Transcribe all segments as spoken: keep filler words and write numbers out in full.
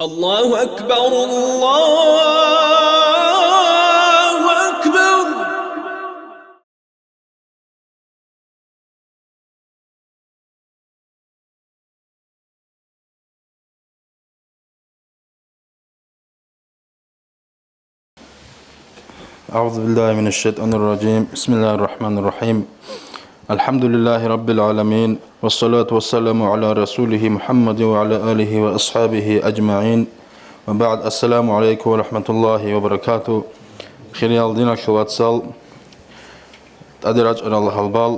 الله أكبر، الله أكبر. أعوذ بالله من الشيطان الرجيم. بسم الله الرحمن الرحيم. الحمد لله رب العالمين. والصلاة والسلام على رسوله محمد وعلى آله وأصحابه أجمعين. وبعد. السلام عليكم ورحمة الله وبركاته. Хириял диналъул вацал, тӀаде рачӀарал гьалбал,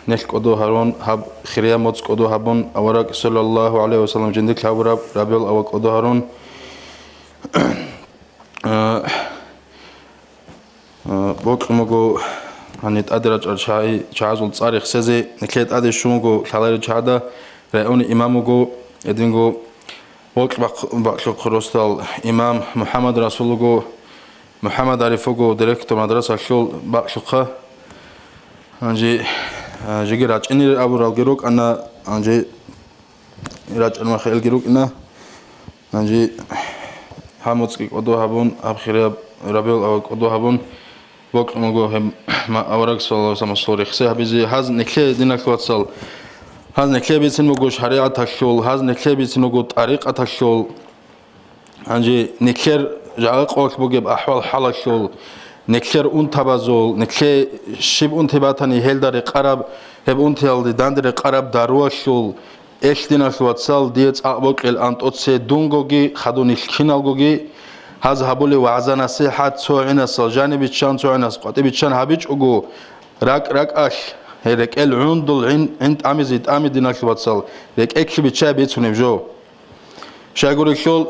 нилъ кӀодо гьарун, гьаб хирия моцӀ кӀодо гьабун, авараг саллаллагьу гӀалайгьи вассалам жиндилъ гьабураб рабиул авал кӀодо гьарун, а, а, бокьун буго, гьаниб тӀаде рачӀарал чагӀи-, чагӀазул цӀар рехсезе, нилъее тӀаде щун вуго лъаларел чагӀада, райони имам вуго, гьединго бокь бахъ-, бакълъухъ росдал имам МухӀаммад Расул вуго, МухӀаммад Ариф вуго директор мадрасалъул бакълъухъа. Гьанже, а, жеги рачӀинел абуралги рукӀана, гьанже рачӀармахалги рукӀина. Гьанже гьаб моцӀги кӀодо гьабун, гьаб хирияб рабиул авал кӀодо гьабун, бокьун буго гьеб ма-, авараг саллаллагьу гӀалайгьи вассаламасул рехсей гьабизе. Гьаз нилъее, диналъул вацал, гьаз нилъее бицин буго шаригӀаталъул, гьаз нилъее бицин буго тӀарикъаталъул. Гьанже нилъер жагӀа къоялъ бугеб ахӀвал-хӀалалъул, нилъер унтабазул, нилъее щиб унти батани, гьелда рекъараб, гьеб унтиялде данде рекъараб даруялъул, элъ, диналъул вацал, дие цӀакъ бокьел антӀоце дунгоги, хадур нилъ киналгоги, гьаз гьабулев вагӀза-насихӀат цо гӀинасал жаниб биччан, цо гӀинас къватӀиб биччан гьабичӀого, ракӀ-ракӀалъ, гьей рекӀел гӀундул гӀин, гӀин тӀамизе тӀами, диналъул вацал, рекӀелъе биччаяб бицунеб жо. Щайгурелъул,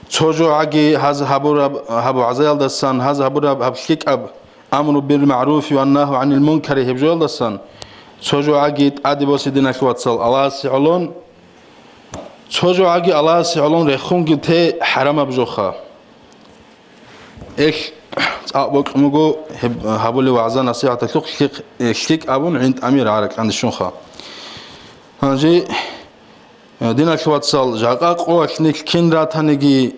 цо жо гӀаги гьаз гьабураб, гьаб вагӀзаялдасан, гьаз гьабураб гьаб лъикӀаб амру бил магӀруфи ва нагьу гӀанил мункари гьеб жоялдасан, цо жо гӀаги тӀаде босе, диналъул вацал, Аллагьасе гӀолон, цо жо гӀаги Аллагьасе гӀолон рехунги те хӀарамаб жоха. Элъ цӀакъ бокьун буго гьеб гьабулев вагӀза-насихӀаталъухъ лъикъ-, лъикӀ абун гӀин тӀамир гьаракьанде щунха. Гьанже, э, диналъул вацал, жакъа къоялъ нилъ кин ратаниги,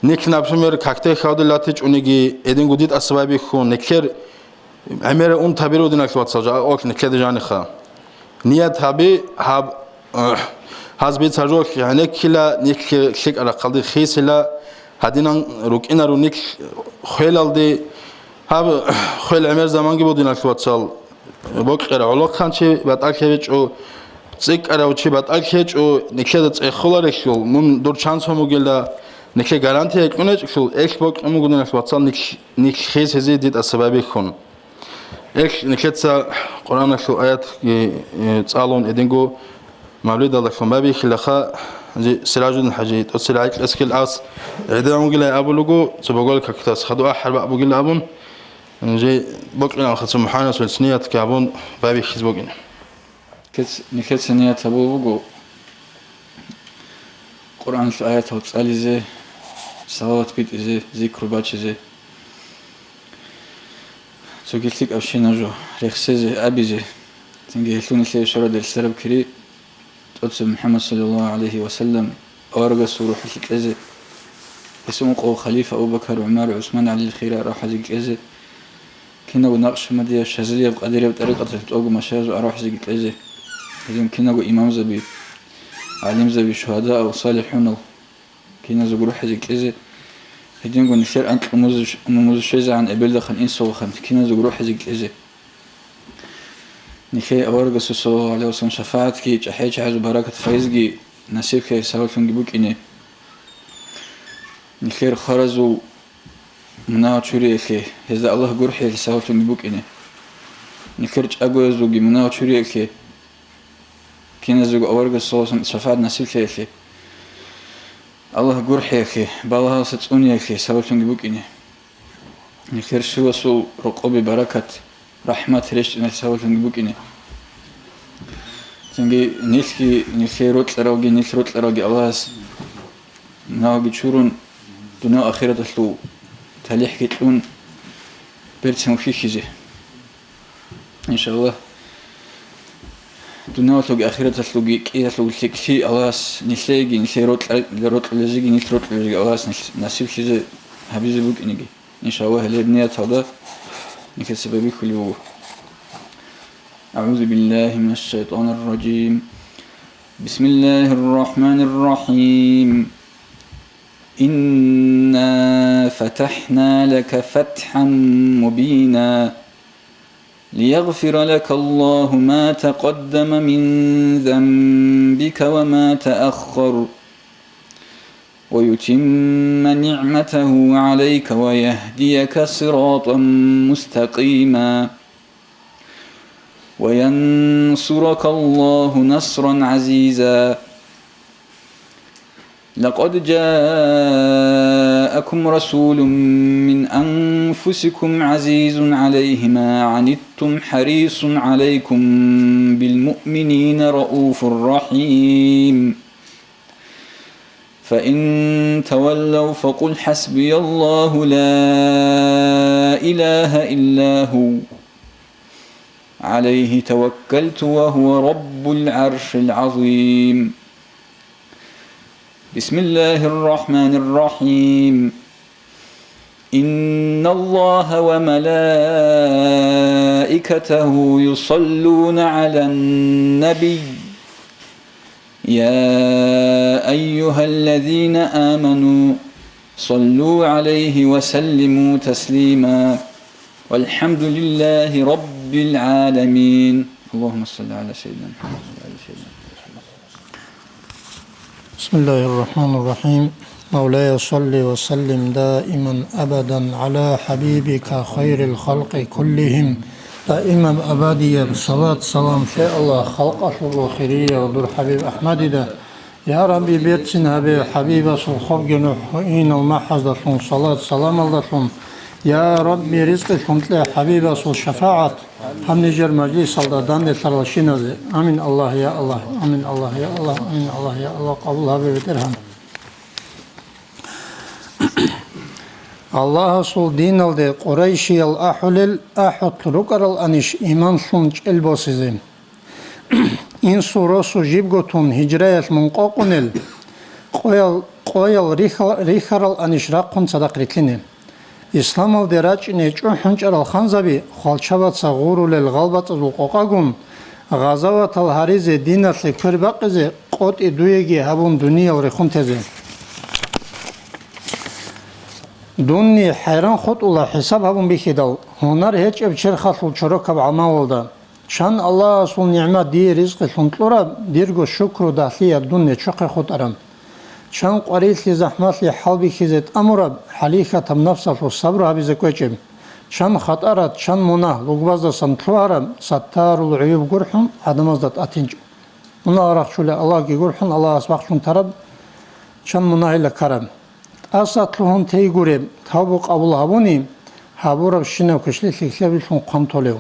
нилъ, например, какде хьавдил ратичӀониги, гьединго дида тӀаса байбихьун, нилъер гӀемераб унтаби руго, диналъул вацал, жакъа къоялъ нилъеда жаниха. Ният гьаби, гьаб, гьаз бицаржо гӀенеккила, нилъ лъикӀа рахъалде хисила, гьадинан рукӀинаро нилъ хвелалде. Гьаб хвел гӀемер заманги буго, диналъул вацал, бокьарав гӀолохъанчи батӀалъи гьечӀо, цӀикӀкӀарав чи батӀалъи гьечӀо, нилъеда цӀехоларелъул, мун дур чанцун бугела, нилъе гарантия кьун гьечӀелъул, элъ бокьун буго, диналъул вацал, нилъ, нилъ хисизе дида тӀаса байбихьун. Элъ нилъеца Къуръаналъул аятги, э, цӀалун, гьединго мавлидалдалъун байбихьилаха, гьанже Сиражудин хӀажи, тӀоцебе гӀикьасхил ас гӀедегӀан вугилай абулего, цо боголил какдас хадур ахӀар бакӀ бугила абун, гьанже бокьилаха цо мухӀанасул ниятги гьабун байбихьизе букӀин. Нилъец-, нилъеца ният гьабулеб буго Къуръаналъул аятал цӀализе, салават битӀизе, зикру бачизе. Цоги лъикӀабщинаб жо рехсезе, абизе. Цинги гьелъул нилъее щвараб релълъараб кири тӀоцебе МухӀаммад саллаллагьу гӀалайгьи ва саллам аварагасул рухӀалъе кьезе. Гьесул ункъо халифа Абу Бакар, ГӀумар, ГӀусман, ГӀалил хира арахӀазе кьезе. Кинабго накъшбандияб, шазилияб, къадирияб тӀарикъаталъ тӀолго машаязул арахӀазеги кьезе. Гьедин кинабго имамзаби, гӀалимзаби, шугьадаал, салихӀунал. Киназего рухӀазе кьезе, гьединго нилъер анкьго муз-, муз щвезегӀан эбелдахъан инсулахан киназего рухӀазе кьезе. Нилъее аварагасул саллаллагьу гӀалайгьи ва саллам шафагӀатги, чӀахӀиял чагӀазул баракат-файзги насиблъи сабаблъунги букӀине. Нилъер хваразул мунагьал чуриялъе, гьезда Аллагь гурхӀиялъе сабаблъунги букӀине. Нилъер чӀагоязулги мунагьал чуриялъе, киназего аварагасул саллаллагьу гӀалайгьи ва саллам шафагӀат насиблъиялъе, Аллагь гурхӀиялъе, балагьалдаса цӀуниялъе сабаблъунги букӀине. Нилъер щивасул рокъоби баракат, рахӀмат рещтӀиналъе сабаблъунги букӀине. Цинги нилъги, нилъее рокьаралги, нилъ рокьаралги Аллагьас мунагьалги чурун, дуниял ахираталъул талихӀги кьун, берцин вухьихьизе. Иншаллагь, Дуниялалъулги ахираталъулги кӀиялъул лъикӀлъи Аллагьас нилъееги, нилъее рокьа-, рокьулезеги, нилъ рокьулезеги Аллагьас нилъ насиблъизе гьабизе букӀинеги. Иншаллагь, гьелеб нияталда нилъер сабабихьулев вуго. أعوذ بالله من الشيطان الرجيم. بسم الله الرحمن الرحيم. إنا فتحنا لك فتحا مبينا. ليغفر لك الله ما تقدم من ذنبك وما تأخر، ويتم نعمته عليك ويهديك صراطا مستقيما، وينصرك الله نصرا عزيزا. لقد جاءكم رسول من أنفسكم عزيز عليه ما عنتم حريص عليكم بالمؤمنين رءوف رحيم. فإن تولوا فقل حسبي الله لا إله إلا هو عليه توكلت وهو رب العرش العظيم. بسم الله الرحمن الرحيم. إن الله وملائكته يصلون على النبي، يا أيها الذين آمنوا صلوا عليه وسلموا تسليما. والحمد لله رب العالمين. اللهم صل على سيدنا محمد وعلى آل سيدنا محمد. بسم الله الرحمن الرحيم. مولاي صل وسلم دائما أبدا على حبيبك خير الخلق كلهم. Даимаб абадияб салат-салам лъе Аллагь, халкъалъулго хирияв дур ХӀабиб АхӀмадида. Я Рабби, берцин гьабе ХӀабибасул хобги нухӀ гьуинал махӀаздалъун, салат-саламалдалъун. Я Рабби, ризкъилъун кье ХӀабибасул шафагӀат гьаб нижер мажлисалда данделъаралщиназе. Амин, Аллагь, я Аллагь, амин, Аллагь, я Аллагь, амин, Аллагь, я Аллагь, къабул гьабе, БетӀергьан. Аллагьасул диналде къурайшиял ахӀулел, ахӀулел рукӀараланищ иман лъун чӀел босизе? Инсул росу жибго тун гьижраялъ мун къокъунел, къоял, къоял рихьа-, рихьараланищ рахъун цадахъ рилълъине? Исламалде рачӀине чӀухӀун чӀарал ханзаби, хвалчабаца гъурулел гъалбацӀазул къокъагун, гъазаватал гьаризе, диналъе квер бакъизе, къотӀи дуеги гьабун дуниял рехун тезе. Дунни хӀайран хутӀула хӀисаб гьабун бихьидал, гьунар гьечӀеб черхалъул чорокаб гӀамалалда. Чан Аллагьасул нигӀмат дие ризкъилъун кьураб, дирго шукру дагьлъияб дун нечохъе хутӀараб. Чан къварилъи-захӀмалъи хӀалбихьизе тӀамураб, хӀалихьатаб нафсалъул сабру гьабизе кӀвечӀеб. Чан хатӀарат, чан мунагь лугбаздасан лъугьараб, саттарул гӀуюб гурхӀун гӀадамазда тӀатинчӀ. Мунагь рахчулев Аллагьги гурхӀун Аллагьас вахчун тараб, чан мунагьила ккараб. ТӀаса лъугьун тей гуреб, тавбу къабул гьабуни, гьабурабщинаб квешлъи лъикӀлъабилъун хъван толев.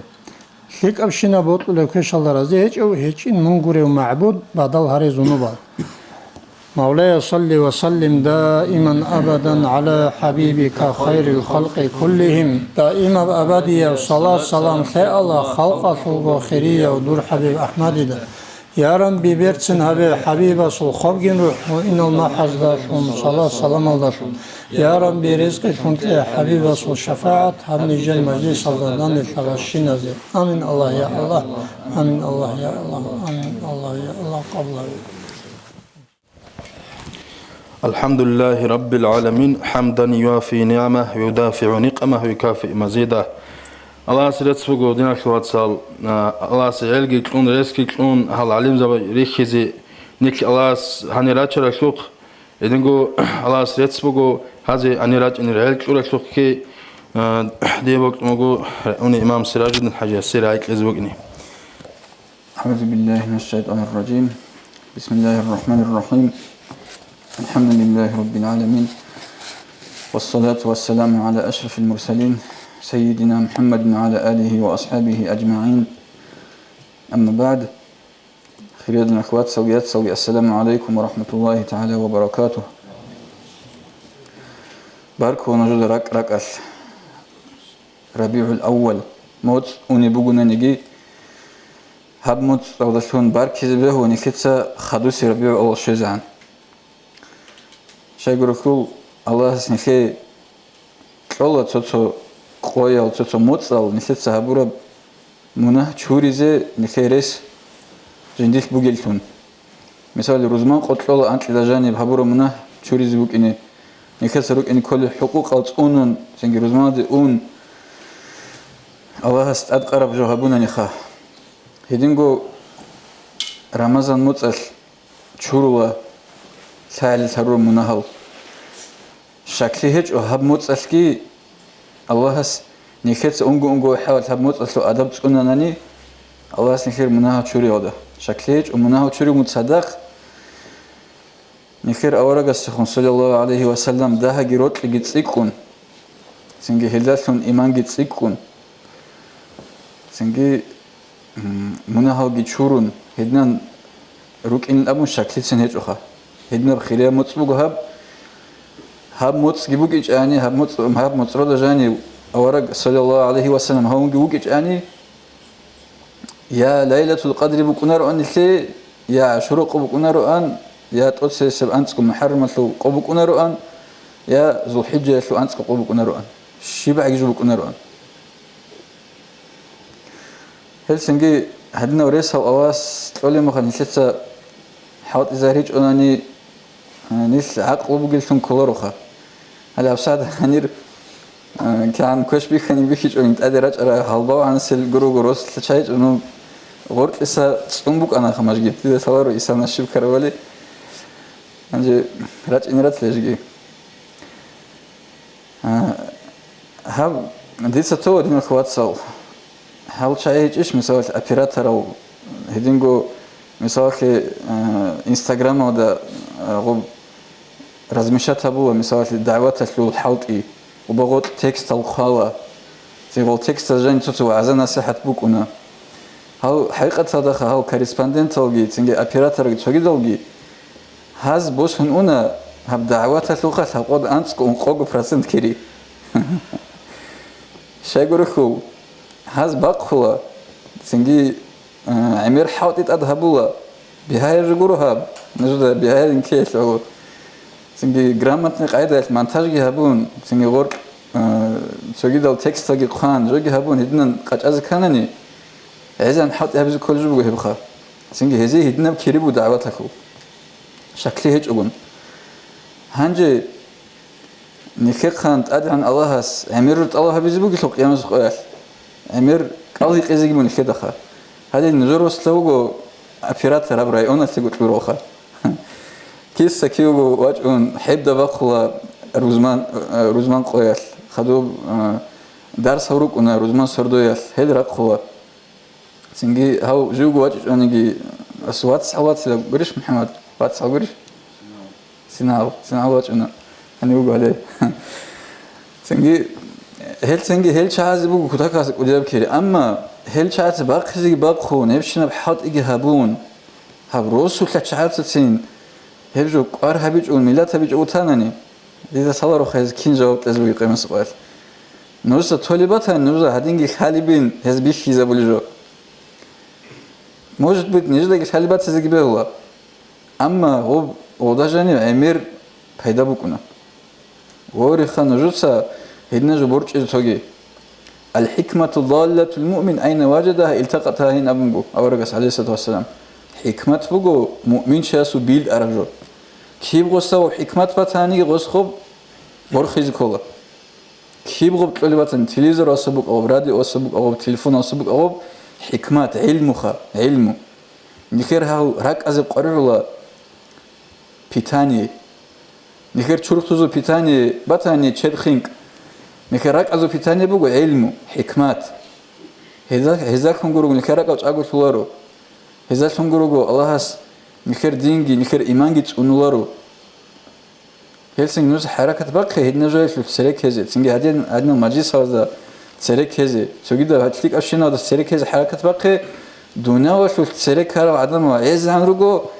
ЛъикӀабщинаб бокьулеб квешалда рази гьечӀев, гьечӀин мун гурев магӀбуд, бадал гьаре зунубал. Мавлая, салли ва саллим даиман абадан гӀала хӀабибика хайрил халкъи куллигьим. Даимаб абадияб салат-салам лъе Аллагь, халкъалъулго хирияв дур ХӀабиб АхӀмадида. Я Рабби, берцин гьабе ХӀабибасул хобгин рухӀ, гьуинал махӀаздалъун, салат-саламалдалъун. Я Рабби, ризкъилъун кье ХӀабибасул шафагӀат гьаб нижер мажлисалда данделъаралщиназе. Амин, Аллагь, я Аллагь. Амин, Аллагь, я Аллагь. Амин, Аллагь, я Аллагь. Къабул гьабе. الحمد لله رب العالمين، حمدا يوافي نعمه ويدافع نقمه ويكافئ مزيده. Аллагьасе рецц буго, диналъул вацал, а, Аллагьасе гӀелги кьун, ресги кьун, гьал гӀалимзаби рихьизе, нилъ Аллагьас гьанир рачаралъухъ, гьединго Аллагьасе рецц буго, гьазе гьанир рачӀинир гӀел кьуралъухъги, а, дие бокьун буго, уни имам Сиражуддин ХӀажиясе рагӀи кьезе букӀине. أعوذ بالله من الشيطان الرجيم. بسم الله الرحمن الرحيم. الحمد لله رب العالمين. والصلاة والسلام على أشرف المرسلين سيدنا محمد وعلى آله وأصحابه أجمعين. أما بعد. Хириял динул вацал, яцал, ассаламу гӀалайкум ва рахӀматуллагьи тагӀала ва баракатугь. Баркула нужеда ракӀ-ракӀалъ. РабигӀул-аввал моцӀ унеб бугонаниги, Гьаб моцӀалдалъун баркизе бегьула нилъеца хадусеб РабигӀул-аввал щвезегӀан. Щайгурелъул Аллагьас нилъее кьола цо-цо къоял, цо-цо моцӀал нилъеца гьабураб мунагь чуризе нилъее рес жиндилъ бугеллъун. Мисалли, рузман къо кьола анкьида жаниб гьабураб мунагь чуризе букӀине, нилъеца рукӀине кколел хӀукъукъал цӀунун, цинги рузманалде ун, Аллагьас тӀадкъараб жо гьабунаниха. Гьединго Рамазан моцӀалъ чурула лъагӀалил гьарураб мунагьал. Щаклъи гьечӀо, гьаб моцӀалъги Аллагьас нилъеца унго-унго хӀалалъ гьаб моцӀалъул адаб цӀунанани, Аллагьас нилъер мунагьал чуриялда. Щаклъи гьечӀо, мунагьал чуригун цадахъ нилъер аварагасдехун, саллаллагьу гӀалайгьи ва саллам, дагьаги рокьиги цӀикӀкӀун, цинги гьелдалъун иманги цӀикӀкӀун, цинги, м, мунагьалги чурун, гьединан рукӀин абун щаклъицин гьечӀоха. Гьединаб хирияб моцӀ буго гьаб. Гьаб моцӀги букӀичӀани, гьаб моцӀ-, гьаб моцӀрода жанив авараг, саллаллагьу гӀалайгьи ва саллам, гьавунги вукӀичӀани, я Лайлатул Къадри букӀунароан нилъее, я ГӀашура къо букӀунароан, я тӀоцесеб анцӀго МухӀаррамалъул къо букӀунароан, я ЗулхӀиджаялъул анцӀго къо букӀунароан. ЩибгӀаги жо букӀунароан. Гьелцинги гьадинав ресал авас кьолеб мехалъ нилъеца хӀалтӀизаричӀонани, а, нилъ гӀакълу бугеллъун кколароха. Гьале гьабсагӀат гьанир, а, кигӀан квеш бихьани бихьичӀо, тӀаде рачӀарай гьалбав гӀансел гурого рос чайчӀо, ну, гъоркьиса цӀун букӀана хамажги. Дида лъаларо Иса нащиб ккарабали. Гьанже рачӀине ратила жеги. А, гьаб, дица тола, диналъ вацал, гьал чагӀи гьечӀищ, мисалалъ, операторал, гьединго, мисалалъе, а, Инстаграмалда, а, гъоб размещать гьабула, мисалалъе, дагӀваталъул хӀалтӀи, убагъотӀ текстал хъвала, цигъал текстал жани цо-цо вагӀза-насихӀат букӀуна. Гьал хӀакъикъаталдаха гьал корреспонденталги, цинги операторги цогидалги, гьаз босун уна гьаб дагӀваталъулха лъабкъоялда анцӀго ункъого процент кири. Щайгурелъул, гьаз бахъула, цинги, а, гӀемер хӀалтӀи тӀад гьабула, бигьаяб жо гуро гьаб, нужеда бигьаяб инкиялъ гӀоло. Цинги грамотный къайдаялъ монтажги гьабун, цинги гъоркь, а, цогидал тексталги хъван, жоги гьабун, гьединан къачӀазе кканани, гӀезегӀан хӀалтӀи гьабизе кколеб жо буго гьебха. Цинги гьезие гьединаб кири буго дагӀваталъул. Щаклъи гьечӀогун. Гьанже нилъехъан ТӀадегӀан Аллагьас гӀемер жо тӀалаб гьабизе бугелъул къиямасеб къоялъ, гӀемер кӀал гьекъезеги буго нилъедаха. Гьале нужер росла вуго оператор гьаб районалъего кьуралха. Киса кивго вачӀун хӀебда бахъула рузман, рузман къоялъ, хадуб, а, дарс гьаб рукӀуна рузман сордоялъ, гьел рахъула. Цинги гьав живго вачӀичӀониги, ас вацгӀал вацила гурищ, МухӀаммад? ВацгӀал гурищ? Синал, синал вачӀуна. Гьанив вуго гьале. Цинги, гьел цинги гьел чагӀазе буго кутакалъ кӀудияб кири. Амма гьел чагӀазе бахъизеги бахъун, гьебщинаб хӀалтӀиги гьабун, гьаб росулъа чагӀацацин гьеб жо кӀвар гьабичӀого, миллат гьабичӀого вутанани, дида лъалароха гьез кин жаваб кьезе бугеб къиямасеб къоялъ. Нужеца толеб батани, нужеда гьадинги лъалебин гьез бихьизабулеб жо. Может быть, нижедаги лъалеб батизеги бегьула. Амма гъоб, гъода жанив гӀемер пайда букӀуна. Гъориха нужеца гьедина жо борчӀизе тоги. «Ал-хӀикмату даллатул муъмин айна важадаха илтакъатаха», – гьин абун буго аварагас, гӀалайгьиссалату вассалам. ХӀикмат буго муъминчиясул билд араб жо. Киб гъосда гъоб хӀикмат батаниги, гъос гъоб борхизе ккола. Киб гъоб кьолеб батани, телевизоралса букӀа гъоб, радиоса букӀа гъоб, телефоналса букӀа гъоб, хӀикмат, гӀилмуха, гӀилму. Нилъер гьал ракӀазе къваригӀула питание. Нилъер чурхдузул питание батани, чед хинкӀ. Нилъер ракӀазул питание буго гӀилму, хӀикмат. Гьеза-, гьезалъун гурого нилъер ракӀал чӀаголъуларо. Гьезалъун гурого Аллагьас нилъер динги, нилъер иманги цӀунуларо. Гьелцин нуж хӀаракат бахъе гьединаб жоялъулъ цереккезе, цинги гьадин, гьадинал мажлисалазда цереккезе, цогидаб гьад-, лъикӀабщиналда цереккезе хӀаракат бахъе, дуниялалъулъ цереккарал гӀадамал гӀезегӀан руго,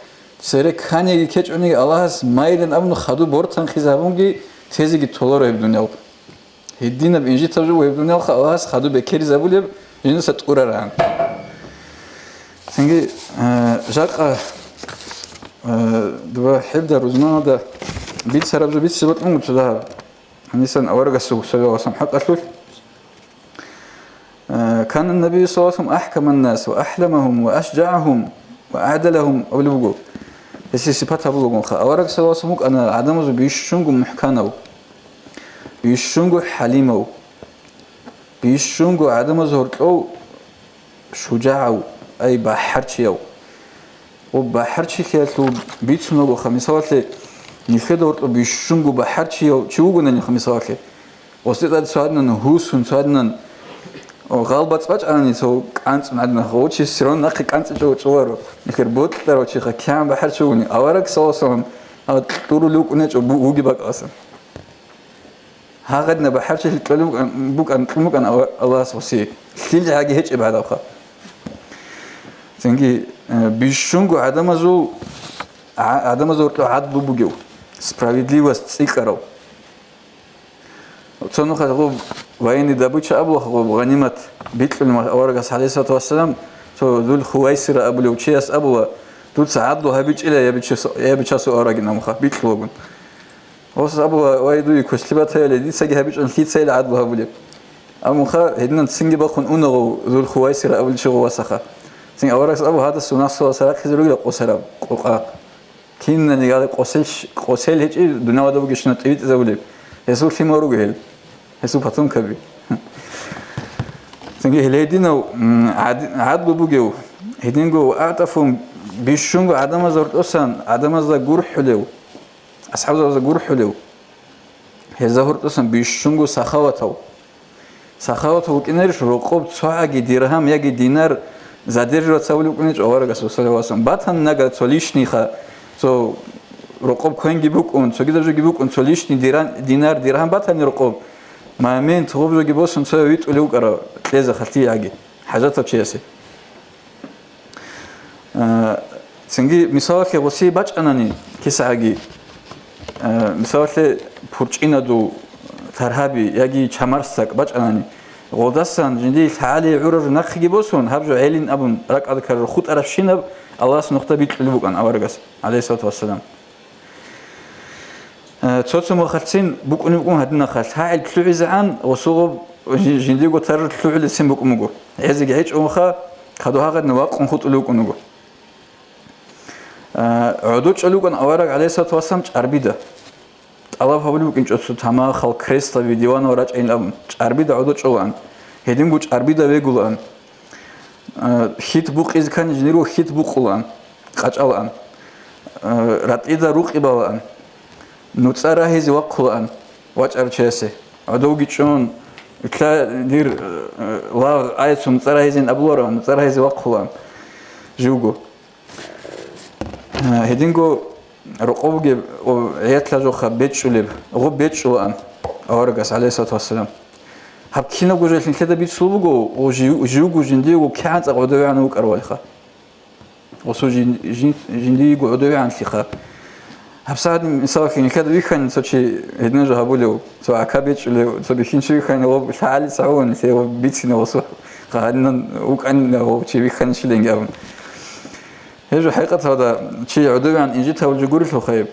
церекканиги ккечӀониги Аллагьас майилан абун хадуб бортанхъизе гьабунги тезеги толаро гьеб дуниял. Гьединаб инжитаб жо гьеб дуниялха Аллагьас хадуб бекеризабулеб жинца тӀураран. Цинги, э, жакъа, э, дуба хӀебда рузманалда бицараб жо бицизе бокьун буго цо дагьаб. Гьанисан аварагасул саллаллагьу гӀалайгьи вассалам хӀакъалъулъ. Э, «Кана ннабию саллаллагьу гӀалайгьи вассалам ахӀкаман нас ва ахӀламагьум ва ашжагӀагьум ва аъдалагьум», абулеб буго. Гьесие сипат гьабулагунха. Авараг саллаллагьу гӀалайгьи вассалам вукӀана гӀадамазул бищунго мухӀканав, бищунго хӀалимав, бищунго гӀадамаз гьоркьов шужагӀав, ай бахӀарчияв. Ва бахӀарчилъиялъул бицунагоха, мисалалъе, нилъеда гьоркьоб бищунго бахӀарчияв чи вугонаниха, мисалалъе, гъосде тӀад цоадинан гьусун, цоадинан гъалбацӀ бачӀанани цо кӀанцӀун гӀадинаха, гъов чи сирон нахъе кӀанцӀичӀого чӀоларо, нилъер бокьарав чиха, кигӀан бахӀарчи вугони, авараг саллаллагьу гӀалайгьи вассалам гьал кьурулев вукӀунечӀо бу-, вуги бакӀаласан. Гьагъадина бахӀарчилъи кьолеб букӀан, букӀан, кьун букӀан Аллагьас гъосие, лъилгӀаги гьечӀеб гьадабха. Цинги, э, бищунго гӀадамазул, гӀа-, гӀадамазул гьоркьоб гӀадлу бугев, справедливость цӀикӀкӀарав. Цо нухалъ гъоб военный добыча абула, гъоб гъанимат бикьулеб мехалъ аварагас, гӀалайгьиссалату вассалам, цо Зул Хувайсира абулев чияс абула, дуца гӀадлу гьабичӀила я бичас-, я бичасул аварагин абунха, бикьулагун. Гъосас абула, вай, дуе квешлъи батайилан, дицаги гьабичӀун, лъицайила гӀадлу гьабулеб. Амма гьединан цинги бахъун уна гъов Зул Хувайсира абулев чи гъов васаха. Цин аварагас абу, гьадасул наслуялъ рахъизе ругила къосараб къокъа. Кинани гьале къосел, къосел гьечӀеб, дунялалда бугебщинаб тӀибитӀизабулеб. Гьесул лъимал руго гьел. Гьесул потомкаби. Цинги гьел гьединав, м, гӀад-, гӀадлу бугев, гьединго ва аътӀафун бищунго гӀадамазда гьоркьосан гӀадамазда гурхӀулев, асхӀабзабазда гурхӀулев, гьезда гьоркьосан бищунго сахаватав. Сахаватав вукӀинарищ рокъоб цогӀаги диргьам яги динар задерживаться гьабулев вукӀунечӀо аварагас, саллаллагьу гӀалайгьи вассалам. Батани нагагь цо лишнийха, цо рокъоб квенги букӀун, цогидаб жоги букӀун, цо лишний диран-, динар, диргьам батани рокъоб, момент гъоб жоги босун цо витӀулев вукӀарав кьезе хъалъиягӀаги, хӀажатав чиясе. Э, цинги, мисалалъе, гъосие бачӀанани кисагӀаги, э, мисалалъе, пурчӀинадул таргьаби яги чамарсакӀ бачӀанани, гъолдасан жиндие лъагӀалие гӀураб жо нахъеги босун, гьаб жо гӀелин абун, ракӀалде ккараб жо хутӀарабщинаб Аллагьас нухда бикьулеб букӀан аварагас, гӀалайгьиссалату вассалам. Э, цо-цо мехалъцин букӀунеб букӀун гьадинахъа, лъагӀел лъугӀизегӀан, гъосулгъуб жи-, жиндиего таржу лъугӀулесин букӀун буго. ГӀезеги гьечӀогӀунха, хадур гьагъадин вакъун хутӀулев вукӀун вуго. Э, гӀодов чӀолев вукӀан авараг, гӀалайгьиссалату вассалам, чӀарбида. ТӀалаб гьабулеб букӀинчӀо цо тамахал, креслаби, диванал рачӀайин абун, чӀарбида гӀодов чӀолаан. Гьединго чӀарбида вегулаан. Э, хьит букъизе ккани, жиндирго хьит букъулаан, къачӀалаан. Э, ратӀида рукъи балаан. НуцӀа рагьизе вахъулаан вачӀарав чиясе. ГӀодовги чӀун, итла дир, э, лагъ айцун нуцӀа рагьизин абуларо, нуцӀа рагьизе вахъулаан живго. Э, гьединго рокъов бугеб, о, гӀиятлъа жоха бечӀчӀулеб, гъоб бечӀчӀулаан аварагас, гӀалайгьиссалату вассалам. Гьаб кинабго жо нилъеда бицулеб буго, о, жив-, живго жиндиего кигӀан цӀакъ гӀодовегӀан вукӀаравалиха. Гъосул жин-, жин-, жиндиего гӀодовегӀанлъиха. Гьабсагьат, мисалалъе, нилъеда вихьани цо чи гьедин жо гьабулев, цо ака бечӀчӀулев, цо бихьинчи вихьани, гъоб лъагӀалица гьавун, нилъее гъоб бицине гъосул гьадинан вукӀанила гъов чи вихьанищиланги абун. Гьеб жо хӀакъаталда чи гӀодовегӀан инжит гьавулев жо гурелъулха гьеб.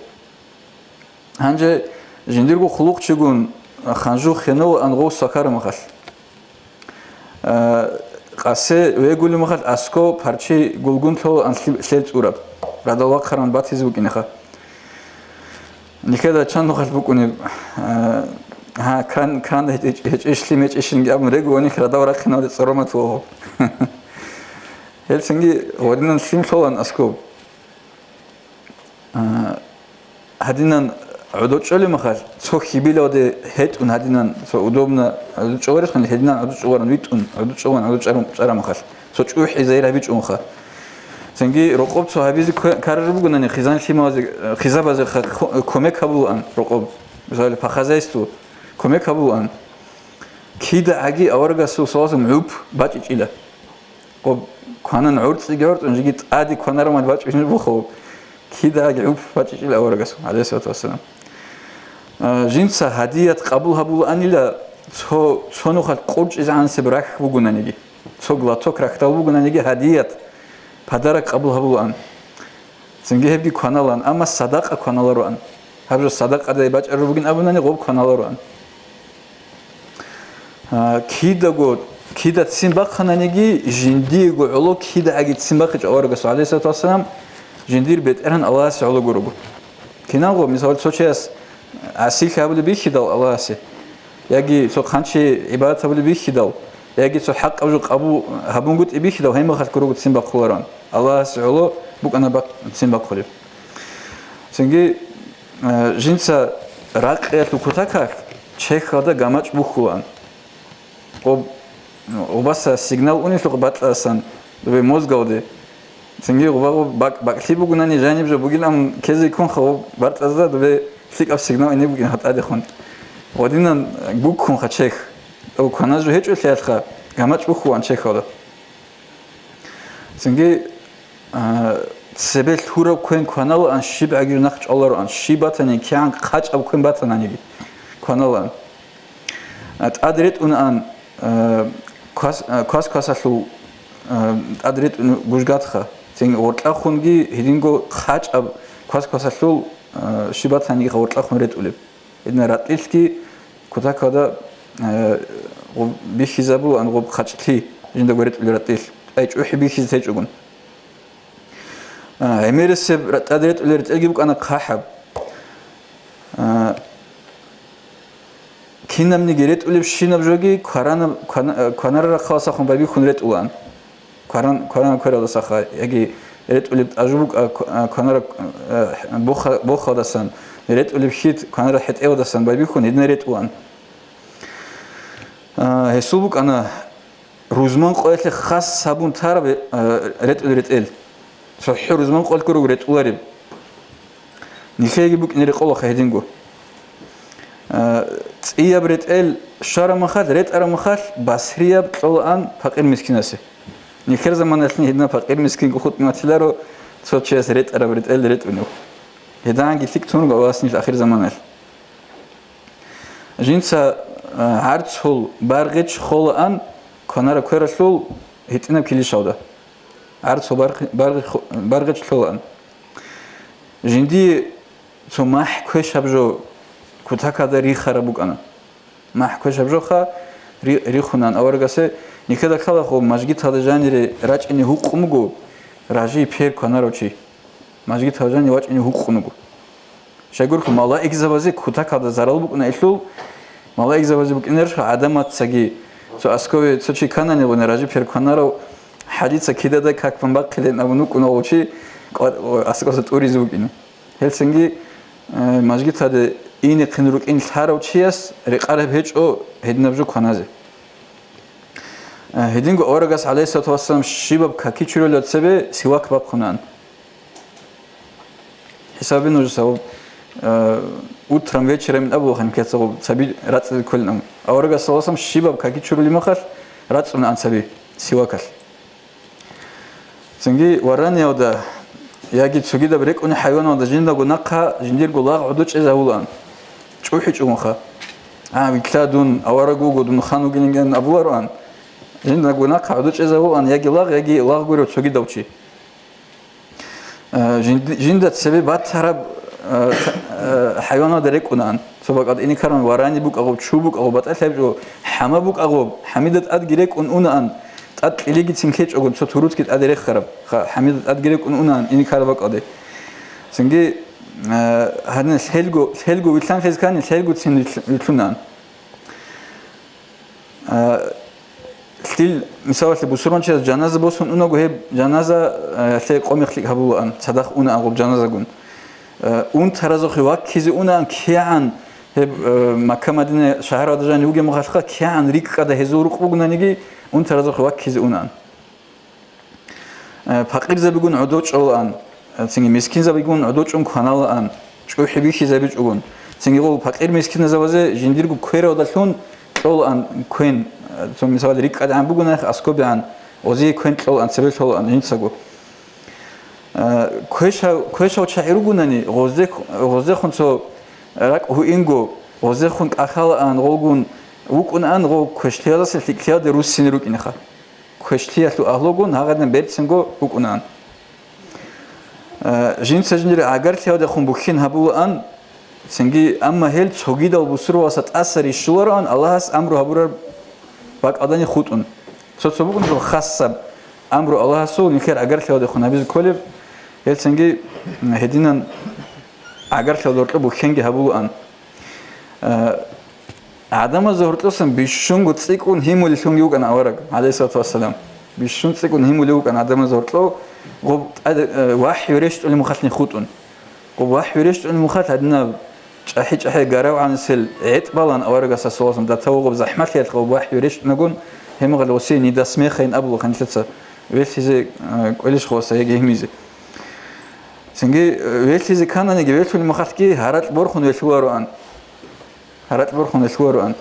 Гьанже жиндирго хъулухъчигун ханжу хенолаан гъов свакараб мехалъ. Э, къасе вегулеб мехалъ аскӀов парчи гулгун лъолаан лъи-, лъел цӀураб, радал вахъаран батизе букӀинеха. Нилъеда чан нухалъ букӀунеб, э, гьа, кран, кран гьечӀ-, гьечӀищ, лъим гьечӀищинги абун регуани, радал рахъиналде цӀоромат вуго. Гьелцинги гъодинан лъим лъолаан аскӀов. А, гьадинан гӀодов чӀолеб мехалъ, цо хьибилалде гьетӀун гьадинан, цо удобно гӀодов чӀоларищ, гьадинан гӀодов чӀоларан витӀун, гӀодов чӀолан гӀодов чӀарун-, чӀараб мехалъ, цо чӀухӀи загьир гьабичӀунха. Цинги рокъоб цо гьабизе кве-, ккарараб бугонани, хизан лъималазе, хизабазе ха-, хо-, кумек гьабулаан рокъоб, мисалалъе, по хозяйству кумек гьабулаан. КидагӀаги аварагасул салазум гӀуп бачӀичӀила. Къо-, кванан гӀорцӀиги гӀорцӀун, жеги тӀаде кванарамал бачӀунеб буго, кидаги гӀуп бачӀичӀила аварагас, гӀалайгьиссалату вассалам. А, жинца гьадият къабул гьабулаанила цо, цо нухалъ къурчӀизегӀансеб рахь бугонаниги, цо глоток рахьдал бугонаниги гьадият, подарок къабул гьабулаан. Цинги гьебги кваналаан, амма садакъа кваналароан. Гьаб жо садакъадай бачӀараб бугин абунани, гъоб кваналароан. А, кидаго, кида ццин бахъананиги, жиндиего гӀоло кидагӀаги ццин бахъичӀо аварагас, гӀалайгьиссалату вассалам, жиндир БетӀергьан Аллагьасе гӀоло гурого. Киналго, мисал, цо чияс гӀасилъи гьабулеб бихьидал Аллагьасе, яги цо хъанчи гӀибадат гьабулеб бихьидал, яги цо хӀакъаб жо къабул гьабунгутӀи бихьидал, гьеб мехалъ гурого ццин бахъулароан. Аллагьасе гӀоло букӀана бахъ-, ццин бахъулеб. Цинги, э, жинца ракъиялъул кутакалъ чехьалда гамачӀ бухьулаан. Гъоб-, гъобаса сигнал унелъухъ бакьасан дубе мозгалде. Цинги гъобагъо бакӀ-, бакӀлъи бугунани жаниб жо бугилан ккезе ккунха гъоб бакьазда дубе лъикӀаб сигнал ине бугин гьатӀадехун. Гъодинан гуккунха чехь. Гьев кваназ жо гьечӀолъиялъха, гамачӀ бухьулаан чехьалда. Цинги, а, цебе лъураб квен кваналаан, щиб гӀагир нахъ чӀвалароан, щиб батани, кигӀан хъачӀаб квен батананиги кваналаан. А, тӀад ретӀунаан, а, квас-, а, квас-квасалъул, а, тӀад ретӀун гужгатха. Цинги гъоркьахунги гьединго хъачӀаб квас-квасалъул, а, щиб батаниги гъоркьахун ретӀулеб. Гьединал ратӀлилъги кутакалда, э, гъуб-, бихьизабулаан гъуб хъачӀлъи, жиндаго ретӀулел ратӀлилъ, ай чӀухӀи бихьизе течӀогун. А, гӀемерисеб ра-, тӀад ретӀулел ретӀелги букӀана хъахӀаб. А, кинабниги ретӀулебщинаб жоги кваранаб-, квана-, э, кванараб рахъалдасахун байбихьун ретӀулаан. Кваран-, кваранаб квералдасаха, яги ретӀулеб тӀажу букӀа кв-, а, кванараб, а, боха-, бохалдасан, ретӀулеб хьид кванараб хӀетӀеялдасан байбихьун гьединал ретӀулаан. А, гьесул букӀана рузман къоялъе хас гьабун тараб, а, ретӀул ретӀел. ЦохӀо рузман къоялъго руго ретӀулареб. Нилъееги букӀине рекъолаха гьединго. А, цӀияб ретӀел щвараб махалъ, ретӀараб махалъ, басрияб кьолаан пакъир-мискинасе. Нилъер заманалъни гьединаб пакъир-мискинго хутӀун батиларо цо чияс ретӀараб ретӀел ретӀунев. Гьединги лъикӀ тун руго Аллагьас нилъ ахир заманалъ. Жинца, а, гӀарцул баргъич холаан кванараб квералъул гьитӀинаб килищалда. ГӀарцул баргъ-, баргъи-, баргъич лъолаан. Жиндие цо махӀ квешаб жо кутакалда рихараб букӀана. МахӀ квешаб жоха ри-, рихунаан аварагасе, нилъеда ккалаха мажгиталда жанире рачӀине гьукъун буго ражи пер кванарав чи. Мажгиталда жанире вачӀине гьукъун буго. Щайгурелъул малаикзабазе кутакалда зарал букӀунаилъул, малаикзабазе букӀинарищха гӀадамацаги, цо аскове цо чи кканани гъуна ражи пер кванарав, хӀадица кидадай как бахъилин абун вукӀуна гъов чи, кӀва-, аскӀоса тӀуризе вукӀине. Гьелцинги, э, мажгиталде инехъин рукӀин лъарав чияс рекъараб гьечӀо гьединаб жо кваназе. Э, гьединго аварагас, гӀалайгьиссалату вассалам, щибаб какичуралда цебе сивак бахъунаан. ХӀисабе нужеца, гьаб, э, утром, вечером абулаха нилъеца гъоб цаби рацӀцӀизе кколин абун. Аварагас, саллаллагьу гӀалайгьи ва саллам, щибаб каки чурулеб мехалъ рацӀцӀунаан цаби сивакалъ. Цинги вараниялда яги цогидаб рекӀуней хӀайваналда жиндаго нахъа жиндирго лагъ гӀодочӀезавулаан. ЧӀухӀичӀогунха. А, вилълъа дун авараг вуго, дун хан вугилан абулароан. Жиндаго нахъа гӀодочӀезавулаан яги лагъ, яги лагъ гурев цогидав чи. Э, жинди-, жинда цебе батараб, э, ца-, э, хӀайваналда рекӀунаан. Цо бакӀалда иникарун варани букӀагъуб, чу букӀагъуб, батӀалъи гьабичӀо, хӀама букӀагъуб, хӀамида тӀадги рекӀун унаан, тӀад кьилигицин ккечӀого цо турутги тӀаде рехараб, ха, хӀамида тӀадги рекӀун унаан иникараб бакӀалде. Цинги, э, гьанна лъелго, лъелго вилълъанхъизе ккани, лъелгоцин вилълъ-, вилълъунаан. А, лъил, мисалалъе, бусурманчияс жаназа босун унаго, гьеб жаназа, а, лъе къо-мех лъикӀ гьабулаан, цадахъ унаан гъуб жаназагун. А, унтаразухъе ваккизе унаан кигӀан, гьеб, а, Макка-Мадина шагьаралда жанив вугеб мехалъха, кигӀан рикӀкӀада гьезул рукъ бугунаниги, унтаразухъе ваккизе унаан. Э, пакъирзабигун гӀодов чӀолаан, э, цинги мискинзабигун гӀодов чӀун кваналаан, чӀухӀи бихьизабичӀогун. Цинги гъол пакъир-мискиназабазе жиндирго квералдалъун кьолаан квен, э, цо мисал рикӀкӀадегӀан бугонаха, аскобегӀан, гъозие квен кьолаан, цебе лъолаан жинцаго. Э, квешав-, квешав чагӀи ругунани, гъозде-, гъоздехун цо ракӀ гьуинго, гъоздехун кӀахьалаан гъолгун вукӀунаан, гъол квешлъиялдаса лъикӀлъиялде руссине рукӀинеха. Квешлъиялъул агьлугун гьагъадин берцинго букӀунаан. Э, жинца жиндир гӀагарлъиялдехун бухьен гьабулаан, цинги, амма гьел цогидал бусурбабаздаса тӀаса рищулароан Аллагьас амру гьабураб бакӀалдани хутӀун. Цо-цо бугун жо хасаб амру Аллагьасул нилъер гӀагарлъиялдехун гьабизе кколеб, гьел цинги, м, гьединан гӀагарлъиялда гьоркьоб бухьенги гьабулаан. Э, ГӀадамазда гьоркьосан бищунго цӀикӀкӀун гьимулелъунги вукӀана авараг, гӀалайгьиссалату вассалам. Бищун цӀикӀкӀун гьимулев вукӀана гӀадамазда гьоркьов, гъоб тӀад-, э, вахӀю рещтӀунеб мухъалъни хутӀун. Гъоб вахӀю рещтӀунеб мухъалъ гьадинаб чӀахӀи-чӀахӀи гарав гӀанасел гӀетӀ балан аварагас, саллаллагьу гӀалайгьи вассалам, датав гъоб захӀмалъиялъ гъоб вахӀю рещтӀунагун, гьеб мехалъ гъосие нидас мехайин абула ханилъаца, велъизе, э, кӀвелищ гъоса яги гьимизе. Цинги, э, велъизе ккананиги, велъулеб мухъалъги гьаракь борхун велъулароан. Гьаракь борхун велъулароан.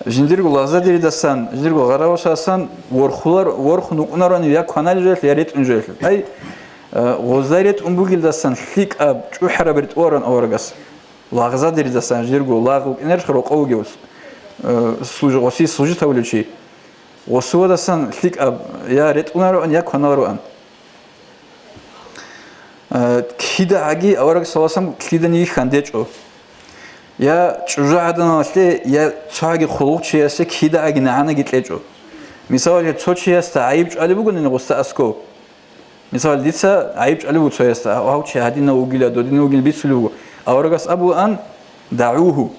Жиндирго лагъзадеридасан, жиндирго гъаравашасан ворхулар-, ворхун вукӀунароан я кваналеб жоялъ, я ретӀун жоялъ. Ай, э, гъозда ретӀун бугелдасан лъикӀаб чӀухӀараб ритӀулароан аварагас. Лагъзадеридасан, жиндирго лагъ вукӀинарищ рокъов вугев, э, служ-, гъосие служить гьавулев чи. Гъосувадасан лъикӀаб я ретӀунароан, я кваналароан. Э, кидагӀаги авараг, саллаллагьу гӀалайгьи вассалам, лъиданиги хьандечӀо. Я чӀужугӀаданалъе, я цогӀаги хъулухъчиясе кидагӀаги нагӀанаги кьечӀо. Мисалалъе, цо чиясда гӀайиб чӀвалеб бугони гъосда аскӀов. Мисал, дица гӀайиб чӀвалеб буго цоясда, гьав чи гьадинав вугила, додинав вугила бицулеб буго. Аварагас абулаан, дагӀугьу,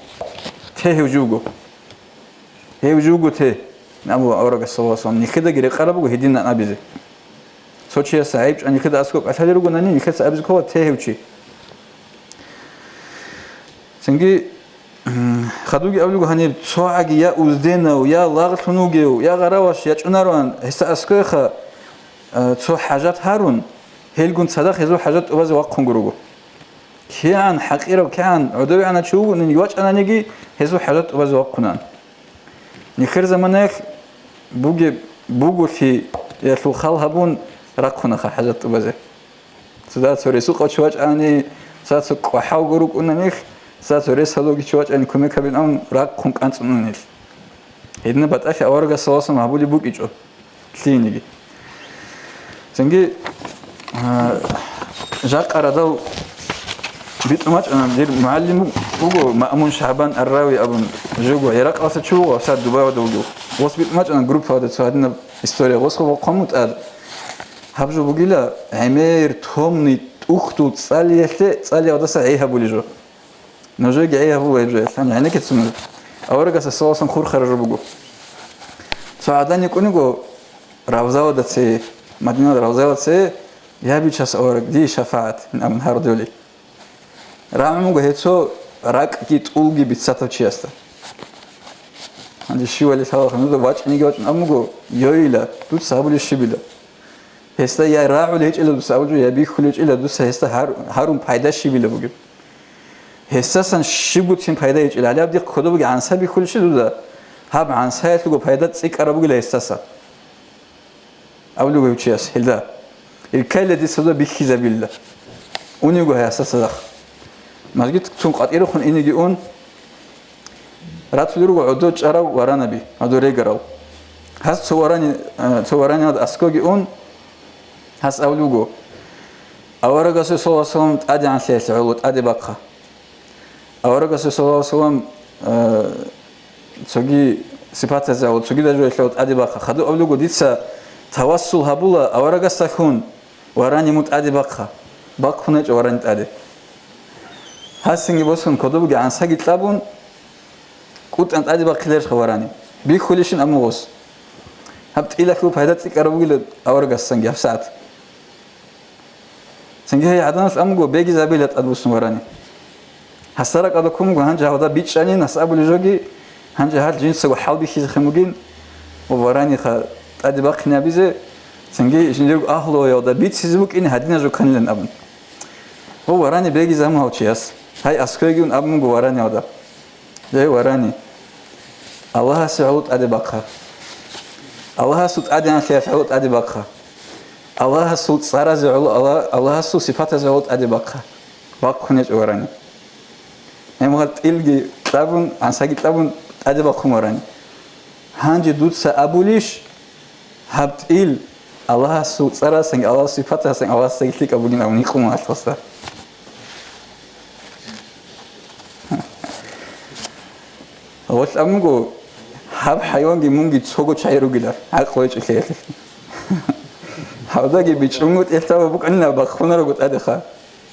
те гьев живго. Гьев живго те, абу аварагас, саллаллагьу гӀалайгьи вассалам, нилъедаги рекъараб буго гьединан абизе. Цо чиясда гӀайиб чӀван нилъеда аскӀов кӀалъалел ругонани, нилъеца абизе ккола, те гьев чи. Цинги, хадуги абулего гьаниб, цогӀаги я узденав, я лагълъун вугев, я гъараваш ячӀунароан, гьесда аскӀовеха, э, цо хӀажат гьарун, гьелгун цадахъ гьезул хӀажат тӀубазе вахъун гурого. КигӀан хӀакъирав, кигӀан гӀодовегӀанав чи вугониги вачӀананиги, гьезул хӀажат тӀубазе вахъунаан. Нилъер заманаялъ бугеб-, бугелъиялъул хал гьабун рахъунаха хӀажат тӀубазе. Цо, цо ресукъав чи вачӀани, цо, цо кӀвахӀавго рукӀунаниги, цо, цо рес гьалуги чи вачӀани кумек гьабин абун рахъун кӀанцӀунаниги. Гьединаб батӀалъи аварагас, саллаллагьу гӀалайгьи вассалам, гьабулеб букӀинчӀо лъиениги. Цинги, а, жакъа радал битӀун бачӀана, дир мугӀалим вуго Маъмун ШагӀбан ар-Рави абун, живго Иракьалдаса чи вуго, гьасда Дубайда вугев. Гъос битӀун бачӀана группаялда цо гьадинаб история, гъосха вахъун мун тӀад. Гьаб жо бугила, гӀемер, томный, тӀухьдул цӀалиялъе, цӀалиялдаса гӀей гьабулеб жо. Нужееги гӀей гьабула гьеб жо, гӀенекке цунги. Аварагас, саллаллагьу гӀалайгьи вассалам, хурхараб жо буго. Цо гӀадан йикӀун йиго Равзаялда цее, Мадинаялда Равзаялда цее, я бичас авараг, дие шафагӀат, абун гьарулев. РагӀун буго гьев цо ракӀги тӀулги бицатав чиясда. Гьанже щивали лъалаха, нужеда вачӀинеги вачӀун абун буго, йойила, дуца гьабулеб щибила. Гьесда я рагӀулеб гьечӀила дуца абулеб жо, я бихьулеб гьечӀила дуца гьесда гьар-, гьарун пайда щибила бугеб. Гьесдасан щибгоцин пайда гьечӀила. Гьале гьаб дихъ кодобги гӀанса бихьулищ дуда? Гьаб гӀансаялъулго пайда цӀикӀкӀараб бугила гьесдаса. Абулеб буго гьев чияс гьелда. Ирккайила дица дуда бихьизабила. Унего гьасда цадахъ. Мажгиталъун къватӀирехун инеги ун, ратулел руго гӀодов чӀарав варанаби, гӀодов регарав. Гьас цо варани-, э, цо вараниялда аскӀовеги ун, гьас абулеб буго, аварагасул, саллаллагьу гӀалайгьи вассалам, тӀадегӀанлъиялъе гӀоло тӀаде бахъа. Аварагасул, саллаллагьу гӀалайгьи вассалам, э, цоги сипатазе гӀоло, цогидал жоялъе гӀоло тӀаде бахъа. Хадуб абулеб буго, дица тавассул гьабула аварагасдалъун, варани мун тӀаде бахъа. Бахъун гьечӀо варани тӀаде. Гьасинги босун, кодобги гӀансаги кьабун, кӀутӀан тӀаде бахъиларищха варани? Бихьулищин абун гъос. Гьаб тӀилалъул пайда цӀикӀкӀараб бугила аварагасдасанги гьабсагӀат. Цинги гьей гӀадамас абун буго, бегизабила тӀадбуссун варани. Гьасда ракӀалда ккун буго, гьанже гьалда бичӀчӀанин, гьас абулеб жоги, гьанже гьал жинцаго хӀалбихьизехъин бугин, ва вараниха тӀаде бахъине гьабизе, цинги жиндирго агьлуялда бицизе букӀине гьадинаб жо кканилан абун. Ва варани бегизабун гьав чияс. Гьай, аскӀовеги ун абун буго вараниялда. Гьей, варани. Аллагьасе гӀоло тӀаде бахъа. Аллагьасул тӀадегӀанлъиялъе гӀоло тӀаде бахъа. Аллагьасул цӀаразе гӀоло, Алла-, Аллагьасул сипатазе гӀоло тӀаде бахъа. Бахъун гьечӀо варани. Гьебмехалъ тӀилги кьабун, гӀансаги кьабун тӀаде бахъун варани. Гьанже дуца абулищ, гьаб тӀил Аллагьасул цӀарасан, Аллагьасул сипатасан, Аллагьасдаги лъикӀаб бугин абун гьикъун валъуса. Гьалъ абуго, гьаб хӀайванги мунги цого чагӀи ругилар, гӀакълу гьечӀолъиялъулъ. Гьавдаги бичӀчӀунгутӀи лъала букӀанина бахъунарого тӀадеха.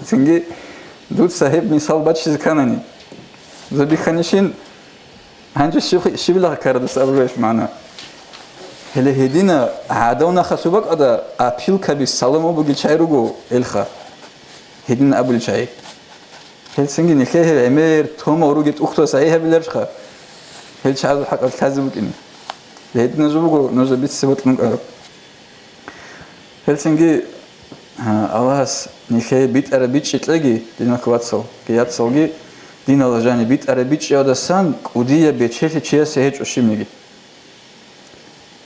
Цинги дуца гьеб мисал бачизе кканани, дуза бихьанищин, гьанже щиб-, щибила ккара дуца абураб магӀна? Гьеле гьедина гӀадав нахалъуб бакӀада опилкаби саламу бугел чагӀи руго элха. Гьедин абулел чагӀи. Гьелцинги нилъее гьеб гӀемер, томал руги тӀухьдаса гьей гьабиларищха? Гьел чагӀазул хӀакъалъ лъазе букӀин. Гьединазул буго нужда бицине бокьун ккараб. Гьелцинги, а, Аллагьас нилъее битӀараб бичӀчӀи кьеги, диналъ вацалги яцалги, диналда жаниб битӀараб бичӀчӀиялдасан кӀудияб бечелъи чиясе гьечӀо щибниги.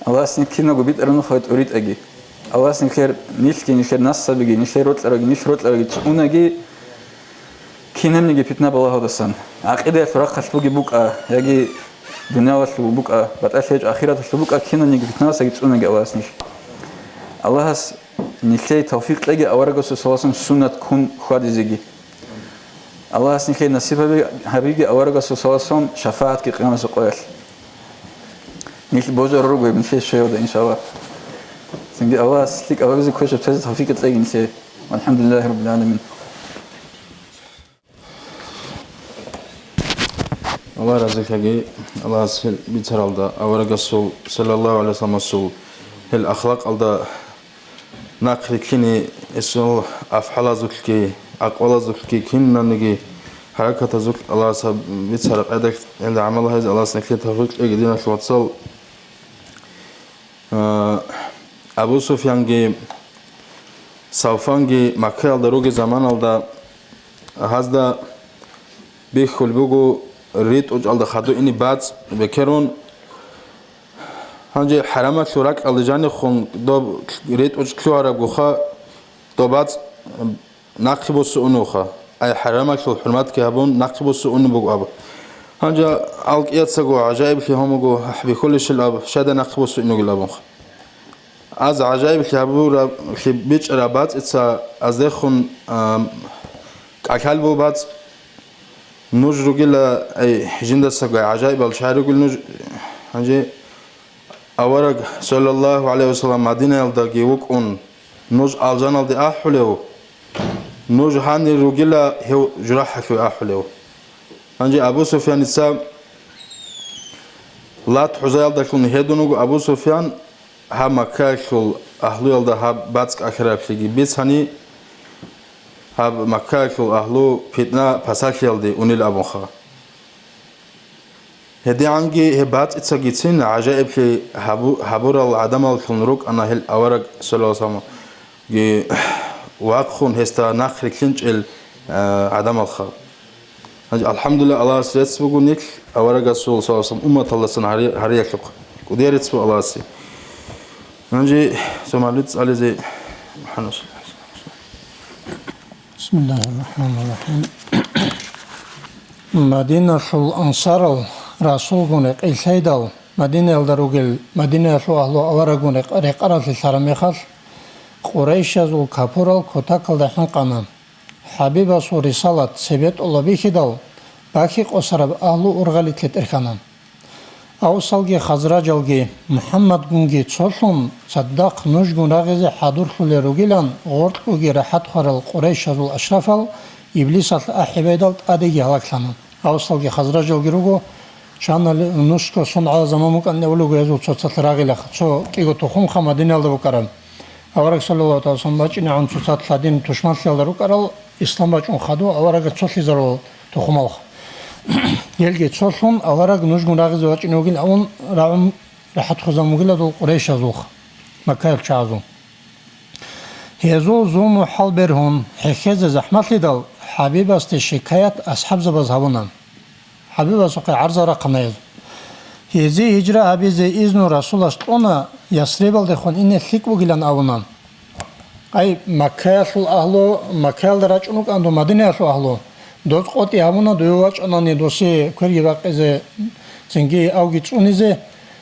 Аллагьас нилъ киналго битӀараб нух гьабе тӀуритӀаги. Аллагьас нилъер, нилъги, нилъер насабиги, нилъер рокьараги, нилъ рокьараги цӀунаги, кинабниги питна-балагьалдасан. ГӀакъидаялъул рахъалъ бугеб букӀа, яги дуниялалъул букӀа, батӀалъи гьечӀо ахираталъул букӀа, кинабниги питналъаги цӀунаги Аллагьас нилъ. Аллагьас нилъее тавфикъ кьеги аварагасул саллаллагьу гӀалайгьи вассаллам суннат ккун хьвадизеги. Аллагьас нилъее насиб гьаби-, гьабиги аварагасул саллаллагьу гӀалайгьи вассаллам шафагӀатги къиямасеб къоялъ. Нилъ божарал руго гьеб нилъее щвеялда, иншаллагь. Цинги Аллагьас лъикӀаб гьабизе квешаб тезе тавфикъ кьеги нилъее. ВалхӀамдулиллагьи раббил гӀаламин. Аллагь разилъаги, Аллагьас гьел бицаралда, аварагасул, саллаллагьу гӀалайгьи вассалламасул, гьел ахлакъалда нахърилълъине, гьесул афгӀалазулъги, акъвалазулъги, кинабниги хӀаракатазулъ Аллагьас гьаб бицараб къайдалъ гьелда гӀамал гьаризе Аллагьас нилъее тавфикъ кьеги, диналъул вацал. А, Абу Суфьянги Савфанги Маккаялда ругел заманалда гьазда бихьулеб буго ритӀухъалда хадур ине бацӀ бекерун. Гьанже хӀарамалъул ракьалда жанихъун доб ритӀухъ лъугьарабгоха, доб бацӀ нахъе босун уневха. Ай хӀарамалъул хӀурматги гьабун, нахъе босун унеб буго аб. Гьанже алкӀияцаго гӀажаиблъи гьамуго, ахӀ, бихьулищил аб, щайда нахъе босун ине вугил абунха. Аз гӀажаиблъи гьабураб, лъи-, бичӀчӀараб бацӀица аздехун, а, кӀалъалбу бацӀ, нуж ругила, ай, жиндасаго гӀажаибал чагӀи ругел нуж. Гьанже авараг, саллаллагьу гӀалайгьи вассаллам, Мадинаялдаги вукӀун, нуж алжаналде ахӀулев, нуж гьанир ругила гьев журахӀалъуве ахӀулев. Гьанже Абу Суфьяница Лат-ГӀузаялдалъун гьедун вуго Абу Суфьян, гьаб Маккаялъул агьлуялда гьаб бацӀ кӀалъараблъиги бицани, гьаб Маккаялъул агьлу питна-пасалъиялде унел абунха. ГьедигӀанги гьеб бацӀицагицин гӀажаиблъи гьабу-, гьабурал гӀадамаллъун рукӀана гьел авараг, саллаллагьу гӀалайгьи вассаллам, ги вахъун гьесда нахърилълъинчӀел, а, гӀадамалха. Гьанже, алхӀамдулиллагь, Аллагьас рецц буго нилъ аварагасул, саллаллагьу гӀалайгьи вассаллам, умматалдасан гьари-, гьариялъухъ. КӀудияб рецц буго Аллагьасе. Гьанже сомали цӀализе. Бисмиллагьир рахӀманир рахӀим. Мадиналъул ансарал Расулгун рекъей лъайдал, Мадинаялда ругел Мадинаялъул агьлу аварагун рекъ-, рекъаралъе лъараб мехалъ, Къурайшазул капурал кутакалда хӀинкъана. ХӀабибасул рисалат цебетӀула бихьидал, бахьи къосараб агьлу ургъалилъе тӀерхьана. Аусалги хазражалги, МухӀаммадгунги цолъун, цадахъ нужгун рагъизе хӀадурлъулел ругилан гъоркьуги рахӀат хварал къурайшазул ашрафал Иблисалъ ахӀи байдал тӀадеги гьалаглъана. Аусалги хазражалги руго, чанали нусго соналъ заман букӀанни авлуго гьезул цоцалъ рагъилаха, цо кӀиго тухумха Мадиналда букӀараб. Авараг саллаллагьу гӀалайгьи вассаллам бачӀинегӀан цоцалъ гьадин тушманлъиялда рукӀарал, ислам бачӀун хадув аварагас цолъизарулал тухумалха. Гьелги цолъун авараг нужгун рагъизе вачӀине вугин авун рагӀун рахӀат хвезабун вугила дол къурайшазулха, Маккаялъул чагӀазул. Гьезул зулму-хӀал бергьун хӀехьезе захӀмалъидал, ХӀабибасде шикаят асхӀабзабаз гьабуна. ХӀабибасухъе гӀарза рахъана гьез. Гьезие гьижра гьабизе изну Расулас кьуна, Ясрибалдехун ине лъикӀ бугилан абуна. Ай, Маккаялъул агьлу, Маккаялда рачӀун рукӀанду Мадинаялъул агьлу, доз къотӀи гьабуна, дуе вачӀанани досие кверги бакъизе, цинги авги цӀунизе,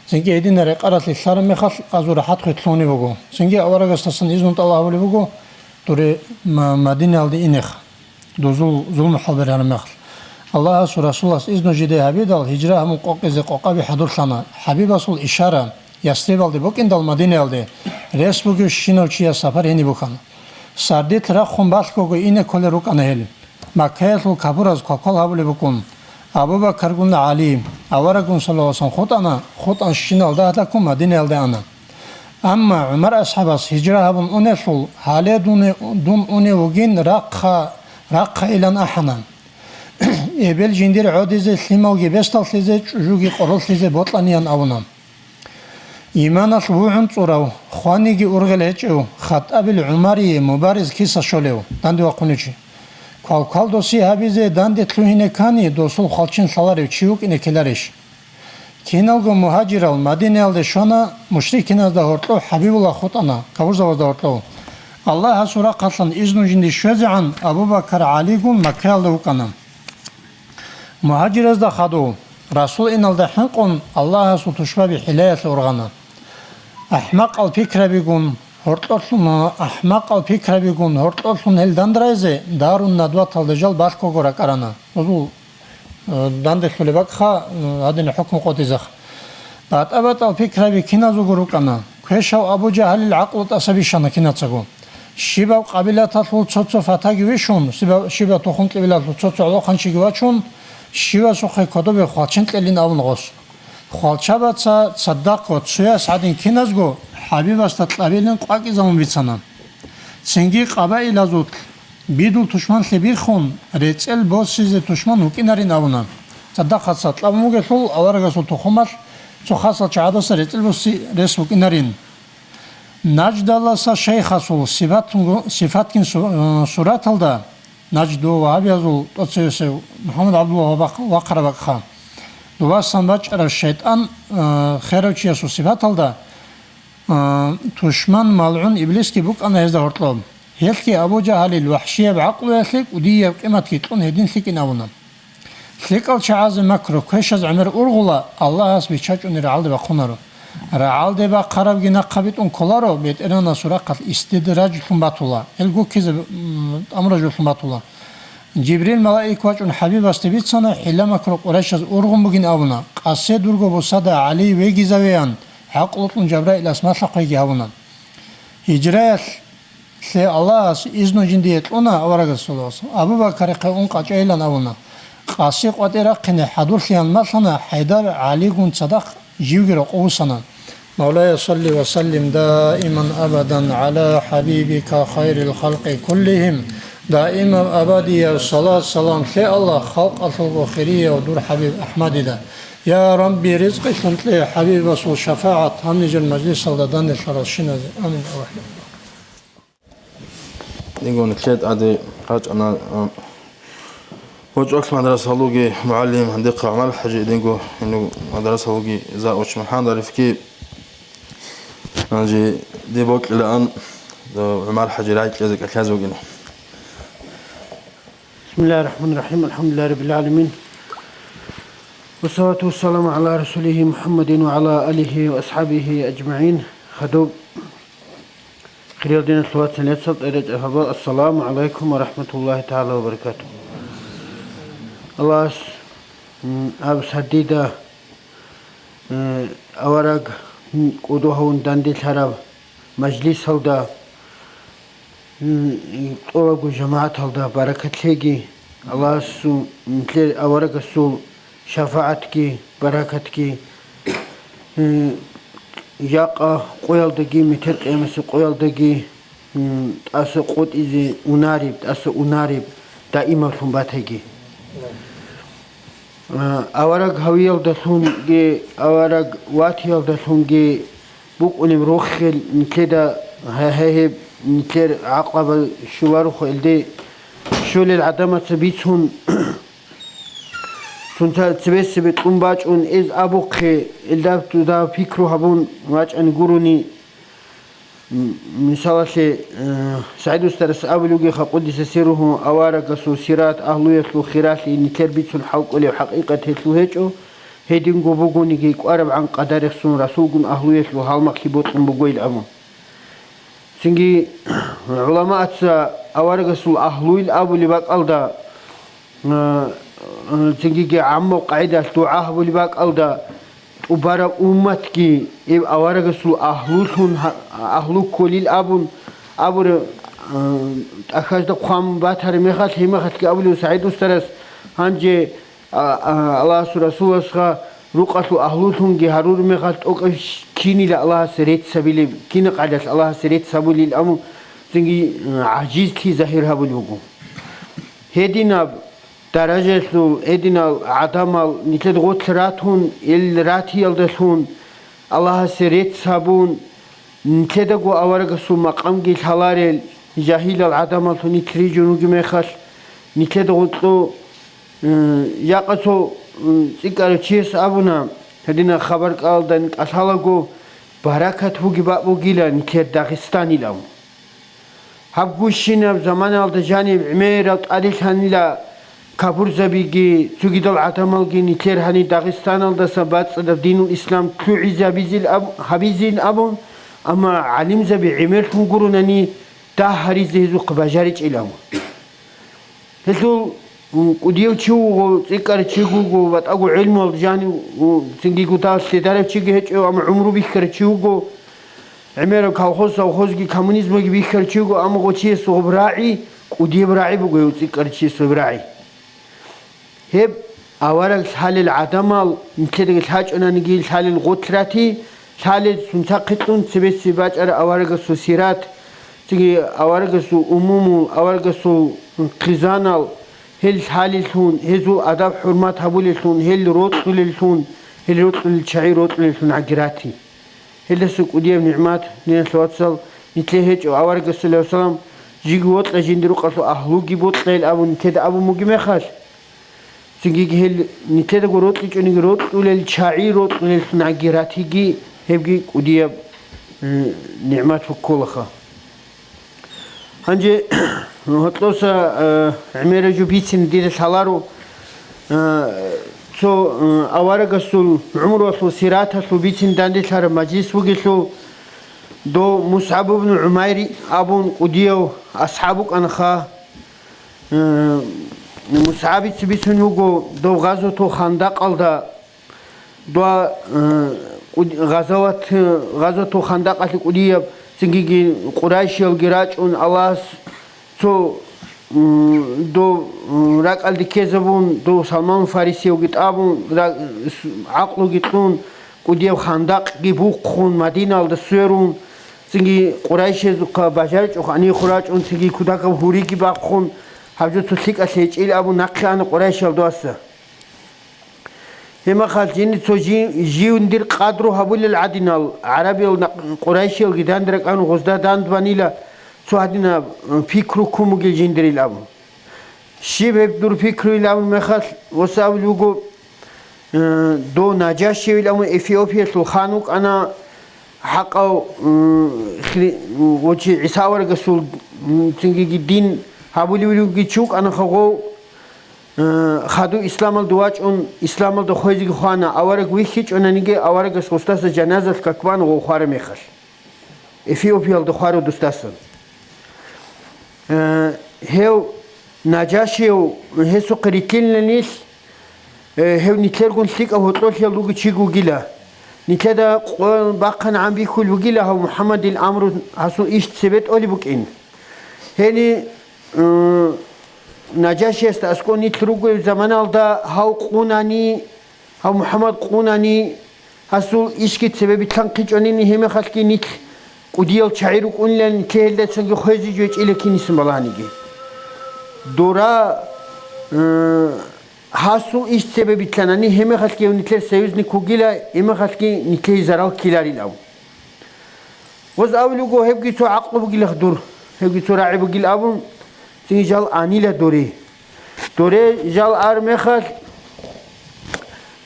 Цинги гьединал рекъаралъе лъараб мехалъ, азул рахӀат хветлъугьунеб буго. Цинги аварагасдасан изну тӀалаб гьабулеб буго, дуре Ма-, Мадинаялде инеха, дозул зулму хӀалбергьараб мехалъ. Аллагьасул Расулас изну жиде гьабидал, гьижра гьабун къокъизе къокъаби хӀадурлъана. ХӀабибасул ишара, Ясрибалде букӀиндал Мадинаялде рес бугев щинав чияс сапар гьениб бухьана. Сардилъ рахъун балъгого ине кколел рукӀана гьел. Маккаялъул капураз квалквал гьабулеб букӀун. Абу-Бакаргун ГӀали, авараггун саллаллагьу гӀалайгьи вассалам хутӀана, хутӀан щинал дагьдаккун Мадинаялде ана. Амма ГӀумар асхӀабас гьижра гьабун унелъул, гьале дуне-, дун унев вугин рахъа, рахъайилан ахӀана. Эбел жиндир гӀодизе, лъималги бесдаллъизе, чӀужуги къороллъизе бокьаниян абуна. Иманалъ вугӀун цӀурав, хваниги ургъел гьечӀев Хаттабил ГӀумарие мубариз киса щолев, данде вахъунев чи. Квалквал досие гьабизе данде лъугьине ккани, досул хвалчен лъаларев чи вукӀине ккеларищ? Киналго мугьажирал Мадинаялде щвана, мушрикиназда гьоркьов ХӀабибуллагь хутӀана, капурзабазда гьоркьов. Аллагьасул рахъалъан изну жинде щвезегӀан Абу-Бакар ГӀалигун Маккаялда вукӀана. Мугьажиразда хадув, Расул иналда хӀинкъун, Аллагьасул тушбаби хӀилаялъе ургъана. АхӀмакъал пикрабигун, гьоркьорлъун, ахӀмакъал пикрабигун, гьоркьорлъун гьел дандрайзе, Дарун Надваталда жал балъгого ракӀарана. Гьезул, э, данделъулеб бакӀха, э, гьадинаб хӀукму къотӀизеха. БатӀа-батӀал пикраби киназулго рукӀана. Квешав Абу Жагьалил гӀакълу тӀаса бищана кинацаго. Щибаб къабилаталъул цо-цо фатаги вищун, щиба-, щибаб тухум-кьибилалъул цо-цо гӀолохъанчиги вачун, щивасухъе кодобе хвалчен кьелин абун гъос. Хвалчабаца цадахъго цояс гӀадин киназго ХӀабибасда кьабилин къвакӀизабун бицана. Цинги къабаилазулъ бидул тушманлъи биххун, рецӀел босизе тушман вукӀинарин абуна. Цадахъаца кьабун бугелъул, аварагасул тухумалъ цо хасал чагӀаздаса рецӀел боси рес букӀинарин. Наждаласа шайхасул сипатгун-, сипатгин су-, э, сураталда, Нажду вагьабиязул тӀоцевесев МухӀаммад ГӀабдуллагь вахъ-, вахъараб бакӀха, дувасан бачӀарав шайтӀан, э, херав чиясул сипаталда, э, тушман малгӀун Иблисги букӀана гьезда гьоркьоб. Гьелъги Абу Жагьалил вахӀшияб гӀакълуялъе кӀудияб къиматги кьун гьедин лъикӀин абуна. ЛъикӀал чагӀазе макру квешаз гӀемер ургъула, Аллагьас биччачӀунел рагӀалде бахъунаро. РагӀалде бахъарабги нахъа битӀун кколаро, БетӀергьанасул рахъалъ истидражлъун батула, гьел гуккизе, м, тӀамуражулъун батула. Жибрил малаик вачӀун ХӀабибасде бицана, хӀила-макру Къурайшаз ургъун бугин абуна, къасе дурго бусада ГӀали вегизавеян, гӀакълу кьун Жабраилас малъа-хъвейги гьабуна. Гьижраялъ лъе Аллагьас изну жиндие кьуна аварагас, саллаллагьу гӀалайгьи ва саллам, Абу Бакарихъе ун къачӀайилан абуна. Къаси къватӀи рахъине хӀадурлъиялъ малъана, ХӀайдар ГӀалигун цадахъ живги рокъов вуссана. Мавлая, салли ва саллим даиман абадан гӀала хӀабибика хайрил халкъи куллигьим. Даимаб абадияб салат-салам лъе, Аллагь, халкъалъулго хирияв дур ХӀабиб АхӀмадида. Я Рабби, ризкъилъун кье ХӀабибасул шафагӀат гьанижер мажлисалда данделъаралщиназе. Амин. Динго нилъер тӀаде рачӀана, а, гьоркьор мадрасалъулги мугӀалим, гьандихъа ГӀумар-хӀажи, динго гьенив мадрасалъулги завуч МухӀаммад-ГӀарифги, гьанже дие бокьилаан, а, ГӀумар-хӀажи рагӀи кьезе кӀалъазе вугин. بسم الله الرحمن الرحيم. الحمد لله رب العالمين. والصلاة والسلام على رسوله محمد وعلى آله وأصحابه أجمعين. Хадуб, хириял диналъул вацал, яцал тӀеречӀел хабар, ассаламу гӀалайкум ва рахӀматуллагьи тагӀала ва баракатугьу. Аллагьас, м, аб сардида, м, авараг, м, кӀодо гьавун данделъараб мажлисалда, м, тӀолабго жамагӀаталда баракат лъеги, Аллагьасул, нилъер аварагасул шафагӀатги, баракатги, м, жакъа къоялдаги, метер къиямасеб къоялдаги, м, тӀаса къотӀизе унареб, тӀаса унареб даимаблъун батаги. А, авараг гьавиялдалъунги, авараг ватиялдалъунги букӀунеб рохел нилъеда гьа-, гьа-, гьеб нилъер гӀакълабал щоларохъо, илде щолел гӀадамаца бицун, цунца цебесеб кьун бачӀун эз абухъе, илдаб дуда пикру гьабун вачӀани гурони, М, мисалалъе, э, СагӀид устарас абулев вугеха, къуддиса сирругьу, аварагасул сират агьлуялъул хиралъи нилъер бицун хӀал кӀолеб хӀакъикъат гьелъул гьечӀо, Гьединго бугониги, кӀварабгӀан къадарихъ сун расулгун агьлуялъул гьалмагълъи бокьун бугойил абун. Цинги гӀуламаца аварагасул агьлуил абулеб бакӀалда, э, э, цингиги гӀаммаб къагӀидалъ дугӀа гьабулеб бакӀалда, тӀубараб умматги эб аварагасул агьлулъун гьа-, агьлу кколил абун абураб, э, тӀахьазда хъван батараб мехалъ, гьеб мехалъги абулев СагӀид устарас, гьанже А, а, Аллагьасул Расуласха рукъалъул агьлулъунги гьарураб мехалъ тӀокӀав щ-, кинила Аллагьасе рецц гьабилеб, кина къагӀидалъ Аллагьасе рецц гьабулил абун, цинги, а, гӀажизлъи загьир гьабулеб буго. Гьединаб даражаялъул, гьединал гӀадамал нилъеда гъорлъ ратун, ил ратиялдалъун Аллагьасе рецц гьабун, нилъедаго аварагасул макъамги лъаларел жагьилал гӀадамаллъун нилъ рижун ругеб мехалъ, нилъеда гъоркьо, м, жакъа цо, м, цӀикӀкӀарав чияс абуна, гьадинаб хабар кӀалдани кӀалъалаго, баракат бугеб бакӀ бугила нилъер Дагъистанилан. Гьаб гущинаб заманалда жаниб гӀемерал тӀаделъанила капурзабиги, цогидал гӀадамалги нилъер гьаниб Дагъистаналдаса бацӀцӀадаб динул ислам лъугӀизабизил аб-, гьабизин абун, амма гӀалимзаби гӀемерлъун гуронани дагь гьаризе гьезухъе бажаричӀилан. Гьелъул, м, кӀудияв чи вуго, цӀикӀкӀарав чи вуго, батӀаго гӀелмуялда жанив, у, цинги гутал лъедарав чиги гьечӀев, амма гӀумру бихьарав чи вуго, гӀемераб колхоз-совхозги коммунизмги бихьарав чи вуго, амма гъо чиясул гъоб рагӀи, кӀудияб рагӀи буго гьев цӀикӀкӀарав чиясул рагӀи. Гьеб авараг лъалел гӀадамал нилъедаги лъачӀунаниги, лъалел гъорлъ рати, лъалел сунцахъе кьун цебеси бачӀараб аварагасул сират, цинги аварагасул умумул, аварагасул хъизанал, гьел лъалеллъун, гьезул адаб-хӀурмат гьабулеллъун, гьел рокьулеллъун, гьел рокьулел чагӀи рокьулеллъун гӀаги рати. Гьелдаса кӀудияб нигӀмат, диналъул вацал, нилъее гьечӀо, аварагас, саллаллагьу гӀалайгьи вассалам, жиги вокьа жиндир рукъалъул агьлуги бокьейил абун нилъеда абун бугеб мехалъ, цинги гьел нилъедаго рокьичӀониги рокьулел чагӀи рокьулеллъун гӀаги ратиги, гьебги кӀудияб, э, нигӀмат букколаха. Гьанже гьоркьоса, э, гӀемераб жо бицине дида лъаларо, э, цо, э, аварагасул гӀумруялъул сираталъул бицине данделъараб мажлис бугелъул, дов МусгӀаб ибн ГӀумайр абун кӀудияв асхӀаб вукӀанаха. Э, МусгӀабица бицун вуго дов гъазватул Хандакъалда, Дуа, э, кӀуд-, гъазават, гъазватул Хандакъалъе кӀудияб, цинги Къурайшиялги рачӀун, Аллагьас цо, м, дов, м, ракӀалде ккезабун, дов Салман Фарисиявги тӀамун, ра-, с-, гӀакълуги кьун, кӀудияб хандакъги бухъун, Мадиналда сверун, цинги Къурайшиязухъа бажаричӀухъ гьанихъ рачӀун, цинги кутакаб гьуриги бахъун, гьаб жо цо лъикӀалъ гьечӀил абун нахъе ана Къурайшиял дуаса. Гьеб мехалъ жинда цо жи-, жиндир къадру гьабулел гӀадинал, гӀарабиял на-, Къурайшиялги данде ракӀан гъозда дандбанила цо гьадинаб, э, пикру ккун бугел жиндирил абун. Щиб гьеб дур пикруил абун мехалъ, ва абулеб буго, э, дов Наджашиевил абун Эфиопиялъул хан вукӀана, хӀакъав, м, хри-, м, гъочи ГӀиса аварагасул, м, цинги дин гьабулев вугев чи вукӀана хагъов, Э, хадув исламалда вачӀун, исламалда хвезеги хвана, авараг вихьичӀонаниги, аварагас гъустаса жаназалъ какбан гъов хвараб мехалъ. Эфиопиялда хварав дустасан. Э, гьев Наджашияв гьесухъе рилълъинилан нилъ, э, гьев нилъергун лъикӀав гьоркьолъиялда вугев чиги вугила. Нилъеда къо-, бахъанагӀан бихьулеб бугила гьав МухӀаммадил амру гьасул иш цебе тӀолеб букӀин. Гьени, м, Наджашиясда аскӀов нилъ ругояб заманалда гьав къунани, гьав МухӀаммад къунани, гьасул ишги цебе билълъанхъичӀонани, гьеб мехалъги нилъ кӀудиял чагӀи рукӀунилан, нилъее гьелдасанги хвезе жо гьечӀила кинисан балагьаниги. Дора, м, гьасул иш цебе билълъанани, гьеб мехалъги гьев нилъер союзник вугила, гьеб мехалъги нилъее зарал ккеларилан. Гъоз абулеб буго, гьебги цо гӀакълу бугилаха дур, гьебги цо рагӀи бугил абун, цинги жал анила доре. Доре жал ар мехалъ,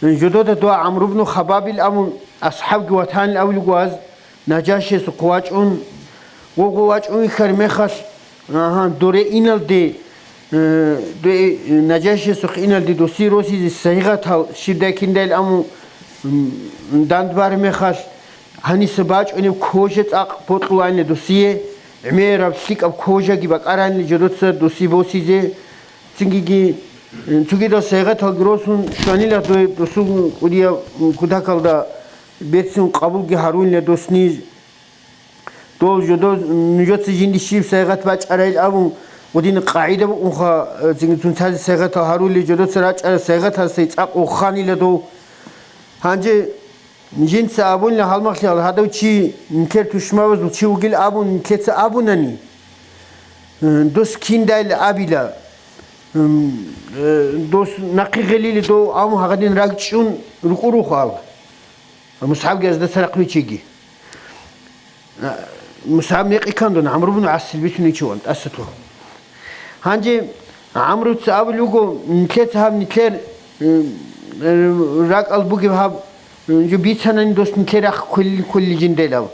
жодода дова ГӀамру ибн Хабабил абун асхӀабги ватанил абулеб буго гьаз, Наджашиясухъ вачӀун, гъого вачӀун вихьар мехалъ, Агьа, доре иналде, Э, дой, э, Нажашиясухъ иналде досие росизе сайгъатал щибдай киндайил аму, м, дандбар мехалъ, гьаниса бачӀунеб кожа цӀакъ бокьулаанила досие, гӀемераб лъикӀаб кожаги бакӀаранила жодоца досие босизе. Цингиги, э, цогидал сайгъаталги росун щванила дой досул кӀудияб, м, кутакалда берцин къабулги гьарунила досни. Дол жодо нужеца жинде щиб сайгъат бачӀарайил абун, гъудин къагӀида букӀунха, э, цинги цунцазе сайгъатал гьарулел жодоца рачӀарал сайгъаталсай цӀакъ воханила дов. Гьанже жинца абунила гьалмагълъи гьал гьадав чи нилъер тушмабазул чи вугил абун нилъеца абунани, э, дос киндайил абила, м, э, дос нахъе гъелили дов абун гьагъадин рагчӀун рукӀурухъал. МусгӀабги азда царахъ вичиги. А, МусгӀаб мекъи кандун, ГӀамру бну ГӀасил бицуничи ван, тӀаса лъугьун. Гьанже ГӀамруца абулев вуго, нилъеца гьаб нилъер, м, м, ракӀал бугеб гьаб, м, жо бицанани дос нилъер рахъ кколил-кколил жиндел аб.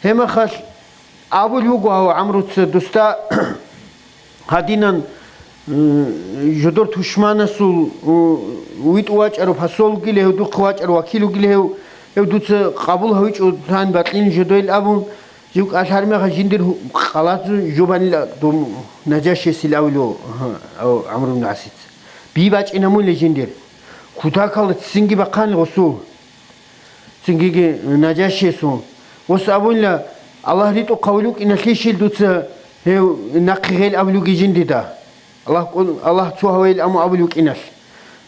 Гьебмахалъ абулев вуго гьав ГӀамруца досда, гьадинан, м, жодор тушманасул, м, витӀ вачӀарав посол вугил гьев, духъ вачӀарав вакил вугил гьев, гьев дуца къабул гьавичӀо тан бакьин жодойл абун, жив кӀалъар меха жиндир гьу-, къалазу жубанила дум Нажашиясил авило, гьа, ав-, ГӀамру ибн ГӀасица. Би бачӀина муйла жиндир. Кутакал цинги бахъани гъусул. Цингиги Нажашиясул. Ос абунила, Аллагь ритӀухъ гьавил вукӀиналъищил дуца гьев нахъе гъел абулуги жиндида. Аллагь кӀун-, Аллагь цо гьавайил аму абулев вукӀиналъ.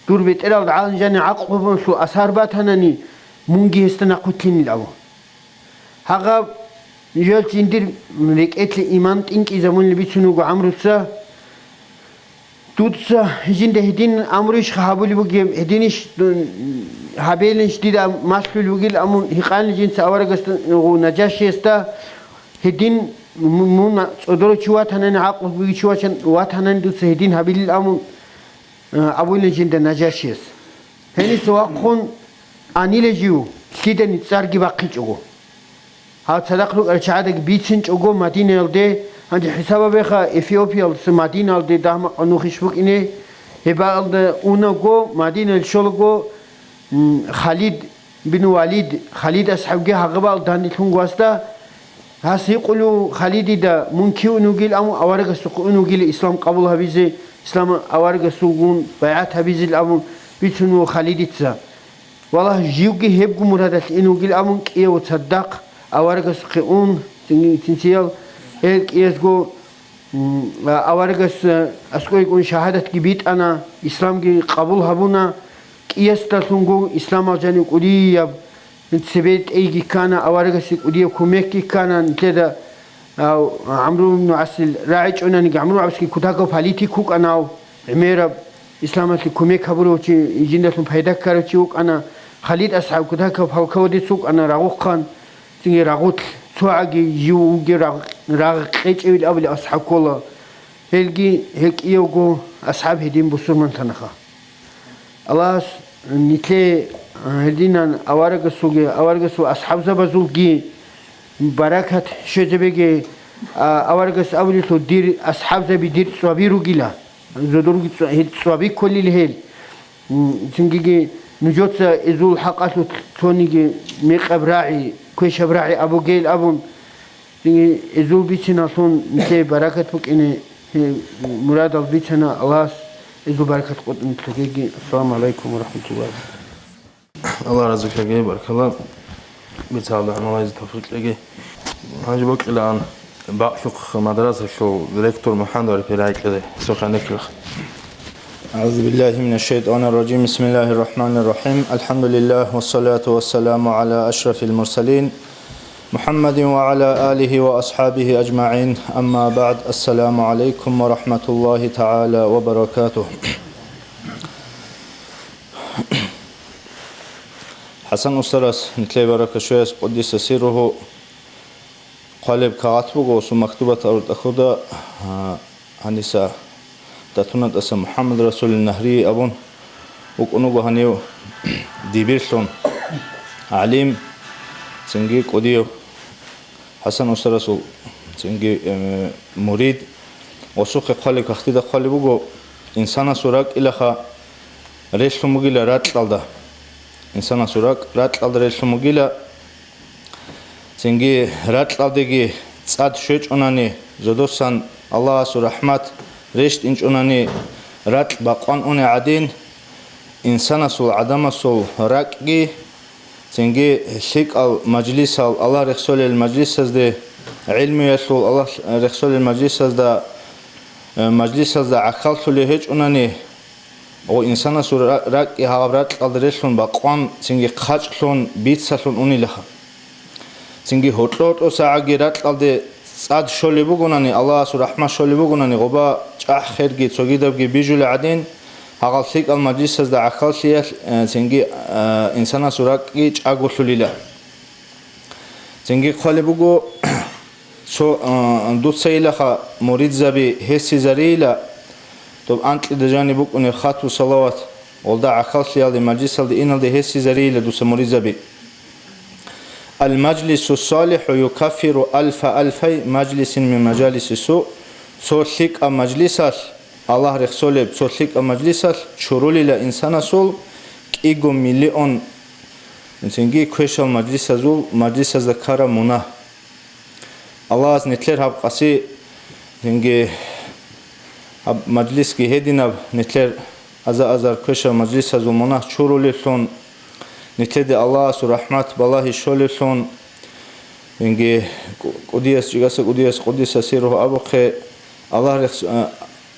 Дур бетӀералда гӀаланжани гӀакълу гьабуналъул асар батанани, мунги гьесда нахъвилълъинил абу. Гьагъаб жал жиндир рекӀелъе иман тӀинкӀизабунил бицун вуго ГӀамруца. Дуца жинда гьедин амруйищха гьабулеб бугеб, гьединищ дун гьабейлищ дида малъулеб бугил амун, гьикъани жинца аварагасда, гъу, Нажашиясда, гьедин му-, мун цӀодоро чи ватанани, гӀакълу буги чи вачан ватанани дуца гьедин гьабилил амун, а, абуна жинда Нажашияс. Гьениса вахъун анила жив, лъидани цӀарги бахъичӀого. Гьав цадахъ рукӀарал чагӀадаги бицинчӀого Мадинаялде, гьанже хӀисабабеха, Эфиопиялдаса Мадинаялде дагьмакъа нухищ букӀине, гьебаалда унаго, Мадинаялде щолаго, м, Халид бин Валид, Халид асхӀабги гьагъабал данделъун гвасда, гьас гьикъулев Халидида, мун кив ун вугил амун, аварагасухъе ун вугила ислам къабул гьабизе, ислам аварагасулгун байгӀат гьабизил абун бицун вуго Халидица. Валлагь, живги гьебго мурадалъ ин вугил абун кӀияв цадахъ аварагасухъе ун, цин-, цинциял гьел кӀиязго, м, а, аварагас, а, аскӀове кӀун шагьадатги битӀана, исламги къабул гьабуна, кӀиясдалъунго исламал жанив кӀудияб цебе тӀейги ккана, аварагасе кӀудияб кумекги ккана, нилъеда Ав ГӀамру ибн ГӀасил рагӀичӀонаниги, ГӀамру ГӀасги кутакав политик вукӀанав, гӀемераб, исламалъе кумек гьабурав чи, жиндалъун пайда ккарав чи вукӀана, Халид асхӀаб кутакав полководец вукӀана рагъухъан, цинги рагъулъ цогӀаги жив вугев рагъ-, рагъ кьечӀевил абулев асхӀаб ккола. Гьелги, гьел кӀиявго асхӀаб гьедин бусурмантанаха. Аллагьас нилъее, а, гьединан аварагасулги, аварагасул асхӀабзабазулги баракат щвезабеги, а, аварагас абулелъул, дир асхӀабзаби дир цӀваби ругила, зодорги цӀва-, гьел цӀваби кколил гьел. М, цингиги нужеца изул хӀакъалъулъ цониги мекъаб рагӀи, квешаб рагӀи абугейил абун, Гьезул бициналъун нилъее баракат букӀине, гьеб мурадал бицана Аллагьас, гьезул баракат къотӀун нилъеги. Ассаламу гӀалайкум ва рахӀматуллагь. Аллагь разилъаги, баркала. Бицалда гӀамалайзе тавфикъ кьеги. Гьанже бокьилаан бакьухъ мадрасалъул ректор МухӀаммад Ариф райкьеде, суханеклъ. أعوذ بالله من الشيطان الرجيم. بسم الله الرحمن الرحيم. الحمد لله والصلاة والسلام على أشرف المرسلين محمد وعلى آله وأصحابه أجمعين. أما بعد. السلام عليكم ورحمة الله تعالى وبركاته. ХӀасан устарас, нилъее баракат щвеяс, къуддиса сирругьу, хъвалеб кагъат буго, осул мактубат арутӀахьуда, а, гьаниса датуна тӀаса МухӀаммад Расулил Нагьрии абун вукӀун вуго гьанив дибирлъун гӀалим, цинги кӀудияв ХӀасан устарасул, цинги, э, мурид, Осухъе хъвалеб, кагътида хъвалеб буго, инсанасул ракӀилаха релълъун бугила ракьалда. Инсанасул ракӀ ракьалда релълъун бугила. Цинги ракьалдеги цӀад щвечӀунани, зодосан Аллагьасул рахӀмат рещтӀинчӀунани, ракь бакъван уни гӀадин, инсанасул, гӀадамасул ракӀги, цинги лъикӀал мажлисал, Аллагь рехсолел мажлисазде, гӀилмуялъул Аллагь рехсолел мажлисазда, э, мажлисазда гӀахьаллъулей гьечӀунани, ва инсанасул ра-, ракӀги гьаб ракьалда релълъун бакъван, цинги хъачӀлъун, бицалъун унилаха. Цинги гьоркьо-гьоркьо сагӀаги ракьалде цӀад щолеб бугонани, Аллагьасул рахӀмат щолеб бугонани, гъоба чӀахӀ-херги цогидабги бижулей гӀадин, гьагъал лъикӀал мажлисазда гӀахьаллъиялъ, э, цинги, э, инсанасул ракӀги чӀаголъулила. Цинги хъвалеб буго, цо, э, дуца илаха муридзаби гьесизарийила, доб анкьида жаниб букӀунеб хату салават, гъолда гӀахьаллъиялде, мажлисалде иналде гьесизарийила дуца муридзаби. Ал-мажлису салихӀу юкаффиру алфа алфай мажлисин мин мажалиси су. Цо лъикӀаб мажлисалъ, Аллагь рехсолеб цо лъикӀаб мажлисалъ чурулила инсанасул кӀиго миллион, цинги квешал мажлисазул, мажлисазда ккараб мунагь. Аллагьас нилъер гьаб къаси, цинги гьаб мажлисги гьединаб, нилъер аза-азар квешал мажлисазул мунагь чурулевлъун, нилъеде Аллагьасул рахӀмат балагьи щолевлъун, цинги кӀу-, кӀудияс, чӀегаса кӀудияс къудиса сирругьу абухъе, Аллагь рехс-, а,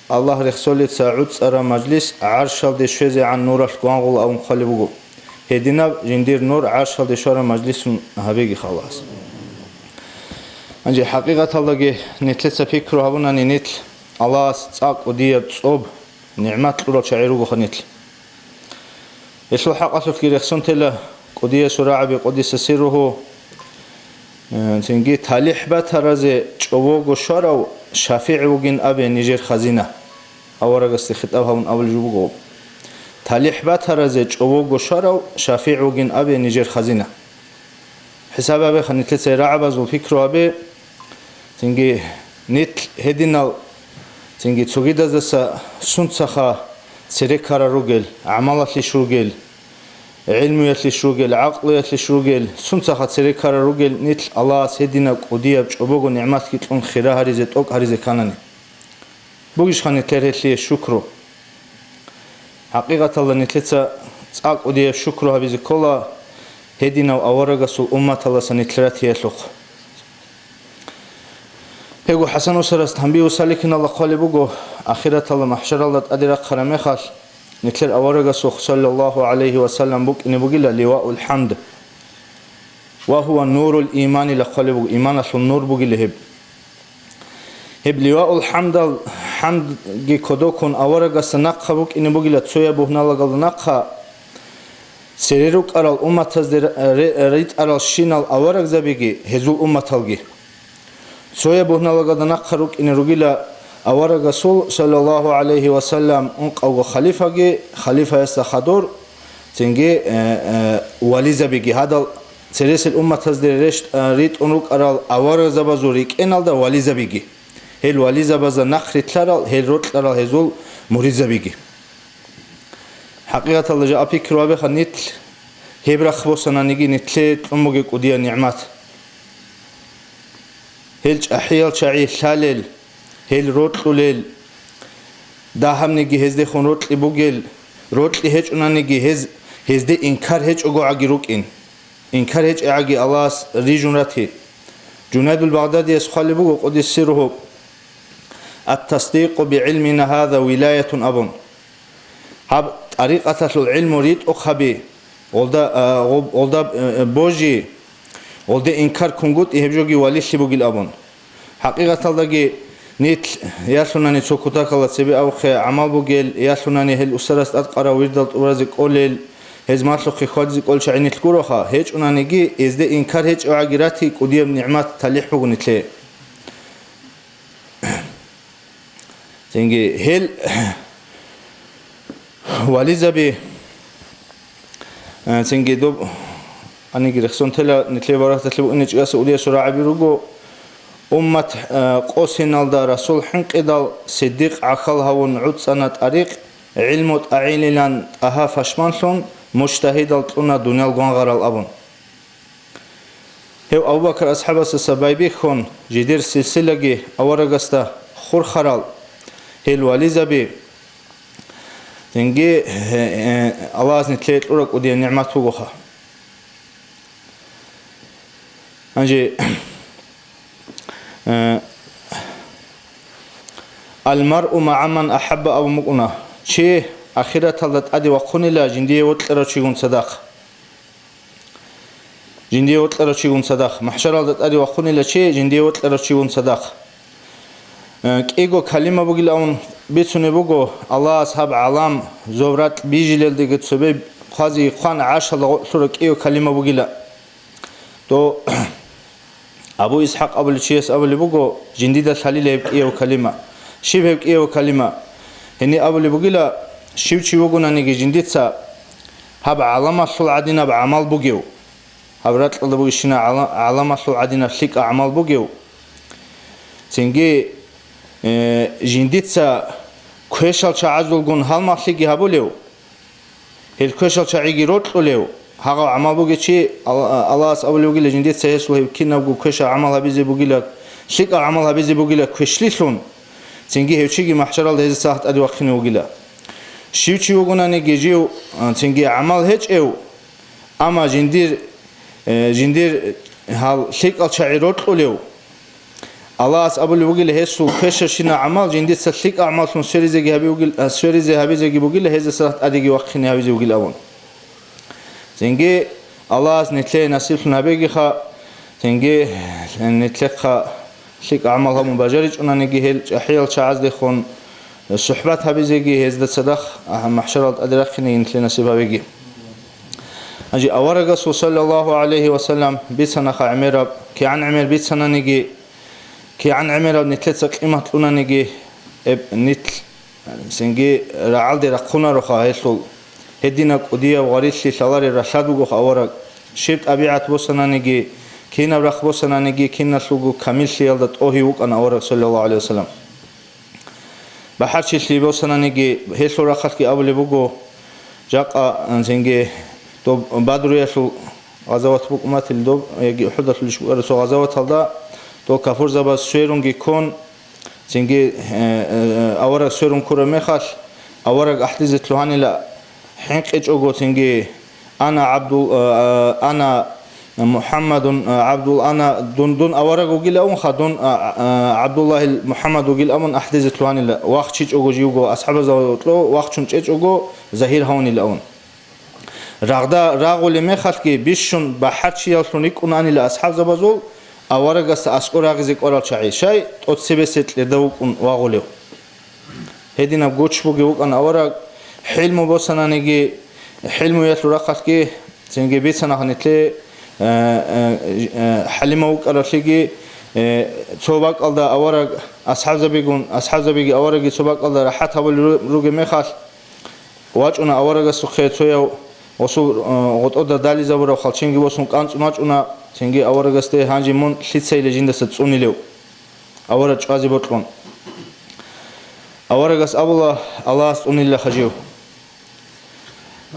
Аллагь рехсолеца гӀуцӀараб мажлис гӀаршалде щвезегӀан нуралъ гвангъула абун хъвалеб буго. Гьединаб жиндир нур гӀаршалде щвараб мажлисун гьабеги халас. Гьанже хӀакъикъаталдаги нилъеца пикру гьабунани, нилъ Аллагьас цӀакъ кӀудияб цӀоб, нигӀмат кьурал чагӀи ругоха нилъ. Гьелъул хӀакъалъулъги рехсон тела кӀудиясул рагӀаби къудиса сирругьу, э, цинги талихӀ батаразе чӀового щварав шафигӀ вугин абе нижер хазина. Аварагасде хитӀаб гьабун абулеб жо буго. ТалихӀ батаразе чӀового щварав шафигӀ вугин абе нижер хазина. ХӀисаб гьабеха нилъеца рагӀабазул пикру гьабе, цинги нилъ гьединал, цинги цогидаздаса сунцаха цере ккарал ругел, гӀамалалъищ ругел, гӀилмуялъищ ругел, гӀакълуялъищ ругел, сунцаха цере ккарал ругел нилъ Аллагьас гьединаб кӀудияб чӀобого нигӀматги кьун хира гьаризе, тӀокӀ гьаризе кканани. Бугищха нилъер гьелъие шукру? ХӀакъикъаталда нилъеца цӀакъ кӀудияб шукру гьабизе ккола гьединав аварагасул умматалдаса нилъ ратиялъухъ. Гьего ХӀасан усарас Тамбигьу саликиналда хъвалеб буго, ахираталда махӀшаралда тӀаде рахъараб мехалъ, нилъер аварагасухъ, саллаллагьу гӀалайгьи ва саллам, букӀине бугила ливаул хӀамд. Ва гьува нурул иманила хъвалеб буго, иманалъул нур бугила гьеб. Гьеб ливаул хӀамдал, хӀамдги кодоккун аварагасда нахъа букӀине бугила цояб бугьналагалда нахъа, цере рукӀарал умматазде ре-, ре-, ритӀарал щинал аварагзабиги гьезул умматалги. Цояб бугьналагалда нахъа рукӀине ругила аварагасул, саллаллагьу гӀалайгьи ва саллам, ункъавго халифаги, халифаясда хадур, цинги, э, э, вализабиги. Гьадал цересел умматазде рещтӀ-, э, ритӀун рукӀарал аварагзабазул рикӀкӀеналда вализабиги. Гьел вализабазда нахърилълъарал, гьел рокьарал гьезул муридзабиги. ХӀакъикъаталда жо пикру гьабеха нилъ, гьеб рахъ босананиги нилъее кьун бугеб кӀудияб нигӀмат. Гьел чӀахӀиял чагӀи лъалел, гьел рокьулел, дагьабниги гьездехун рокьи бугел, рокьи гьечӀонаниги гьез, гьезде инкар гьечӀого гӀаги рукӀин. Инкар гьечӀегӀаги Аллагьас рижун рати. Жунайдул Багъдадияс хъвалеб буго, къудиса сирругьу, «Ат-тасдикъу би гӀилмина гьаза вилаятун», – абун. Гьаб тӀарикъаталъул гӀилму ритӀухъаби, гъолда, а, гъоб-, гъолда, э, божи, гъолде инкар кунгутӀи, гьеб жоги валилъи бугил абун. ХӀакъикъаталдаги нилъ ялъунани цо кутакалда цебе абухъе гӀамал бугел, ялъунани гьел усарас тӀадкъарав вирдал тӀуразе кӀолел, гьез малъухъе хьвадизе кӀолел чагӀи нилъ гуроха, гьечӀонаниги, гьезде инкар гьечӀевгӀаги рати кӀудияб нигӀмат талихӀ буго нилъее. Цинги гьел вализаби, э, цинги доб аниги рехсон тела нилъер баракаталъе бугин чӀегаса удиясул рагӀаби руго, Уммат, э, къосиналда Расул хӀинкъидал, Сиддикъ гӀахьал гьавун гӀуцӀана тӀарикъ, гӀилму тӀагӀилилан тӀагьа пашманлъун, мужтагьидал кьуна дуниял гвангъарал абун. Гьев Абу Бакр асхӀабасдаса байбихьун, жидер силсилаги аварагасда хурхарал, гьел вализаби, цинги, э, э, Аллагьас нилъее кьураб кӀудияб нигӀмат бугоха. Гьанже, э, «Ал-маръу магӀа ман ахӀабба» абун букӀуна, чи ахираталда тӀаде вахъунила жиндие вокьарав чигун цадахъ. Жиндие вокьарав чигун цадахъ. МахӀшаралда тӀаде вахъунила чи жиндие вокьарав чигун цадахъ. Э, кӀиго калима бугилан бицунеб буго, Аллагьас гьаб гӀалам, зоб-ракь бижилелдеги цебе хъвази хъван гӀаршалда гъоркь лъураб кӀиго калима бугила. Дов Абу ИсхӀакъ абулев чияс абулеб буго, жиндида лъалила гьеб кӀияб калима. Щиб гьеб кӀияб калима? Гьениб абулеб бугила, щив чи вугонаниги жиндица гьаб гӀаламалъул гӀадинаб гӀамал бугев, гьаб ракьалда бугебщинаб гӀала-, гӀаламалъул гӀадинаб лъикӀаб гӀамал бугев, цинги, э, жиндица квешал чагӀазулгун гьалмагълъиги гьабулев, гьел квешал чагӀиги рокьулев, гьагъав гӀамал бугев чи, Ал-, Аллагьас абулев вугила, жиндица гьесул гьеб кинабго квешаб гӀамал гьабизе бугила, лъикӀаб гӀамал гьабизе бугила квешлъилъун, цинги гьев чиги махӀшаралда гьезда цадахъ тӀаде вахъине вугила. Щив чи вугонаниги жив, а, цинги гӀамал гьечӀев, амма жиндир, э, жиндир гьал лъикӀал чагӀи рокьулев, Аллагьас абулев вугила, гьесул квешабщинаб гӀамал жиндица лъикӀаб гӀамаллъун сверизеги гьаби вугил-, а, сверизе гьабизеги бугила, гьезда цадахъ тӀадеги вахъине гьавизе вугил абун. Цинги Аллагьас нилъее насиблъун гьабегиха, цинги нилъехъа лъикӀаб гӀамал гьабун бажаричӀонаниги, гьел чӀахӀиял чагӀаздехун сухӀбат гьабизеги, гьезда цадахъ, а, махӀшаралда тӀаде рахъинеги нилъее насиб гьабеги. Гьанже аварагасул, саллаллагьу гӀалайгьи ва саллам, бицанаха гӀемераб, кигӀан гӀемер бицананиги, кигӀан гӀемераб нилъеца къимат кьунаниги, эб-, нилъ, цинги рагӀалде рахъунароха гьелъул. Гьединаб кӀудияб гъварилъи лъаларел ралъад вугоха авараг. Щиб тӀабигӀат босананиги, кинаб рахъ босананиги, киналъулго камиллъиялда тӀогьив вукӀана авараг, саллаллагьу гӀалайгьи ва саллам. БахӀарчилъи босананиги, гьелъул рахъалъги абулеб буго, жакъа, цинги, доб Бадруялъул гъазават букӀунатил доб, яги УхӀудалъулищ букӀараб цо гъазаваталда, дол кафурзабаз сверунги ккун, цинги, э, э, авараг сверун ккураб мехалъ, авараг ахӀдизе лъугьанила хӀинкъичӀого, цинги, «Ана ГӀабдул-, а, а, ана МухӀаммадун, а, ГӀабдул-, ана дун, дун авараг вугилаун ха, дун, а, а, ГӀабдуллагьил МухӀаммад вугилаун», ахӀдизе лъугьанила, вахчичӀого живго, асхӀабазда гьоркьо вахчун чӀечӀого, загьир гьавунилаун. Рагъда рагъулеб мехалъги бищун бахӀарчияллъун рикӀкӀунанила асхӀабзабазул аварагасда аскӀор рагъизе кӀварал чагӀи, щай тӀоцебесеб кьерда вукӀун вагъулев. Гьединаб гуч бугев вукӀана авараг, хӀилму босананиги, хӀилмуялъул рахъалъги, цинги бицана гьанилъе, э, э, э, ХӀалима вукӀаравлъиги, э, цо бакӀалда авараг асхӀабзабигун, асхӀабзабиги аварагги цо бакӀалда рахӀат гьабулел ру-, ругеб мехалъ, вачӀуна аварагасухъе цояв гъосул, э, гъотӀода дализабурав хъалченги босун кӀанцӀун вачӀуна, цинги аварагасде: «Гьанже мун лъицайилан жиндаса цӀунилев?» Авараг чӀвазе бокьун. Аварагас абула: «Аллагьас цӀунилаха жив».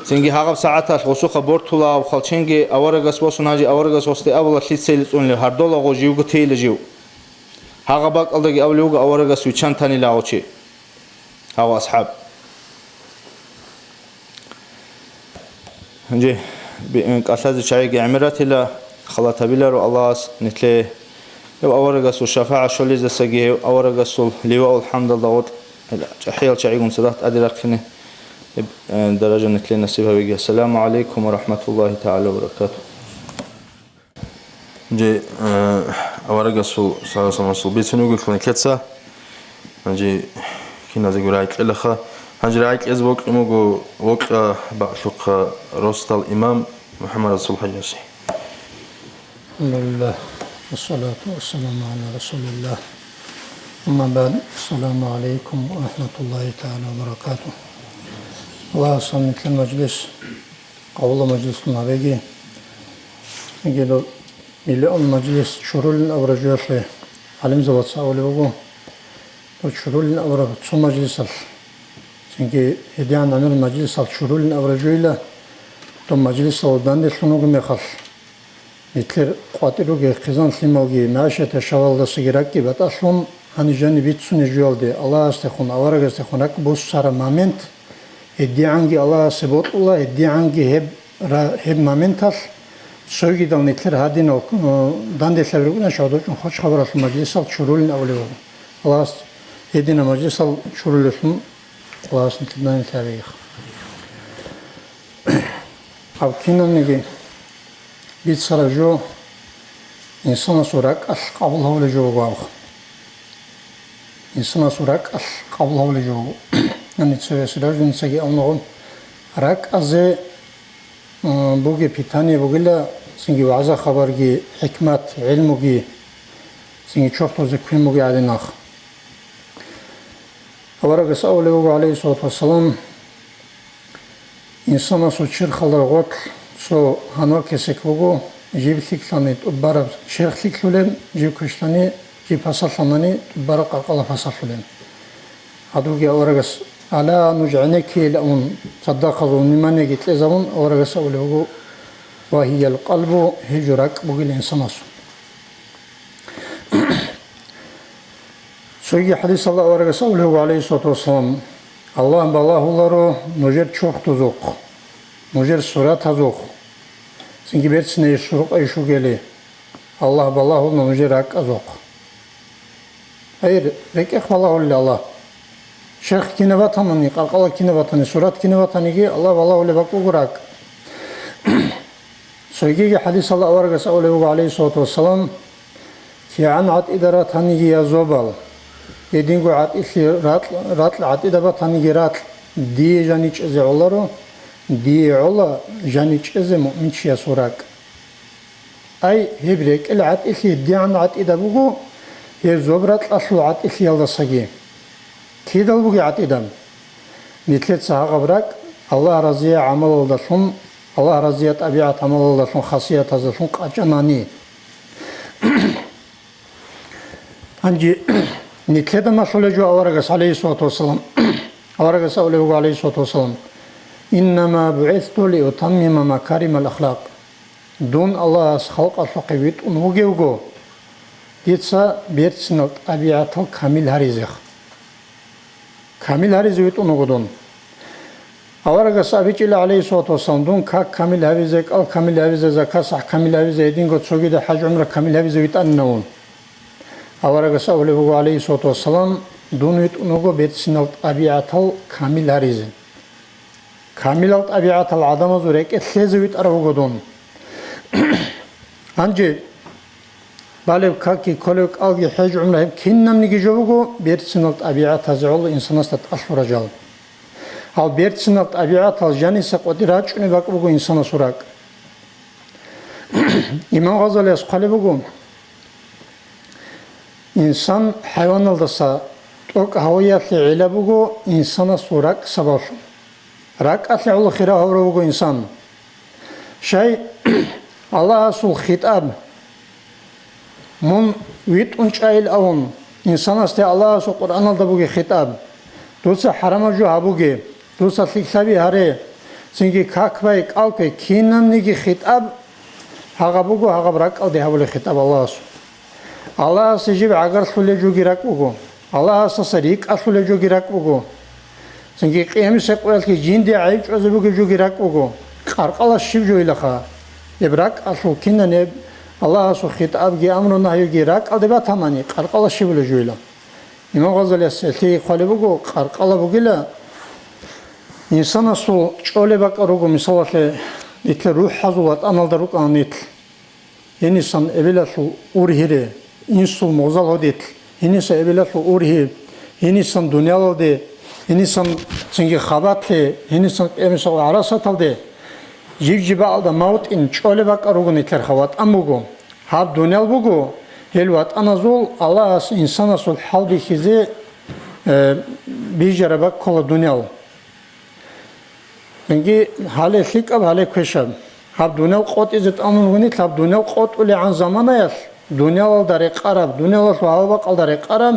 Цинги гьагъаб сагӀаталъ гъосухъа бортула гьав хъалченги аварагас босун гьанже аварагас гъосде абула лъицайилан цӀунилев, гьардола гъо живго тейила жив. Гьагъаб бакӀалдаги абулев вуго аварагас виччан танила гъо чи. Гьав асхӀаб. Гьанже би-, кӀалъазе чагӀиги гӀемер ратила, халатабиларо Аллагьас нилъее. Гьев аварагасул шафагӀат щолездасаги гьев аварагасул ливаул хӀамдалда гъоркь чӀахӀиял чагӀигун цадахъ тӀаде рахъине гьеб, э, даража нилъее насиб гьавеги. Ассаламу гӀалайкум ва рахӀматуллагьи тагӀала ва баракатугь. Гьанже, э, аварагасул, саллаллагьу гӀалайгьи ва саллам, бицун вугелъул нилъеца, гьанже киназего рагӀи кьелаха. Гьанже рагӀи кьезе бокьун буго вокьа бакӀлъухъа росдал имам МухӀаммад Расул ХӀажиясе. الحمد لله، والصلاة والسلام على رسول الله. أما بعد، السلام عليكم ورحمة الله تعالى وبركاته. Аллагьас гьаниб нилъер мажлис къабул мажлислъун гьабеги. Гьеле миллион мажлис чурулин абураб жоялъе ГӀалимзабаца абулеб буго, дов чурулин абураб цо мажлисалъ, цинги гьедигӀан гӀемер мажлисалъ чурулин абураб жойила, дов мажлисалда данделъун вугеб мехалъ, нилъер къватӀир ругел хъизан-лъималги, мягӀишат-яшавалдасаги ракӀги батӀалъун, гьаниб жаниб бицунеб жоялде, Аллагьасдехун, аварагасдехун ракӀ буссараб момент, гьедигӀанги Аллагьасе бокьула, гьедигӀанги гьеб ра-, гьеб моменталъ цогидал нилъер гьадинал, э, данделъаби рукӀуна, гьадин чӀун хвалеб мажлисал чурулин абулеб буго. Аллагьас гьединал мажлисал чурулеллъун Аллагьас нилъер данделъаби гьабеги. Гьаб кинабниги бицараб жо инсанасул ракӀалъ къабул гьабулеб жо буго аб. Инсанасул ракӀалъ къабул гьабулеб жо буго. Гьаниб цевесел ражулинцаги абуна гьаб, ракӀазе, м, бугеб питание бугила, цинги вагӀза-хабарги, хӀикмат, гӀелмуги, цинги чорхолъузе квен бугеб гӀадин. Аварагас абулеб буго, гӀалайгьиссалату вассалам, инсанасул черхалда гъорлъ цо гьанвал кесек буго, жиб лъикӀлъани тӀубараб черх лъикӀлъулеб, жиб квешлъани, жиб пасалъанани тӀубараб къаркъала пасалъулеб. Гьадинги аварагас, «Ала, нуж гӀенеккейилан», цадахъ гьезул вниманиеги кьезабун, аварагас абулеб буго, «Ва гьиял къалбу», гьеб жо ракӀ бугила инсанасул. Цоги хӀадисалда аварагас абулеб буго, гӀалайгьиссалату вассалам, Аллагь балагьуларо нужер чорхдузухъ, нужер суратазухъ, цинги берцинайищ рукъайищ вугели, Аллагь балагьула нужер ракӀазухъ. Гьайр, рекӀехъ балагьулел Аллагь. Черх кинаб батани, къаркъала кинаб батани, сурат кинаб батаниги, Аллагь балагьулеб бакӀ буго ракӀ. Цогиги хӀадисалда аварагас абулеб буго, гӀалайгьиссалату вассалам, кигӀан гӀатӀида ратаниги я зобал, гьединго гӀатӀилъи ракь-, ракь гӀатӀида батаниги ракь, дие жаничӀезе гӀоларо, дие гӀола жаничӀезе муъминчиясул ракӀ. Ай, гьеб рекӀел гӀатӀилъи дигӀан гӀатӀида буго, гьеб зоб ракьалъул гӀатӀилъиялдасаги. Кидал бугеб гӀатӀида? Нилъеца гьагъаб ракӀ Аллагь разияб гӀамалалдалъун, Аллагь разияб тӀабигӀат-гӀамалалдалъун, хасиятаздалъун къачӀанани. Гьанже нилъеда малъулеб жо аварагас, гӀалайгьиссалату вассалам, аварагас абулеб буго, гӀалайгьиссалату вассалам, «Иннама бугӀисту лиутаммима макаримал ахлакъ». Дун Аллагьас халкъалъухъе витӀун вугевго, дица берцинал тӀабигӀатал камил гьаризех. Камил гьаризе витӀун вуго дун. Аварагас абичӀила, гӀалайгьиссалату вассалам, дун как камил гьавизе, кӀал камил гьавизе, закат-сахӀ камил гьавизе, гьединго цогидал хӀаж-гӀумра камил гьавизе витӀанинавун. Аварагас абулеб буго, гӀалайгьиссалату вассалам, дун витӀун вуго берцинал тӀабигӀатал камил гьаризе. Камилал тӀабигӀатал гӀадамазул рекӀелъ лъезе витӀарав вуго дун. Гьанже балеб какги, кколеб кӀалги, хӀеж-гӀумра гьеб кинабниги жо буго, берцинал тӀабигӀатазе гӀоло инсанасда тӀалъурал жал. Гьал берцинал тӀабигӀатал жаниса къватӀир рачӀунеб бакӀ буго инсанасул ракӀ. Имам Гъазалияс хъвалеб буго, инсан хӀайваналдаса тӀокӀ гьавиялъе гӀела буго инсанасул ракӀ сабаблъун. РакӀалъе гӀоло хира гьавурав вуго инсан. Щай Аллагьасул хитӀаб, мун витӀун чӀайилан абун, инсанасде Аллагьасул Къуръаналда бугеб хитӀаб, дуца хӀарамаб жо гьабуге, дуца лъикӀлъаби гьаре, цинги как бай, кӀал ккве, кинабниги хитӀаб гьагъаб буго, гьагъаб ракӀалде гьабулеб хитӀаб Аллагьасул. Аллагьасе жиб гӀагарлъулеб жоги ракӀ буго. Аллагьасдаса рикӀкӀалъулеб жоги ракӀ буго. Цинги къиямасеб къоялъги жинде гӀайиб чӀвазе бугеб жоги ракӀ буго. Къаркъала щиб жойилаха? Гьеб ракӀалъул кинан гьеб Аллагьасул хитӀабги амру-нагьиги ракӀалде батанани, къаркъала щибулеб жойила? Имам Гъазалияс гьелъие хъвалеб буго, къаркъала бугила, инсанасул чӀолеб бакӀал руго, мисалалъе, нилъер рухӀазул ватӀаналда рукӀана нилъ. Гьенисан эбелалъул ургьире, инсул мугъзал гьодилъ, гьенисан эбелалъул ургьи, гьенисан дуниялалде, гьенисан цинги хабалъе, гьенисан къиямасеб гӀарасаталде, жиб-жибаалда мавтӀин чӀолеб бакӀал руго нилъерха, ватӀан буго. Гьаб дуниял буго, гьел ватӀаназул Аллагьас инсанасул хӀалбихьизе, э, бижараб бакӀ ккола дуниял. Цинги гьале лъикӀаб, гьале квешаб. Гьаб дуниял къотӀизе тӀамун вугони, гьаб дуниял къотӀулегӀан заманаялъ Дуниялалда рекъараб, дуниялалъул гьалаб-бакъалда рекъараб,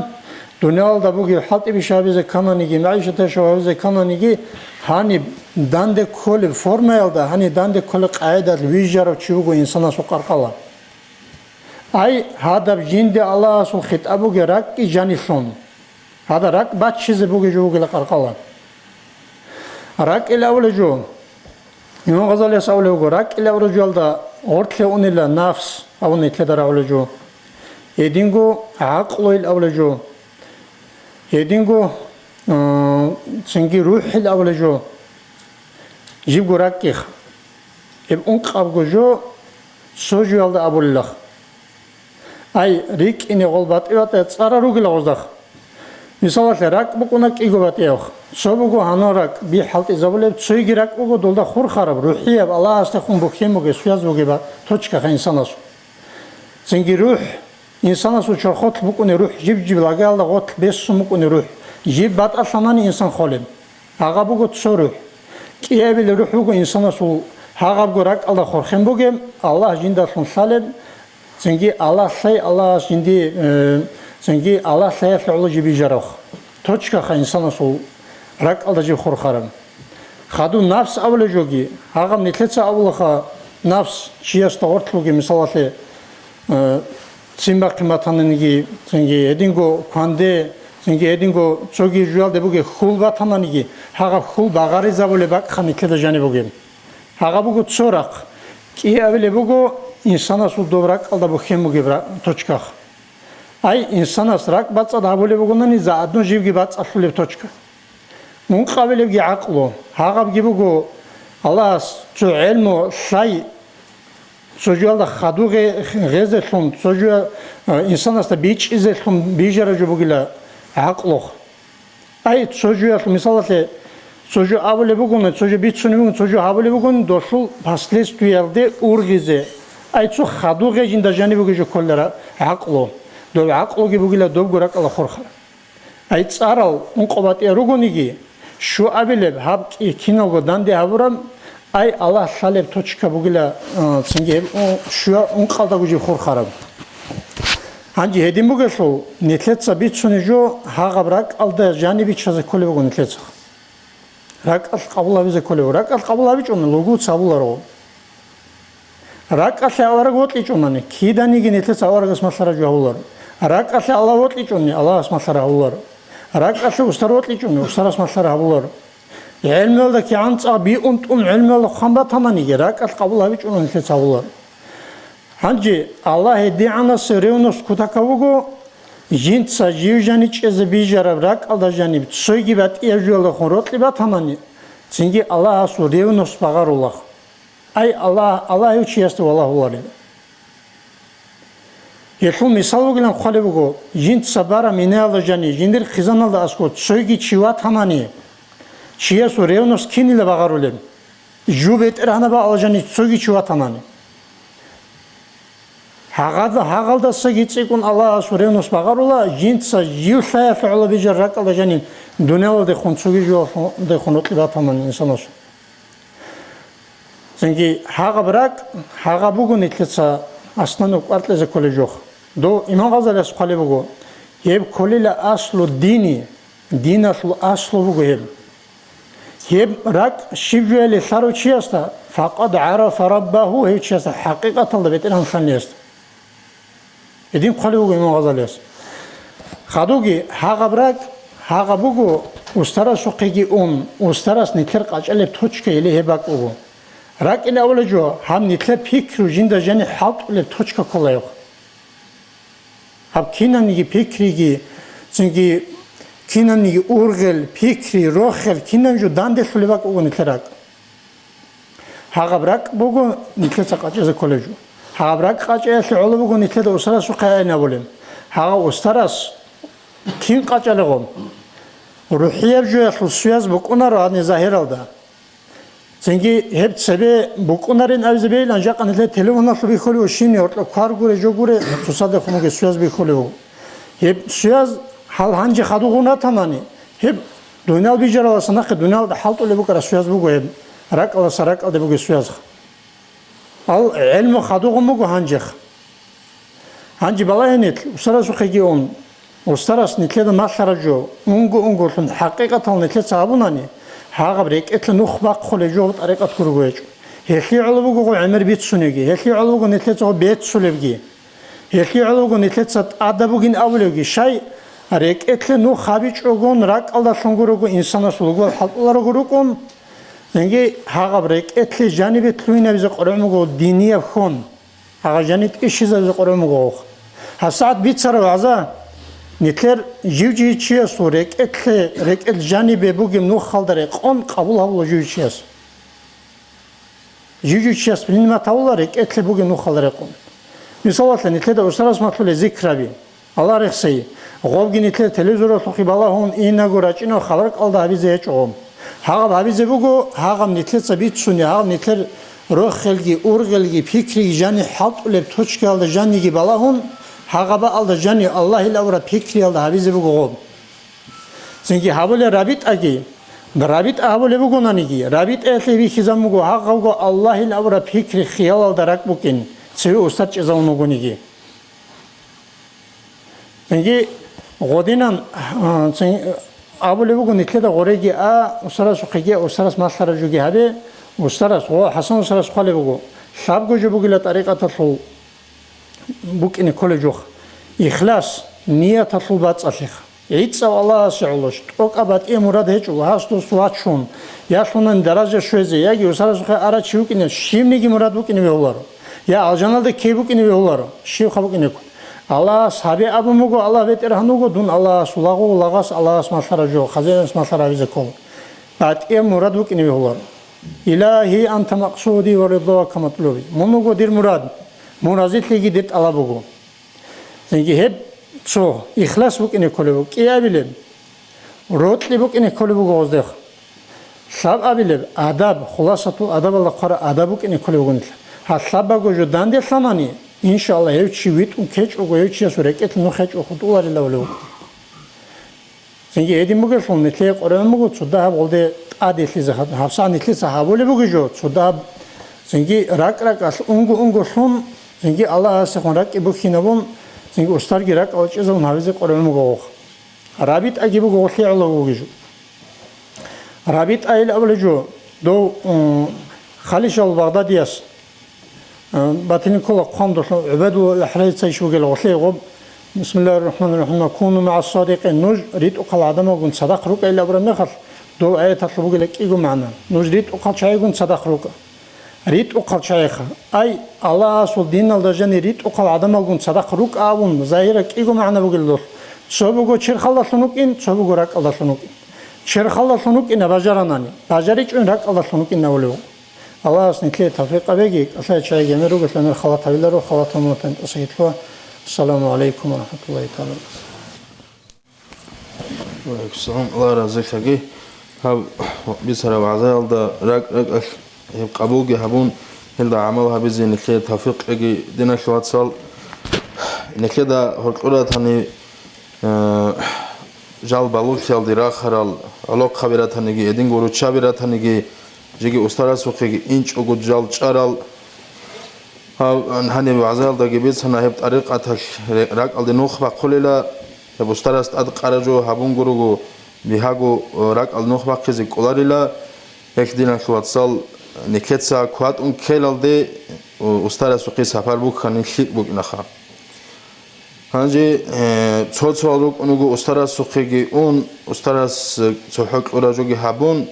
дуниялалда бугеб хӀалтӀи-бищи гьабизе ккананиги, магӀишат-яшав гьабизе ккананиги, гьаниб данде кколеб формаялда, гьаниб данде кколеб къагӀидалъ вижарав чи вуго инсанасул къаркъала. Ай, гьадаб жинде Аллагьасул хитӀаб бугеб ракӀги жанилъун. Гьадаб ракӀ баччизе бугеб жо бугила къаркъала. РакӀил абулеб жо, Имам Гъазалияс абулеб буго, ракӀил абураб жоялда гъорлъе унила нафс абун нилъеда рагӀулеб жо. Гьединго гӀакълуйил абулеб жо. Гьединго, э, цинги рухӀил абулеб жо. Жибго ракӀихъ. Гьеб ункъабго жо цо жоялда абулилахъ. Ай, рикӀкӀине гъол батӀи-батӀи цӀарал ругила гъоздахъ. Мисалалъе, ракӀ букӀуна кӀиго батӀияб. Цо буго гьанал ракӀ, би хӀалтӀизабулеб, цойги ракӀ буго долда хурхараб, рухӀияб, Аллагьасдехун бухьен бугеб, связь бугеб точкаха инсанасул. Цинги рухӀ, инсанасул чорхолъ букӀуни рухӀ, жиб-жиб лагаялда гъорлъ бесун букӀуни рухӀ, жиб батӀалъанани инсан холеб. Гьагъаб буго цо рухӀ. КӀиабилеб рухӀ буго инсанасул гьагъабго ракӀалда хурхен бугеб, Аллагь жиндалъун лъалеб, цинги Аллагь лъай, Аллагьас жинди, э, цинги Аллагь лъаялъе гӀоло жиб бижарахъ. Точкаха инсанасул ракӀалда жиб хурхараб. Хадуб нафс абулеб жоги, гьагъаб нилъеца абулаха, нафс чиясда гъорлъ бугеб, мисалалъе, э, ццин бахъин батананиги, цинги гьединго кванде, цинги гьединго цоги жуялде бугеб хьул батананиги, гьагъаб хьул багъаризабулеб бакӀха нилъеда жаниб бугеб. Гьагъаб буго цо рахъ. КӀиабилеб буго инсанасул доб ракӀалда бухьен бугеб ра-, точкахъ. Ай, инсанас ракӀ бацӀцӀад гьабулеб бугонани, заодно живги бацӀцӀалъулеб точка. Ункъабилебги гӀакълу. Гьагъабги буго, Аллагьас цо гӀелму лъай, цо жоялда хадур гъе-, гъезелъун, цо жо, э, инсанасда бичӀчӀизелъун бижараб жо бугила гӀакълухъ. Ай, цо жоялъул, мисалалъе, цо жо абулеб бугони, цо жо бицунеб бугони, цо жо гьабулеб бугони, долъул последствиялде ургъизе. Ай, цо хадур гъей жинда жаниб бугеб жо кколила гӀакълу. Доб гӀакълуги бугила добго ракӀалда хурхараб. Ай, цӀарал ункъо батӀияб ругониги, щуабилеб гьаб кӀи-, киналго данде гьабураб, ай, Аллагь лъалеб точка бугила, а, цинги гьеб у-, щуа-, ункъалдаго жиб хурхараб. Гьанже гьедин бугелъул, нилъеца бицунеб жо гьагъаб ракӀалда жаниб биччазе кколеб буго нилъеца. РакӀалъ къабул гьабизе кколеб буго. РакӀалъ къабул гьабичӀони, лугуц гьабуларо. РакӀалъе авараг вокьичӀонани, киданиги нилъеца аварагас малъараб жо гьабуларо. РакӀалъе Аллагь вокьичӀони, Аллагьас малъараб гьабуларо. РакӀалъе устар вокьичӀони, устарас малъараб гьабуларо. ГӀелмуялда кигӀан цӀакъ биун тӀун гӀелмуялда хъван батананиги, ракӀалъ къабул гьабичӀони нилъеца гьабуларо. Гьанже Аллагь гьедигӀанасеб ревность кутакаб буго, жинца жив жаничӀезе бижараб ракӀалда жаниб цойги батӀияб жоялдехун рокьи батанани, цинги Аллагьасул ревность багъарулахъ. Ай, Аллагь, Аллагь гьев чиясда валагьуларила. Гьелъул мисал вугилан хъвалеб буго, жинца бараб минаялда жаниб, жиндир хъизаналда аскӀоб цойги чи ватанани, чиясул ревность кинила багъарулеб? Жу бетӀергьанаб бакӀалда жаниб цоги чи ватанани. Гьагъада-, гьагъалдасаги цӀикӀкӀун Аллагьасул ревность багъарула, жинца жив лъаялъе гӀоло бижараб ракӀалда жаниб дуниялалдехун цоги жоялдехун рокьи батанани инсанасул. Цинги гьагъаб ракӀ, гьагъаб буго нилъеца аслан кӀвар кьезе кколеб жо. Дов Имам Гъазалияс хъвалеб буго, гьеб кколила аслу дини, диналъул аслу буго гьеб. Гьеб ракӀ щиб жояли лъарав чиясда, факъад гӀарафа раббагьу, гьев чиясда хӀакъикъаталда БетӀергьан лъаниясда. Гьедин хъвалев вуго Имам Гъазалияс. Хадуги, гьагъаб ракӀ, гьагъаб буго, устарасухъеги ун, устарас нилъер къачӀалеб точка или гьеб бакӀ буго. РакӀин авулеб жо, гьаб нилъер пикру жинда жаниб хӀалтӀулеб точка кколаев. Гьаб кинабниги пикриги, цинги кинабниги ургъел, пикри, рохел, кинаб жо данделъулеб бакӀ буго нилъер ракӀ. Гьагъаб ракӀ буго нилъеца къачӀезе кколеб жо. Гьагъаб ракӀ къачӀаялъе гӀоло буго нилъеда устарасухъе гӀенабулеб. Гьагъав устарас кин къачӀалев гъо? РухӀияб жоялъул связь букӀунаро гьаниб загьиралда. Цинги гьеб цебе букӀунарин абизе бегьилан, жакъа нилъер телефоналъуб бихьулев, щиб гьоркьоб квар гуре, жо гуре, цоцадехун бугеб связь бихьулев. Гьеб связь гьал гьанже хадугъун ратанани, гьеб дуниял бижаралдаса нахъе дуниялда хӀалтӀулеб букӀараб связь буго гьеб, ракӀалдаса ракӀалде бугеб связь. Гьал гӀелму хадугъун буго гьанжех. Гьанже балагье нилъ, устарасухъеги ун, устарас нилъеда малъараб жо, унго-унголъун хӀакъикъатал нилъеца гьабунани, гьагъаб рекӀелъе нух бахъулеб жо тӀарикъат гурого гьечӀо. Гьелъие гӀоло буго гъо гӀемер бицунебги, гьелъие гӀоло буго нилъеца гъо бецулебги, гьелъие гӀоло буго нилъеца тӀада бугин абулебги, щай, рекӀелъе нух гьабичӀогон ракӀалдалъун гурого инсанас лугбал хӀалтӀуларого рукӀун, цинги гьагъаб рекӀелъе жанибе лъугьинабизе къоргӀун буго динияб хьон. Гьагъа жани тӀишизабизе къоргӀун буго гъохъ. ГьабсагӀат бицараб гӀаза, нилъер жив-жив чиясул рекӀелъе, рекӀел жанибе бугеб нухалда рекъон къабул гьабула жив чияс. Жив-жив чияс принимать гьабула рекӀелъе бугеб нухалда рекъон. Мисалалъе, нилъеда устарас малъулеб зикраби. Аллагь рехсей, гъобги нилъер телевизоралъухъе балагьун инаго рачӀинав хабар кӀалда гьабизе гьечӀо гъоб. Гьагъаб гьабизе буго, гьагъаб нилъеца бицуни, гьагъаб нилъер рохелги, ургъелги, пикриги жани хӀалтӀулеб точкаялда жаниги балагьун, гьагъаб бакӀалда жани Аллагьил авураб пикриялда гьабизе буго гъоб. Цинги гьабулеб рабитӀаги, рабитӀа гьабулеб бугонаниги, рабитӀаялъе бихьизабун буго гьагъавго Аллагьил авураб пикри хиялалда ракӀ букӀин, цеве устар чӀезавун вугониги. Цинги гъодинан, а, цин-, абулеб буго, нилъеда гъореги а, устарасухъеги а, устарас малъараб жоги гьабе, устарас, гъо, ХӀасан устарас хъвалеб буго, лъабго жо бугила тӀарикъаталъул букӀине кколеб жо. Ихлас, нияталъул бацӀцӀалъиха. ГӀицӀав Аллагьасе гӀоло, тӀокӀаб батӀияб мурад гьечӀо, гьас дос вачун, ялъунани даража щвезе, яги устарасухъе арав чи вукӀине, щибниги мурад букӀине бегьуларо. Я алжаналда ккей букӀине бегьуларо, щибха букӀинеко. Аллагьас гьабе абун буго, Аллагь БетӀергьан вуго, дун Аллагьасул лагъу, лагъас Аллагьас малъараб жо, хазаинас малъараб гьабизе ккола. БатӀияб мурад букӀине бегьуларо. Илагьи, анта макъсуди ва ридвака матлуби. Мун вуго дир мурад, мун разилъиги дир тӀалаб буго. Цинги гьеб цо, ихлас букӀине кколеб буго, кӀиабилеб, рокьи букӀине кколеб буго гъоздех. Лъабабилеб, адаб, хуласатул адабалда хъвараб адаб букӀине кколеб буго нилъ. Гьалъабаго жо данделъанани, иншааллагь, гьев чи витӀун ккечӀого, гьев чиясул рекӀелъе нух гьечӀого хутӀуларилавулев вуго. Цинги гьедин бугелъул, нилъее къоргӀун буго цо дагьаб гъолде тӀаделъизе, гьабсагӀат нилъеца гьабулеб бугеб жо, цо дагьаб цинги ракӀ-ракӀалъ, унго-унголъун, цинги Аллагьасехун ракӀи бухьинабун, цинги устарги ракӀалда чӀезабун гьабизе къоргӀун буго гъохъ. РабитӀаги буго гъолъие гӀоло бугеб жо. РабитӀайил абулеб жо, дов, м, халищал Багъдадияс, Батилин ккола хъван долъун ГӀубайдулла ГӀахӀраица иш бугел гъолъие гъоб, Бисмиллагьир рахӀманир рахӀим, ва куну магӀас садикъин, нуж ритӀухъал гӀадамалгун цадахъ рукӀайилан абураб мехалъ, дов аяталъул бугила кӀиго магӀна, нуж ритӀухъал чагӀигун цадахъ рукӀа. РитӀухъал чагӀиха. Ай, Аллагьасул диналда жани ритӀухъал гӀадамалгун цадахъ рукӀа абун, загьира кӀиго магӀна бугила долъ. Цо буго черхалдалъун вукӀин, цо буго ракӀалдалъун вукӀин. Черхалдалъун вукӀина бажаранани, бажаричӀун ракӀалдалъун вукӀин абулев. Аллагьас нилъее тавфикъ гьабеги, кӀалъай чагӀи гӀемер ругелъул гӀемер халат гьабиларо, халатал мутан тӀасагьитлъуа. Ассаламу гӀалайкум ва рахӀматуллагьи тагӀала ва баракатугь. Ва гӀалайкум салам, Аллагь разилъаги. Гьаб бицараб вагӀзаялда ракӀ-ракӀалъ гьеб къабулги гьабун, гьелда гӀамал гьабизе нилъее тавфикъ кьеги, диналъул вацал. Нилъеда гьоркьор ратани, э, жал балугълъиялде рахарал гӀолохъаби ратаниги, гьединго руччаби ратаниги, жеги устарасухъеги инчӀого жал чӀарал. Гьаб, гьаниб вагӀзаялдаги бицана, гьеб тӀарикъаталъ ре-, ракӀалде нух бахъулила, гьеб устарас тӀад къараб жо гьабун гурого, бигьаго, э, ракӀалде нух бахъизе кӀоларила, гьелъ, диналъул вацал, нилъеца кватӀун ккелалде, э, устарасухъе сапар бухьани лъикӀ букӀинаха. Гьанже, э, цо-цоял рукӀун руго устарасухъеги ун, устарас, э, цохӀо кьураб жоги гьабун,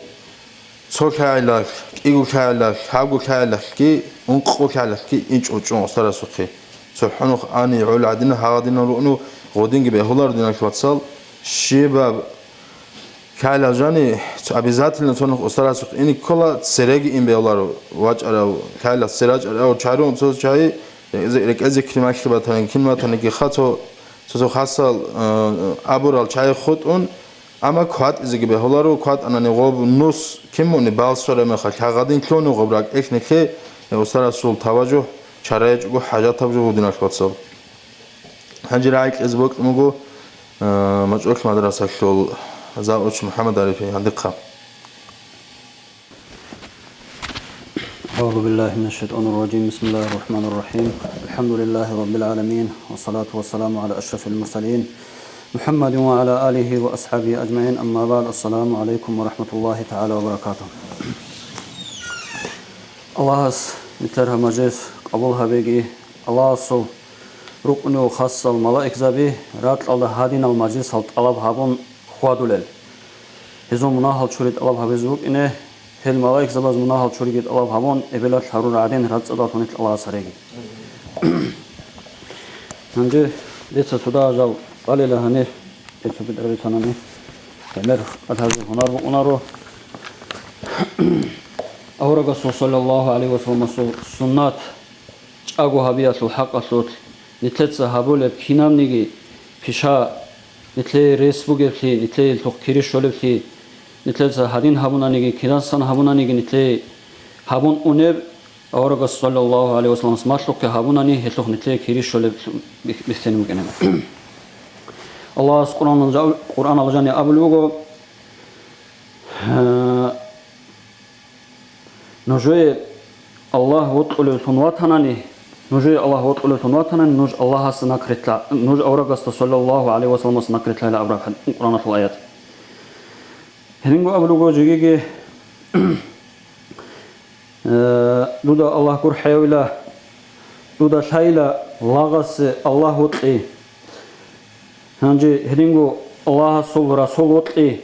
цо лъагӀалалъ, кӀиго лъагӀалалъ, гьабго лъагӀалалъги, ункъо лъагӀалалъги инчӀо чӀун устарасухъе. ЦохӀо нух ани гӀол гӀадина, гьагъадинал ругӀну гъодинги бегьуларо, диналъ вацал, щибаб лъагӀалал жани, цо-, обязательно цо нух устарасухъ ине ккола, цереги ин бегьуларо, вачӀарав лъагӀалас цере вачӀарав, чагӀи ругун цо чагӀи, рекӀезе, рекӀезе кин малъи батани, кин батаниги ха цо, цо-цо хасал, э, абурал чагӀи хутӀун, амма кватӀизеги бегьуларо, кватӀанани гъоб нус кин муни балсвара мехалъ, гьагъадин лъуни гъоб ракӀ эхнилъе, э, устарасул таважугь чара гьечӀого хӀажатаб жо гьудиналъ вацал. Гьанже рагӀи кьезе бокьун буго, э, МачӀулъ мадрасалъул завуч МухӀаммад Ариф гьандихъа. أعوذ بالله من الشيطان الرجيم. بسم الله الرحمن الرحيم. الحمد لله رب العالمين. والصلاة والسلام على أشرف المرسلين محمد وعلى آله وأصحابه أجمعين. أما بعد. السلام عليكم ورحمة الله تعالى وبركاته. Аллагьас нилъер гьаб мажлис къабул гьабеги, Аллагьасул рукъунев хасал малаикзаби ракьалда гьадинал мажлисал тӀалаб гьабун хьвадулел. Гьезул мунагьал чури тӀалаб гьабизе букӀине, гьел малаикзабаз мунагьал чуриги тӀалаб гьабун, эбелалъ гьарурал гӀадин рацӀцӀадалъун нилъ Аллагьас гьареги. Гьанже дица цо дагьа жал цӀалила гьанир, дица битӀараб бицанани, гӀемер кӀалъазе гьунар букӀунаро. Аварагасул саллаллагьу гӀалайгьи вассалламасул суннат чӀаго гьабиялъул хӀакъалъулъ нилъеца гьабулеб кинабниги пиша, нилъее рес бугеблъи, нилъее гьелъухъ кири щолеблъи, нилъеца гьадин гьабунаниги, кидасан гьабунаниги нилъее гьабун унеб, аварагас саллаллагьу гӀалайгьи вассалламас малъухъе гьабунани гьелъухъ нилъее кири щолеб бих-, бихьинаб букӀине. Аллагьас Къуръанал жа-, Къуръанал жани абулеб буго, Нужее Аллагь вокьулевлъун ватанани, нужее Аллагь вокьулевлъун ватанани, нуж Аллагьасда накритла-, нуж аварагасда саллаллагьу гӀалайгьи вассалламасда накритлъайла абураб хӀад-, Къуръаналъул аят. Гьединго абулего жегиги, э, дуда Аллагь гурхӀейила, дуда лъайила лагъасе Аллагь вокьи. Гьанже гьединго Аллагьасул Расул вокьи.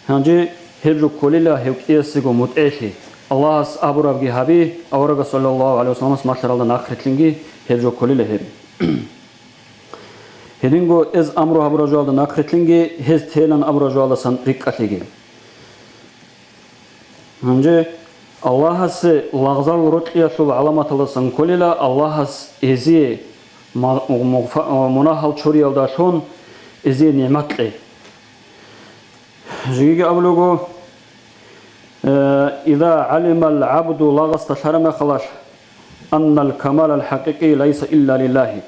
Гьанже гьеб жо кколила гьев кӀиясего мутӀигӀлъи. Аллагьас абурабги гьаби, аварагас саллаллагьу гӀалайгьи вассалламас малъаралда нахърилълъинги гьеб жо кколила гьеб. Гьединго эз амру гьабураб жоялда нахърилълъинги, гьез телан абураб жоялдасан рикӀкӀалъиги. Гьанже Аллагьасе лагъзал рокьиялъул гӀаламаталдасан кколила Аллагьас эзие ма-, мугъфа-, мунагьал чуриялдалъун эзие нигӀмат кьей. Жиги абулего, э, «Иза гӀалимал гӀабду», лагъасда лъараб мехалъ, «аннал камалал хӀакъикъи лайса илла лиллагьи».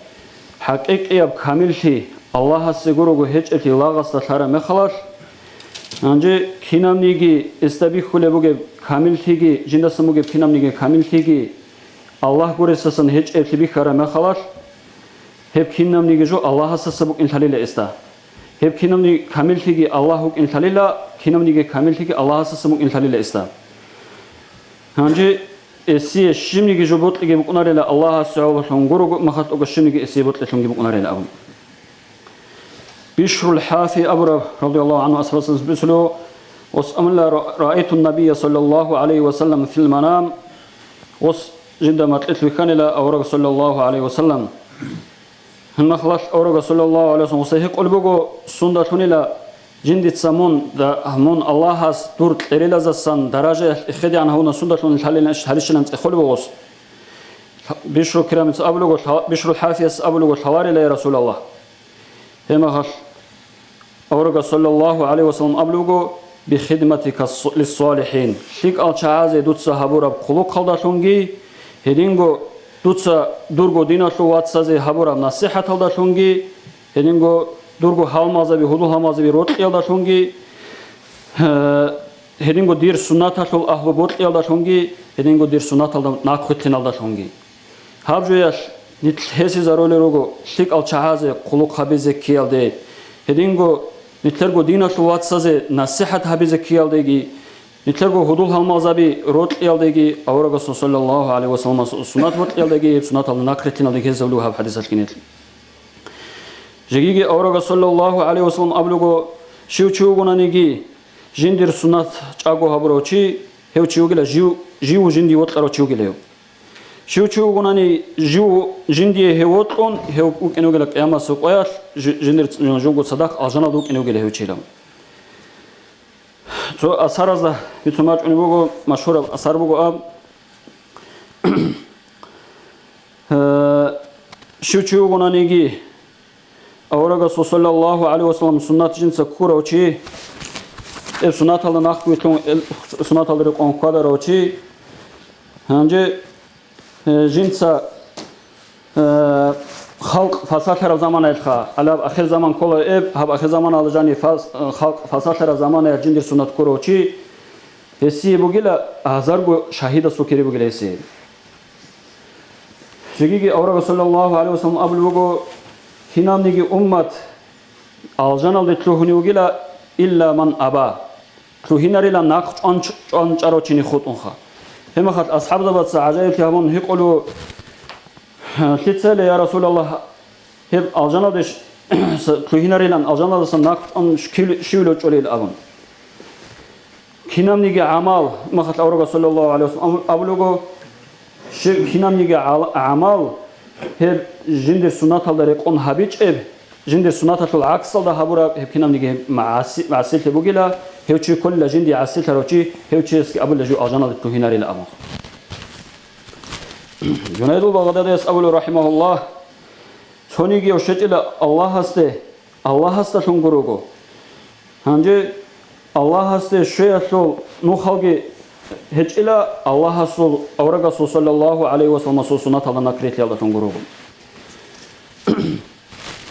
ХӀакъикъияб камиллъи Аллагьасе гурого гьечӀеблъи лагъасда лъараб мехалъ, гьанже кинабниги эсда бихьулеб бугеб камиллъиги, жиндасан бугеб кинабниги камиллъиги Аллагь гуресасан гьечӀеблъи бихьараб мехалъ, гьеб кинабниги жо Аллагьасаса букӀинлъалила эсда. Гьеб кинабниги камиллъиги Аллагь вукӀинлъалила, кинабниги камиллъиги Аллагьасаса букӀинлъалила эсда. Гьанже эсие щибниги жо бокьиги букӀунарила Аллагьасе гӀололъун гурого махалъ тӀого щибниги эсие бокьилъунги букӀунарила абун. Бишрул ХӀафи абураб, радияллагьу гӀангьу, асхӀабасдаса бицунеб, ос амла ра-, «Раайтун набия саллаллагьу гӀалайгьи ва саллам фил манам», ос жинда макьилъ вихьанила авараг саллаллагьу гӀалайгьи ва саллам. Гьанна халалъ авараг саллаллагьу гӀалайгьи ва саллам гьесда гьикъулеб буго, сундалъунила жиндица мун, да-, мун Аллагьас дур кьерилазасан даражаялъ эхедегӀан гьавуна, сундалъун лъалилан иш-, гьалищилан цӀехолеб буго ос. Бишру Кирамица абулего, лъа-, Бишрул ХӀафияс абулего, лъаларила, я Расулаллагь. Гьеб мехалъ аварагас саллаллагьу гӀалайгьи ва саллам абулего, «Бихидматика лиссалихӀин», лъикӀал чагӀазе дуца гьабураб хъулухъалдалъунги, гьединго дуца дурго диналъул вацазе гьабураб насихӀаталдалъунги, гьединго дурго гьалмагъзаби, гьудул-гьалмагъзаби рокьиялдалъунги, гьединго дир суннаталъул агьлу бокьиялдалъунги, гьединго дир суннаталда нахъвилълъиналдалъунги. Гьаб жоялъ нилъ гьесизарулел руго лъикӀал чагӀазе хъулухъ гьабизе ккеялде, гьединго нилъерго диналъул вацазе насихӀат гьабизе ккеялдеги, нилъерго гьудул-гьалмагъзаби рокьиялдеги, аварагасул саллаллагьу гӀалайгьи ва салламасул суннат бокьиялдеги, гьеб суннаталда нахърилълъиналдеги гьезабулев гьаб хӀадисалъ кинедлъи. Жегиги аварагас саллаллагьу гӀалайгьи ва саллам абулего, щив чи вугонаниги, жиндир суннат чӀаго гьабурав чи, гьев чи вугила жив, жив жиндие вокьарав чи вугила гьев. Щив чи вугонани жив жиндие гьев вокьун, гьев вукӀине вугила къиямасеб къоялъ, жи-, жиндир ц-, жуго цадахъ алжаналда вукӀине вугила гьев чилан. Цо асаразда бицун бачӀунеб буго, машгьураб асар буго аб. Э, щив чи вугонаниги, аварагасул саллаллагьу гӀалайгьи ва саллам суннат жинца ккурав чи, э, суннаталда нахъвилълъун, э, суннаталда рекъон хьвадарав чи, гьанже, э, жинца, э, халкъ фасалъараб заманаялъха, гьалаб ахир заман ккола эб, гьаб ахир заманалда жани фас-, э, халкъ фасалъараб заманаялъ жиндир суннат ккурав чи, Гьесие бугила гьазарго шагьидасул кири бугила гьесие. Жегиги аварагас саллаллагьу гӀалайгьи вассалам абулеб буго: «Кинабниги уммат алжаналде лъугьунев вугила, илла ман аба, лъугьинарила нахъ чӀван-, чӀванчӀарав чини хутӀунха». Гьебмехалъ асхӀабзабаца гӀажаиблъи гьабун гьикъулев: «Лъицайила, я Расулаллагь, гьеб алжаналде щ-, лъугьинарилан, алжаналдасан нахъ чӀван щ-, щивилев чӀолел?» – абун. Кинабниги гӀамал, махалъ аварагас саллаллагьу гӀалайгьи вассалам абулего, щиб кинабниги гӀал-, гӀамал, гьеб жиндир суннаталда рекъон гьабичӀеб, жиндир суннаталъул гӀаксалда гьабураб, гьеб кинабниги гьеб гӀаси-, гӀасилъи бугила, гьев чи кколила жиндие гӀасилъарав чи, гьев чиясги абулила жив алжаналде лъугьинарила абун. Жунайдул Багъдадияс абула, рахимагьуллагь: «Цонигияв щвечӀила Аллагьасде, Аллагьасдалъун гурого. Гьанже Аллагьасде щвеялъул нухалги гьечӀила, Аллагьасул аварагасул саллаллагьу гӀалайгьи вассаламасул суннаталда нахърилълъиялдалъун гурого».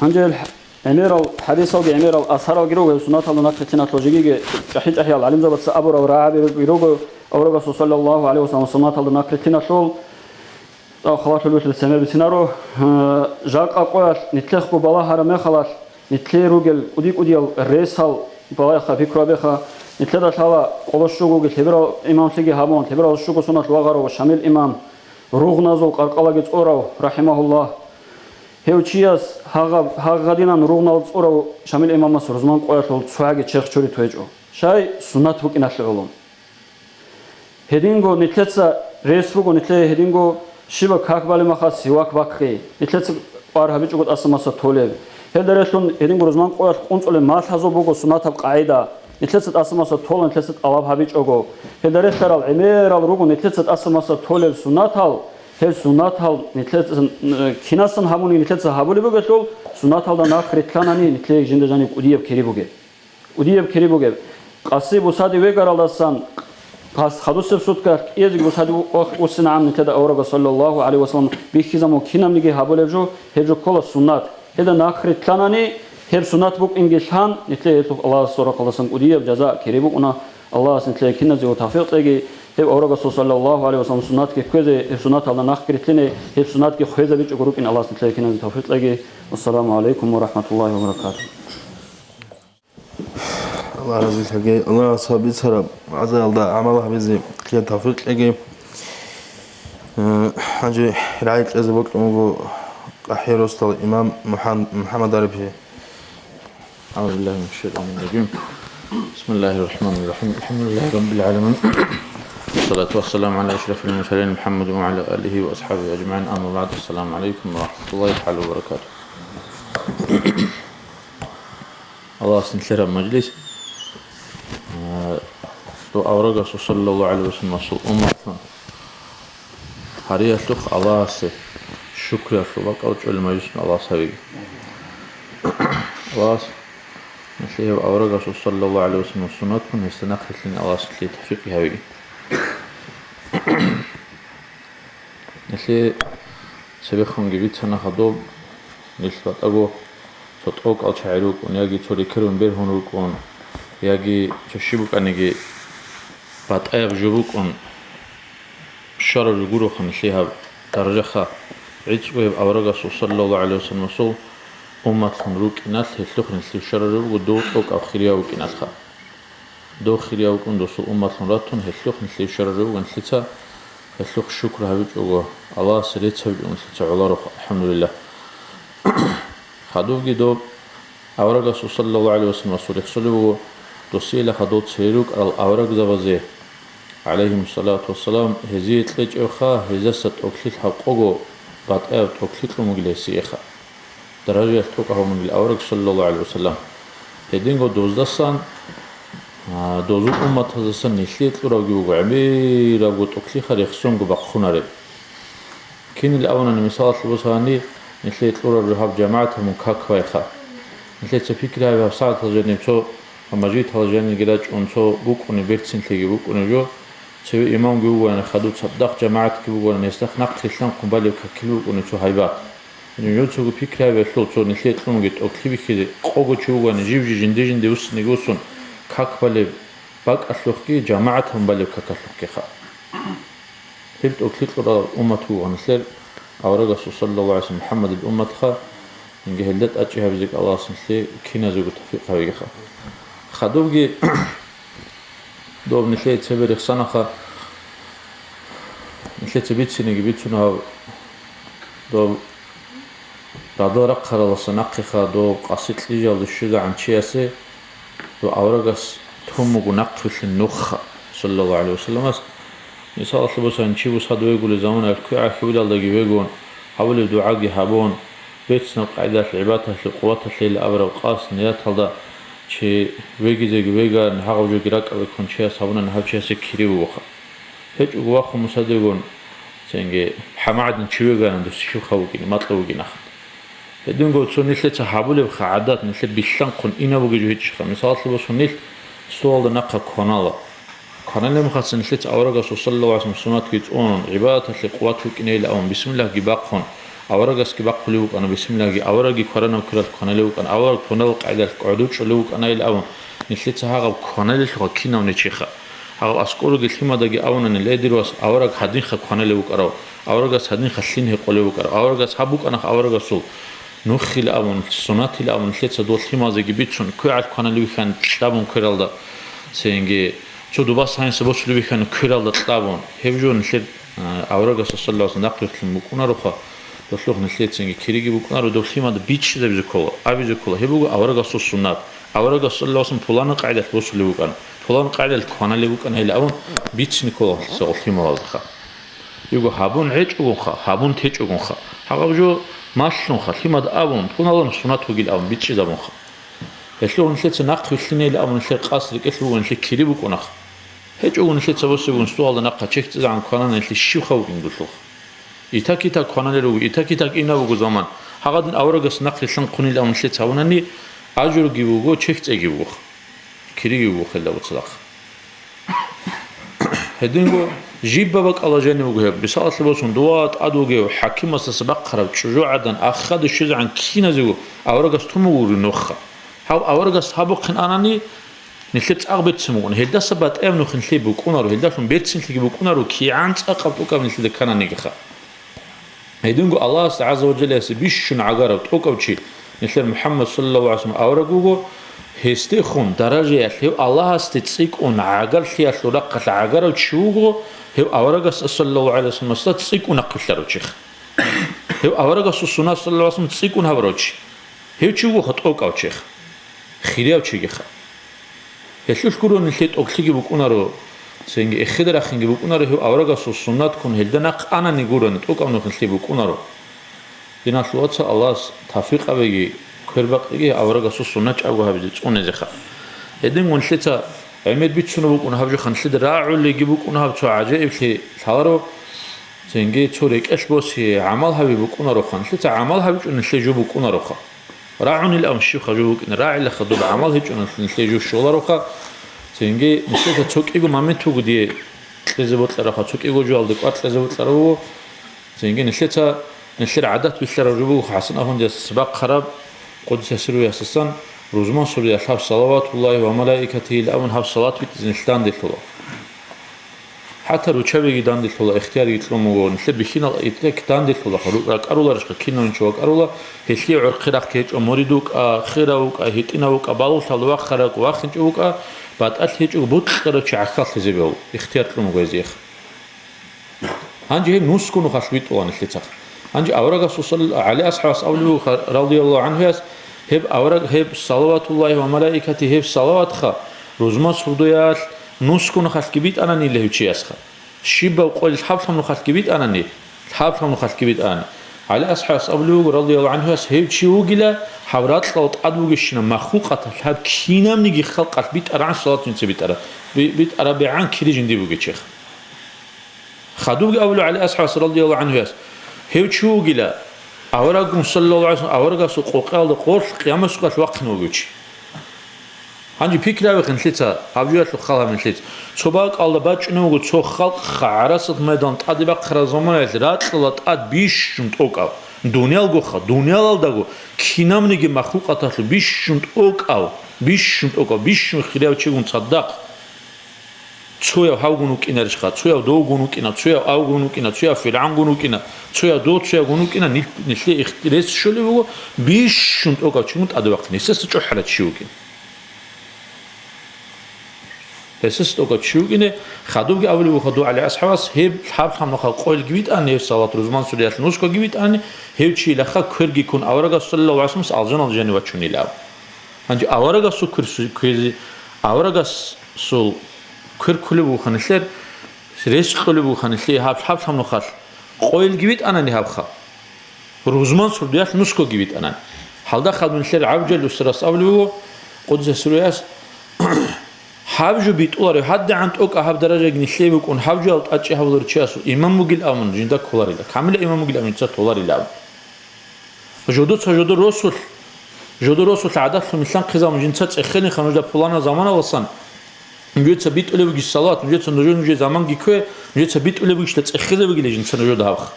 Гьанже гӀемерал хӀадисалги, гӀемерал асаралги руго гьеб суннаталда нахърилълъиналъул, жегиги чӀахӀи-чӀахӀиял гӀалимзабаца абурал рагӀаби руго аварагасул саллаллагьу гӀалайгьи вассаламасул суннаталда нахърилълъиналъул. Тав халалъул бицинар бицинаро, э, жакъа къоялъ нитлъехго балагьараб мехалъ, нитлъее ругел кӀуди-кӀудиял ресал балагьеха, пикру гьабеха, нитлъеда лъала къоло щугоги лъеберал имамлъиги гьабун, лъеберал щуго соналъ вагъарав Шамил имам, ругъназул къаркъалаги цӀорав, рахимагьуллагь. Гьев чияс гьагъаб-, гьагъадинан ругънал цӀорав Шамил имамас рузман къоялъул цогӀаги черх чури тоечӀо, щай суннат букӀиналъе гӀоло. Гьединго нитлъеца рес буго, нитлъее гьединго щибаб как балеб мехалъ сивак баккъи, нитлъеца кӀвар гьабичӀого тӀаса-маса толеб. Гьелда релълъун гьединго рузман къоялъ къунцӀулеб малъазул буго суннатаб къагӀида, нитлъеца тӀаса-маса тола, нитлъеца тӀалаб гьабичӀого. Гьелда релълъарал гӀемерал руго нитлъеца тӀаса-маса толел суннатал, гьел суннатал нитлъеца, кинасан гьабуни нитлъеца гьабулеб бугелъул, суннаталда нахърилълъанани нитлъее жинда жаниб кӀудияб кири бугеб. КӀудияб кири бугеб. Къаси бусади вегаралдасан къас-, хадусеб суткаялъ кӀиязеги бусади у-, ва-, уссинагӀан нилъеда аварагас, саллаллагьу гӀалайгьи вассалам, бихьизабун кинабниги гьабулеб жо, гьеб жо ккола суннат. Гьелда нахърилълъанани, гьеб суннат букӀинги лъан, нилъее гьелъухъ Аллагьасул рахъалдасан кӀудияб жаза, кири букӀуна. Аллагьас нилъее киназего тавфикъ кьеги, гьеб аварагасул, саллаллагьу гӀалайгьи вассалам, суннатги кквезе, гьеб суннаталда нахърилълъине, гьеб суннатги хвезабичӀого рукӀин Аллагьас нилъее киназе тавфикъ кьеги. Вассаламу гӀалайкум ва рахӀматуллагьи ва баракатугьу. Аллагь разилъаги, Аллагьас гьаб бицараб вагӀзаялда гӀамал гьабизе кье тавфикъ кьеги. Э, гьанже рагӀи кьезе бокьун буго КъахӀиросдал имам МухӀан-, МухӀаммад Ариф. أعوذ بالله من الشيطان الرجيم. بسم الله الرحمن الرحيم. الحمد لله رب العالمين. والصلاة والسلام على أشرف المرسلين محمد وعلى آله وأصحابه أجمعين. أما بعد. السلام عليكم ورحمة الله تعالى وبركاته. Аллагьас нилъераб мажлис, а, дов аварагасул, саллаллагьу гӀалайгьи вассаламасул умматлъун гьариялъухъ Аллагьасе шукриялъул бакӀал чӀолел мажлисун Аллагьас гьавеги. Аллагьас нилъее гьев аварагасул, саллаллагьу гӀалайгьи вассаламасул суннатгун гьесда нахърилълъине Аллагьас нилъее тавфикъ гьавеги. Нилъее цебехунги бицана гьадоб, нилъ батӀаго цо тӀокӀал чагӀи рукӀун, яги цо рекерун бергьун рукӀун, яги цо щиб букӀаниги батӀаяб жо букӀун, щвараб жо гуроха нилъее гьаб даражаха. ГӀицӀго гьеб аварагасул, саллаллагьу гӀалайгьи вассаламасул умматлъун рукӀиналъ, гьелъухъ нилъее щвараб жо буго дов тӀокӀав хирияв вукӀиналъха. Дов хирияв вукӀун досул умматлъун ратун, гьелъухъ нилъее щвараб жо буго нилъеца, гьелъухъ шукр гьабичӀого, Аллагьасе рецц гьабичӀого нилъеца гӀоларо, алхӀамдулиллагь. Хадубги доб аварагасул, саллаллагьу гӀалайгьи вассаламасул, рехсолеб буго, досиялъа хадув цере рукӀарал аварагзабазе, гӀалайгьимуссалату вассалам, гьезие кьечӀевха, гьезаса тӀокӀлъи лъабкъого батӀаяб тӀокӀлъи кьун бугила гьесиеха. Даражаялъ тӀокӀав гьавун бугила авараг, саллаллагьу гӀалайгьи вассалам. Гьединго доздасан, а, дозул умматаздасан нилъее кьуравги буго гӀемерабго тӀокӀлъиха рехсонго бахъунареб. Кинил аванани, мисалалъе босани, нилъее кьураб жо гьаб жамагӀат гьабун как байха. Нилъеца пикри гьабе, гьабсагӀатал жаниб цо, гьаб мажгитал жаниги рачӀун цо букӀунеб, берцинлъиги букӀунеб жо, цеве имамги вугоян, хадув цадахъ жамагӀатги бугоян, гьесда нахърилълъанхъун балев какил букӀунеб цо гьайбат. Жинцаго пикри гьабиялъул цо нилъее кьунги тӀокӀлъи бихьизе, къого чи вугони, жив-жив жинде-жинде вуссиниги вуссун, как балеб, бакӀалъухъги, жамагӀатан балеб какалъухъгиха. Гьеб тӀокӀлъи кьурал уммат вугонаблъер аварагасул саллаллагьу гӀалайгьи ва саллам МухӀаммадил умматха, инги гьелда тӀачӀи гьабизе кӀалаласанлъи киназего тавфикъ гьавегиха. Хадубги доб нилъее цебе рехсанаха, нилъеца бицинеги бицун гьав доб радал рахъараласа нахъеха доб къаси кьижалде щвезегӀан чиясе доб аварагас тун буго нахъвилълъин нухха, саллаллагьу гӀалайгьи ва салламас. Мисалалъе босани, чи бусад вегулев заманаялъ квегӀахьулалдаги вегун, гьабулеб дугӀаги гьабун, берцинаб къайдалъ гӀибадаталъе къуваталъейилан абураб къасд нияталда чи вегизеги веган, гьагъаб жоги ракӀалде ккун чияс гьабунани гьав чиясе кири бугоха. ГьечӀого вахъун мусадегун, цинги хӀамагӀадин чи вегана, дос щивха вукӀине, макьа вугин ахат. Гьединго цо нилъеца гьабулебха гӀадат, нилъер билълъанхъун инаб бугеб жо гьечӀищха. Мисалалъе босун, нилъ столалда нахъа кванала. Кваналеб мехалъ нилъеца аварагасул саллаллагьу гӀалайгьи ва саллам суннатги цӀунун, гӀибадаталъе къуват букӀинейилан абун, бисмиллагьги бахъун, аварагасги бахъулев вукӀана бисмиллагьги, аварагги кваранаб квералъ кваналев вукӀана, авараг кваналел къайдалъ гӀодов чӀолев вукӀанайилан абун, нилъеца гьагъаб кваналелъулха кинавни чиха. Гьав аскӀореги лъимадаги авунани, ле, дир вас, авараг гьадинха кваналев вукӀарав, аварагас гьадинха лъим гьекъолев вукӀарав, аварагас гьаб букӀанах аварагасул нухилан абун, суннатилан абун, нилъеца дол лъималзеги бицун, квегӀалъ кваналев вихьан кьабун квералда, цинги цо дубас гьанса босулев вихьан квералда кьабун. Гьеб жо нилъер, а, аварагасда саллаллагьу гӀалайгьи ва саллам нахъвилълъун букӀунароха, долъухъ нилъецинги кириги букӀунаро, доб лъимада бичӀчӀизабизе ккола, абизе ккола, гьеб буго аварагасул суннат. Аварагас саллаллагьу гӀалайгьи ва саллам пуланаб къайдалъ босулев вукӀана, пуланаб къайдалъ кваналев вукӀана гьелин абун, бицин ккола гьесда гьол лъималаздаха. Дего гьабун гьечӀогонха, гьабун течӀогонха. Гьагъаб жо малъунха, лъимада абун, пуналан суннат вугил абун бичӀчӀизабунха. Гьелъул нилъеца нахъвилълъинейилан абун нилъер къасд рекӀелъ буго, нилъер кири букӀунаха. ГьечӀого нилъеца босигун столалда нахъа чехьцӀизегӀан кванана, нилъер щибха вукӀин гулъулха. Ита-кита кваналел руго, ита-кита инаб буго заман. Гьагъадин аварагас нахъ рилълъанхъунилан абун нилъеца гьабунани, ажруги буго, чехьцӀеги буго. Кириги буго хелда буцадахъ. Гьединго жиб бакӀалда жанив вуго гьеб. Мисалалъе босун, дова тӀад вугев хӀакимасдаса бахъараб чӀужугӀадан ахаде щвезегӀан киназего аварагас тун буго нухха. Гьав аварагас гьабухъин анани, нилъер цӀакъ берцин букӀуна. Гьелдаса батӀияб нух нилъее букӀунаро, гьелдалъун берцинлъиги букӀунаро, кигӀан цӀакъаб тӀокӀаб нилъеда ккананигиха. Гьединго Аллагьас гӀазза ва жаллаялъе бищун гӀагарав тӀокӀав чи, нилъер МухӀаммад саллаллагьу гӀалайгьи ва саллам авараг вуго, гьесдехун даражаялъ гьев Аллагьасде цӀикӀкӀун гӀагарлъиялъул рахъалъ гӀагарав чи вуго, гьев аварагасда саллаллагьу гӀалайгьи ва салламасда цӀикӀкӀун нахъвилълъарав чиха. Гьев аварагасул суннат саллаллагьу гӀалайгьи ва саллам цӀикӀкӀун гьабурав чи. Гьев чи вугоха тӀокӀав чиха. Хирияв чигиха. Гьелъулъ гуро нилъее тӀокӀлъиги букӀунаро, цинги эхеде рахинги букӀунаро, гьев аварагасул суннат ккун гьелда нахъ анани гурони, тӀокӀаб нух нилъее букӀунаро. Диналъул вацал, Аллагьас тавфикъ гьабеги, квербакъиги аварагасул суннат чӀаго гьабизе цӀунезеха. Гьедин нилъеца гӀемер бицунеб букӀун гьаб жоха, нилъеда рагӀулеги букӀун гьаб цо гӀажаиблъи лъаларо, цинги цо рекӀелъ босе гӀамал гьаби букӀунароха, нилъеца гӀамал гьабичӀо нилъее жо букӀунароха. РагӀунилан щибха жо букӀина, рагӀилаха доб гӀамал гьечӀоналъ нилъее жо щолароха, цинги нилъеца цо кӀиго момент вуго дие кьезе бокьарабха, цо кӀиго жоялда кӀвар кьезе бокьарав вуго, цинги нилъеца нилъер гӀадат бихьараб жо буго ХӀасан афандияс бахъараб, къуддиса сирругьу, ясасан, рузман сураялъ гьаб салаватуллагьи ва малаикатигьил абун гьаб салат битӀизе нилъ данделъула. ХӀатта руччабиги данделъула, ихтиярги кьун буго, нилъер бихьинал итек данделъулаха, ру-, ракӀаруларищха, кинавин чи вакӀарула, гьелъие гӀорхъи рахъ гьечӀо, мурид вукӀа, хирав вукӀа, гьитӀинав вукӀа, балугълъалда вахъарав, вахинчӀев вукӀа, батӀалъи гьечӀого бокьарав чи гӀахьаллъизе бегьула, ихтияр кьун буго гьезиеха. Гьанже гьеб нусго нухалъ битӀула нилъецаха. Гьанже аварагасул сал-, ГӀали асхӀабас абулеб буго, радияллагьу гӀанхуяс, гьеб авараг, гьеб салаватуллагьи ва малаикатигьи, гьеб салаватха, рузман сурдоялъ нусго нухалъги битӀананила гьев чиясха. Щибаб къоялъ лъаб-лъаб нухалъги битӀанани, лъаб-лъаб нухалъги битӀанани. ГӀали асхӀабас абулеб буго, радияллагьу гӀанхуяс, гьев чи вугила, гьав ракьалда тӀад вугещинаб махлукъаталъ гьаб кинабниги халкъалъ битӀарагӀан салат жинца битӀара-, би-, битӀарабегӀан кири жинди бугечиха. Хадубги абула ГӀали асхӀабас радияллагьу гӀанхуяс, гьев чи вугила, авараггун саллаллагьу гӀалайгьи ва саллам, аварагасул къокъаялда къоркь къиямасукъалъ вахъине вугев чи. Гьанже пикри гьабихъе нилъеца, гьаб жоялъул хал гьабе нилъеца. Цо бакӀалда бачӀунев вуго цо халкъ гӀарасат майдан тӀаде бахъараб заманаялъ ракьалда тӀад бищун тӀокӀав, дуниялгоха, дуниялалдаго кинабниги махлукъаталъул бищун тӀокӀав, бищун тӀокӀав, бищун хирияв чигун цадахъ. цояв гьавгун вукӀинарищха, цояв довгун вукӀина, цояв авгун вукӀина, цояв ФиргӀавнгун вукӀина, цояв дов цоявгун вукӀина, нил-, нилъее их-, рес щолеб буго, бищун тӀокӀав чигун тӀаде вахъин, гьесдаса чӀухӀарав чи вукӀин. Гьесдаса тӀокӀав чи вукӀине, хадубги абулеб буго дугӀали асхӀабас, гьеб лъаб-лъаб нухал къойилги витӀани, гьеб салат рузман суриялъ нускоги витӀани, гьев чияхъа кверги ккун аварагас саллаллагьу гӀалайгьи вассаламас алжаналда жанив вачунилан. Гьанже аварагасул кверсу-, кверзи-, аварагасул квер кколеб бугоха нилъер, рес кьолеб бугоха нилъее гьаб лъаб-лъаб нухалъ. Къойилги витӀанани гьабха. Рузман сурдиялъ нускоги витӀанани. Гьалда хадуб нилъер ГӀабдулжалил устарас абулеб буго, къуддиса сирругьу, гьаб жо битӀуларев, гьадигӀан тӀокӀаб гьаб даражаги нилъее букӀун, гьаб жоялда тӀадчӀи гьабуларев чиясул иман бугилан абун жинда кколарила. Камилаб иман бугилан абун жинца толарила абун. Жодоца жодор росулъ, жодор росулъ гӀадалъун милълъанхъизабун жинца цӀехениха нужда пуланаб заманаласан, нужеца битӀулеб бугищ салат, нужеца нужер, нужер заманги ккве, нужеца битӀулеб бугищ цӀехезабигила жинца нужеда гьабха.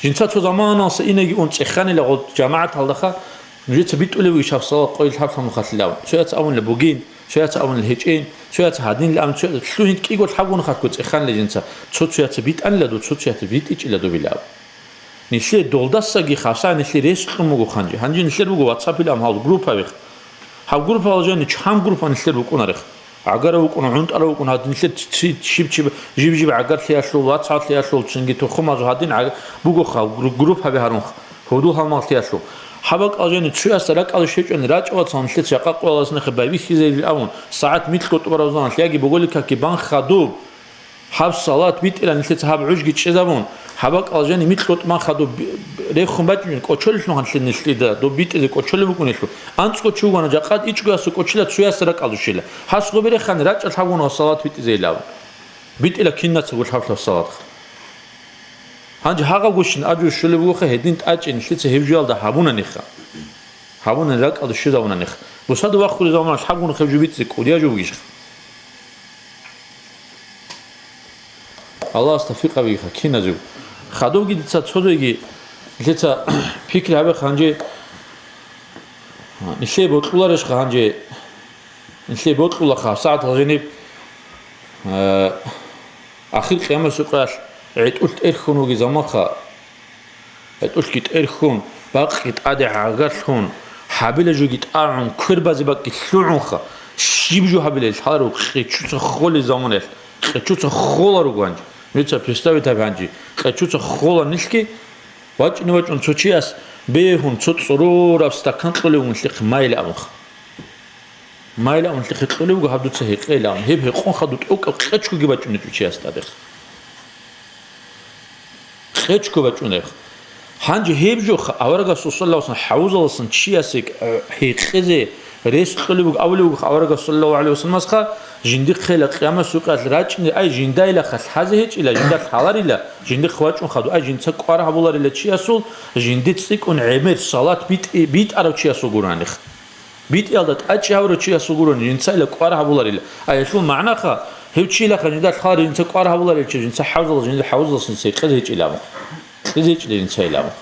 Жинца цо заманалса инеги ун цӀеханила гъо жамагӀаталдаха, нужеца битӀулеб бугищ гьаб салат къойил лъаб-лъаб нухалъилан. Цояца абунила бугин, цояца абунила гьечӀин, цояца гьадинилан, цоя-, лъугьин кӀиго лъабго нухалъго цӀеханила жинца, цо-цояца битӀанила доб, цо-цояца битӀичӀила добилан. Нилъее долдасаги хасай нилъее рес кьун буго ханжи. Гьанже нилъер буго WhatsApp-ил ам гьал группаби. Гьаб группаялда жани чан группа нилъер букӀунарех. ГӀагарав вукӀун, гӀунтӀарав вукӀун, гьадин нилъер ци-, ци-, щиб-чиб, жиб-жиб гӀагарлъиялъул, вацгӀаллъиялъул, цинги тухумазул гьадин гӀаг-, бугоха гру-, группаби гьарунх, гьудул-гьалмагълъиялъул. Гьаб бакӀал жани цоясда ракӀалде щвечӀони рачӀ вацал нилъеца жакъа къоялъ нехъе байбихьизейилан абун, сагӀат микьго тӀубараб заманалъ яги боголикаки бан хадуб. Гьаб салат битӀилан нилъеца гьаб гӀужги чӀезабун, гьаб бакӀал жани микьго тӀубан хадуб би-, рехун бачӀунел кӀочолелъун гьанлъи нилъеда доб битӀизе кӀочолеб букӀунелъул. АнцӀго чи вугони жакъа ичӀго ясу кӀочила цу ясда ракӀалде щвела. Гьас гъобе рехани рачӀа лъабгун ва салат битӀизейилан абун. БитӀила кинацаго лъаб-лъаб салатха. Гьанже гьагъабгощин аб жо щолеб бугоха, гьедин тӀачӀин нилъеца гьеб жоялда гьабунаниха. Гьабунани ракӀалде щвезабунаниха. Бусада вахъулеб заманалъ лъабгун гьеб жо битӀизе кӀудияв жо бугищха. Аллагьас тавфикъ гьабеги киназего. Хадубги дица цо-цойги нилъеца пикри гьабеха гьанже, нилъее бокьуларищха гьанже, нилъее бокьулаха гьабсагӀат гьал жаниб, э, ахир къиямасеб къоялъ гӀетӀулъ тӀерхьун вугеб заманха. ГӀетӀулъги тӀерхьун, бакъги тӀаде гӀагарлъун, гьабила жоги тӀагӀун, квербазе бакӀги лъугӀунха, щиб жо гьабила ил гьалару къечуца холел заманаялъ, къечуца холаруго гьанже. Нужеца представить гьабе гьанже, къечуца хола нилъги, вачӀине вачӀун цо чияс бегьун, цо цӀорораб стакан кьолев вугин нилъехъе майилан абунха. Майилан абун нилъехъе кьолеб буго гьаб дуца гьекъейилан абун, гьеб гьекъон хадуб тӀокӀаб къечгоги бачӀунеб чияс тӀадехъ. Къечго бачӀунеб. Гьанже гьеб жо аварагасул саллаллагьу гӀалайгьи вассалам хӀавзаласан чиясе, э, гьекъезе рес кьолеб буго, абулеб буго аварагас саллаллагьу гӀалайгьи вассаламасха, жиндихъейила къиямасукъалъ рачӀине, ай, жиндайилаха лъазе гьечӀила, жинда лъаларила, жиндихъ вачӀун хадуб, ай, жинца кӀвар гьабуларила чиясул, жинди цӀикӀкӀун гӀемер салат битӀи-, битӀарав чиясул гурони. БитӀиялда тӀачӀи гьавурав чиясул гурони, жинцайила кӀвар гьабуларила. Аялъул магӀнаха, гьев чилаха жинда лъаларила, жинца кӀвар гьабуларила чи, жинца хӀавзал, жинда хӀавзалъун секъезе гьечӀила абун. Кьезе гьечӀила жинцайила абун.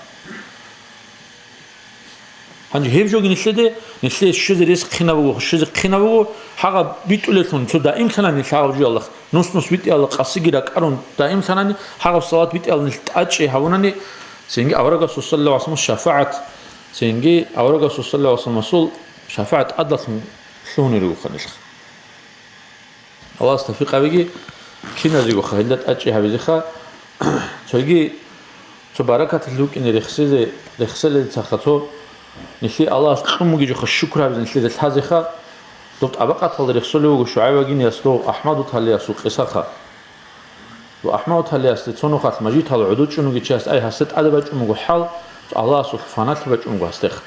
Гьанже гьеб жоги нилъеде, нилъее щвезе рес хъинаб буго, щвезе хъинаб буго, гьагъаб битӀулелъун цо даимлъанани лъагӀаб жуялда, нус-нус битӀиялда къасиги ракӀарун даимлъанани, гьагъаб салат битӀиялда нилъ тӀачӀи гьабунани, цинги аварагасул саллаллагьу гӀалайгьи вассаламасул шафагӀат, цинги аварагасул саллаллагьу гӀалайгьи вассаламасул шафагӀат тӀадалъун лъугьунел ругоха нилъ. Аллагьас тавфикъ гьабеги, киназего хъа гьелда тӀачӀи гьабизеха. Цоги цо баракаталъ рукӀине рехсезе, рехселецаха цо, нилъее Аллагьас кьун бугеб-жо хъа шукр гьабизе нилъеда лъазеха. Доб тӀабакъаталда рехсолев вуго ШугӀайб вагиниясул, АхӀмад уталиясул къисаха. Ва АхӀмад уталиясде цо нухалъ мажгиталда гӀодов чӀун вугев чияс, ай, гьасда тӀаде бачӀун буго хӀал, Аллагьасул фаналъи бачӀун буго гьасдеха.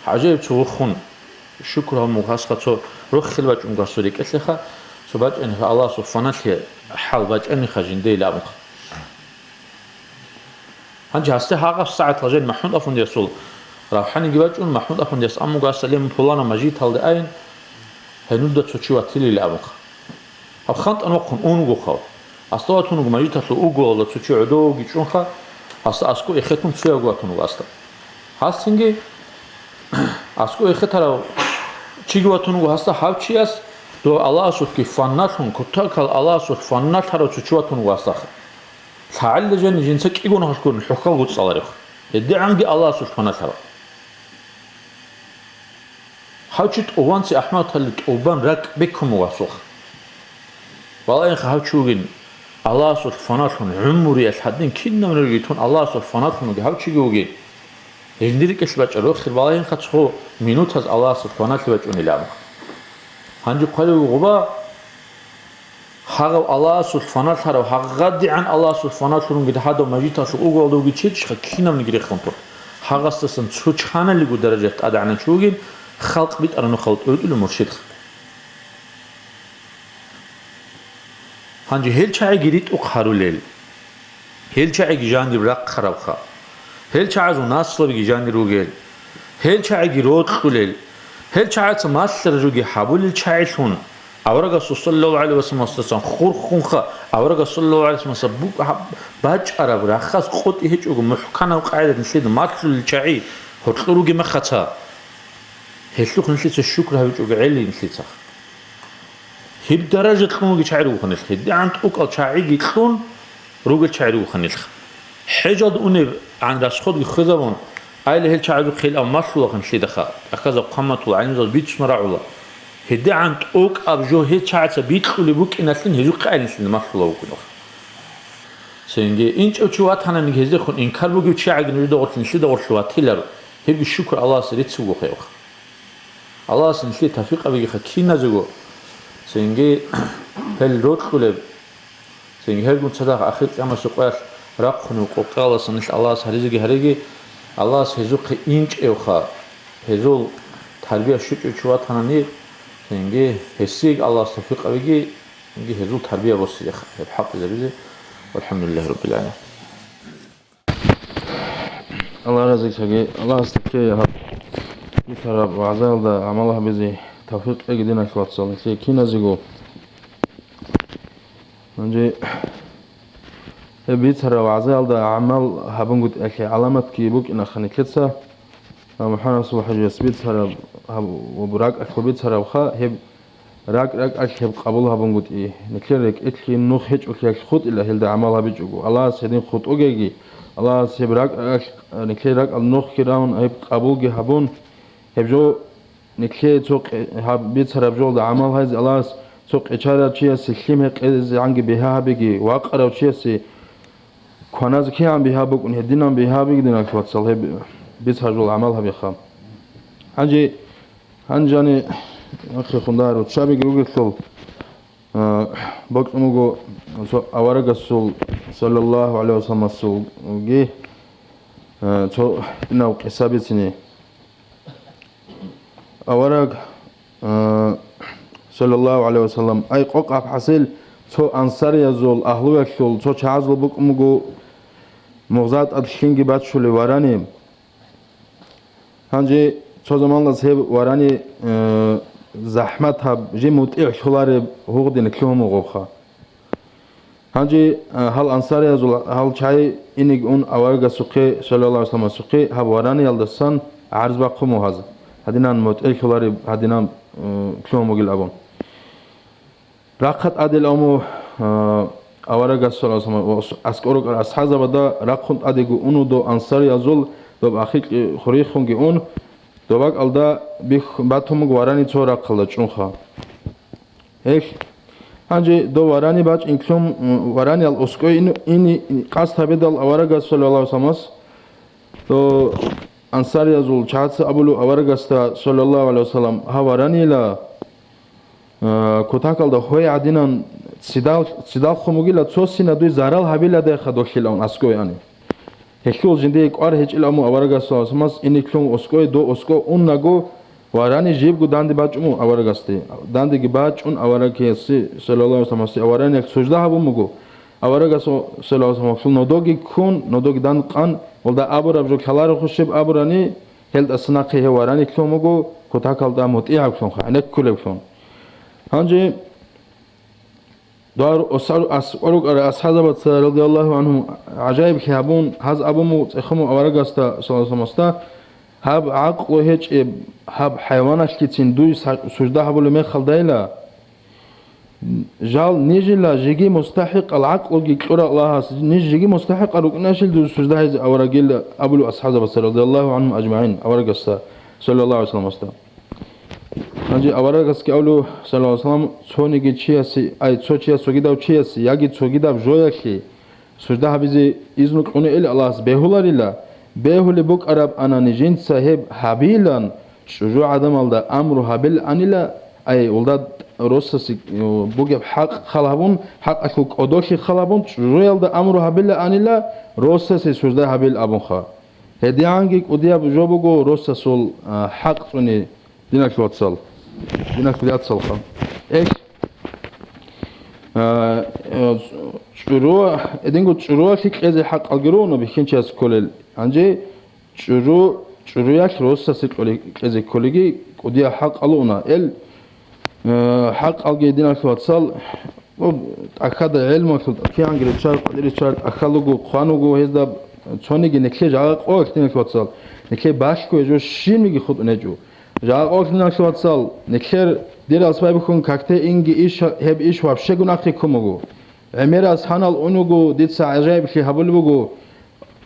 ГӀажаиб цо вухун, шукр гьабун буго гьасха цо рохел бачӀун буго гьасул рекӀелъеха, цо бачӀаниха Аллагьасул фаналъи хӀал бачӀаниха жиндейилан абунха. Гьанже гьасде гьагъаб сагӀат гьалжан МахӀмуд-афандиясул равхӀаниги бачӀун, МахӀмуд-афандияс абун буго, гьасда ле мун пуланаб мажгиталде айин, гьенуда цо чи ватилилан абунха. Гьаб хантӀан вахъун ун вугоха. Гьасда ватун вуго мажгиталъул угоялда цо чи гӀодовги чӀунха, гьасда аскӀов эхетун цоявго ватун вуго гьасда. Гьасцинги аскӀов эхетарав чиги ватун вуго гьасда, гьав чияс Дов Аллагьасулъги фаналъун, кутакал Аллагьасулъ фаналъарав цо чи ватун васаха. ЛъагӀалда жани жинца кӀигун халкун хӀухьал гуцӀаларев. ГьедигӀанги Аллагьасулъ фаналъарав. Гьав чи тӀубанци ахӀматалли тӀубан ракӀ бекун вуго гьасулха. Балагьинха гьав чи вугин, Аллагьасулъ фаналъун гӀумруялъ гьадин кинабниги тун Аллагьасулъ фаналъун вугев гьав чиги вугин. Гьелде рикӀкӀалъ бачӀа рохел балагьинха цо минутаз Аллагьасулъ фаналъи бачӀунилан. Гьанже хъвалев вуго гъоба, гьагъав Аллагьасулъ фаналъарав, гьагъадигӀан Аллагьасулъ фаналъун вугин гьадав мажгиталъув угоялда вугев чечха кинабниги рехун тун. Гьагъасдасан цо чаналиго даражат тӀадегӀанав чи вугин, халкъ битӀараб нухалда тӀутӀулев муршидха. Гьанже гьел чагӀиги ритӀухъ гьарулел, гьел чагӀиги жанир рахъарабха, гьел чагӀазул наслабиги жанир ругел, гьел чагӀиги рокьулел, гьел чагӀаца малъараб жоги гьабулел чагӀилъун, аварагасул саллаллагьу гӀалайгьи вассалламасдасан хурхунха, аварагас саллаллагьу гӀалайгьи вассалламасда бу-, гьаб-, бачӀараб рахас къотӀи гьечӀого мухӀканаб къагӀидаялъе малъулел чагӀи гьоркьор ругеб мехаца, гьелъухъ нилъеца шукр гьабичӀого гӀели нилъецаха. Гьеб даража кьун вугев чагӀи ругоха нилъ, гьедигӀан тӀокӀал чагӀиги кьун ругел чагӀи ругоха нилъ. ХӀежалда унебгӀан расходги хвезабун, айла гьел чагӀазухъе ил малъулаха нилъедаха, тӀахьазаб хъаматул гӀалимзабаз бицун рагӀула. ГьедигӀан тӀокӀаб жо гьел чагӀаца бикьулеб букӀиналъин гьезухъе айла нилъеда малъула вукӀунаха. Цинги, инчӀев чи ватананиги гьездехун инкар бугев чагӀиги нужеда гъорлъ нилъеда гъорлъ ватиларо, гьебги шукр Аллагьасе рецц бугоха гьебха. Аллагьас нилъее тавфикъ гьабегиха киназего, цинги гьел рокьулеб, цинги гьелгун цадахъ ахир къиямасеб къоялъ рахъунев къокъаласан нилъ Аллагьас гьаризеги гьареги, Аллагьас гьезухъе инчӀевха, гьезул тарбия щвечӀев чи ватанани, цинги гьесиеги Аллагьас тавфикъ гьабеги, цинги гьезул тарбия босизеха гьеб хӀалтӀизабизе. ВалхӀамдулиллагьи раббил гӀаламин. Аллагь разилъаги, Аллагьас нилъее гьаб бицараб вагӀзаялда гӀамал гьабизе тавфикъ кьеги, диналъул вацал, нилъее киназего. Гьанже гьеб бицараб вагӀзаялда гӀамал гьабунгутӀиялъе гӀаламатги букӀинаха нилъеца. МухӀаммад Расул ХӀажияс бицараб гьаб-, ва ракӀалъго бицарабха гьеб ракӀ-ракӀалъ гьеб къабул гьабунгутӀи, нилъер рекӀелъе нух гьечӀолъиялъ хутӀила гьелда гӀамал гьабичӀого. Аллагьас гьедин хутӀугеги, Аллагьас гьеб ракӀ-ракӀалъ, нилъер ракӀал нухги рагьун гьеб къабулги гьабун, гьеб жо нилъее цо къе-, гьаб бицараб жолда гӀамал гьайзе Аллагьас цо къечарав чиясе лъим гьекъезегӀанги бигьа гьабиги, вакъарав чиясе кваназе кигӀан бигьа букӀун, гьединан бигьа бигдиналъ, вацал, гьеб бицараб жол гӀамал гьабиха. Гьанже Гьанжани нахъехун дагьа руччабиги ругелъул, а, бокьун буго цо аварагасул, саллаллагьу гӀалайгьи вассалламасулги, а, цо гьединав къиса бицине. Авараг, а, саллаллагьу гӀалайгьи вассаллам, ай къокъаб хӀасил, цо ансариязул агьлуялъул цо чагӀазул букӀун буго мугъза тӀад лъимги бачулев варани. Гьанже цо заманалъ гьеб варани, э, захӀматаб, жив мутӀигӀлъулареб гьугъдин лъугьун вугевха. Гьанже, э, гьал ансариязул гьал чагӀи инеги ун аварагасухъе, саллаллагьу гӀалайгьи вассалламасухъе, гьаб вараниялдасан гӀарз бахъун буго гьаз, гьадинан мутӀигӀлъулареб, гьадинан, э, лъугьун бугил абун. Рахъа тӀадил аму, а, аварагас, саллаллагьу гӀалайгьи вассаллам, ва ас-, аскӀор рукӀарал асхӀазабада рахъун тӀадего уну дов ансариязул, доб ахикье хурихунги ун, доб бакӀалда бих-, батун буго варани цо рахъалда чӀунха. Гьелъ, гьанже дов варани бачӀин лъун, м, вараниял оскӀой ин-, ини къасд гьабидал аварагас, саллаллагьу гӀалайгьи вассалламас, дов ансариязул чагӀаца абулев аварагасда, саллаллагьу гӀалайгьи вассаллам, гьав варанила, Э, кутакалда хвей гӀадинан цидал-, цидал хъун бугила, цо сина дуй зарал гьабиладайха долъилан аскӀой ани. Гьелъул жиндие кӀвар гьечӀил аму аварагас, саллаллагьу гӀалайгьи вассалламас, иниклъун оскӀой, до оскӀо уннаго, варани жибго данде бачӀун аварагасде. Дандеги бачӀун аварагиясе, саллаллагьу гӀалайгьи вассалламасе, авараниялъ сужда гьабун буго. Аварагас, саллаллагьу гӀалайгьи вассаллам, нодоги ккун, нодоги данкъан, валда абураб жо ккаларухъ щиб абурани, гьелдаса нахъе гьев вараниклъун буго, кутакалда мутӀигӀаблъунха, гӀенеккулеблъун. Гьанже дугьал осал-, ас-, рукӀарал асхӀабзабаца, радияллагьу гӀанхум, гӀажаиблъи гьабун, гьаз абун буго цӀехун аварагасда, саллаллагьу гӀалайгьи вассалламасда, гьаб гӀакълу гьечӀеб, гьаб хӀайваналъгицин дуй са-, сужда гьабулеб мехалдайила, Жал нижила жеги мустахӀикъал гӀакълуги кьура Аллагьас, ниж жеги мустахӀикъал рукӀунашил дур сужда гьезе аварагил абулев асхӀабзабаца, радияллагьу гӀанхум ажмагӀин, аварагасда, саллаллагьу гӀалайгьи вассаламасда. Гьанже аварагасги абулев, саллаллагьу гӀалайгьи вассалам, цониги чиясе, ай, цо чияс цогидав чиясе, яги цогидаб жоялъе, сужда гьабизе изну кьуни ил Аллагьас бегьуларила, бегьулеб букӀараб анани жинца гьеб гьабилан, чӀужу гӀадамалда амру гьабиланила, ай, улда росасе, э, бугеб хӀакъ хал гьабун, хӀакъалъул кӀодолъи хал гьабун, чӀужуялда амру гьабиланила, росасе сужда гьабил абунха. ГьедигӀанги кӀудияб жо буго росасул, а, хӀакъ цӀуни, диналъул вацал. Диналъул яцалха. Эх, а, а, чӀуру-, эдинго чӀуруялъе кьезе хӀакъалги ругьуна бихьинчияс кколел. Гьанже чӀуру-, чӀуруялъ росасе кьоле-, кьезе кколеги кӀудияб хӀакъал уна. Эл, э, хӀакъалги, диналъул вацал, ва тӀахьада гӀелмалъул кигӀанги риччар, къватӀир риччар тӀахьал руго, хъван вуго гьезда цониги, неклъе жагъа къоялъ, диналъул вацал, неклъе балъго гьежо щибниги хутӀун гьечӀо. Жагъа къоялъ, диналъул вацал, неклъер дир алсбай бухьун какде инги иш, гьеб иш вообще гунахъе ккун буго. ГӀемерас гьанал ун вуго, дица гӀажаиблъи гьабулеб буго,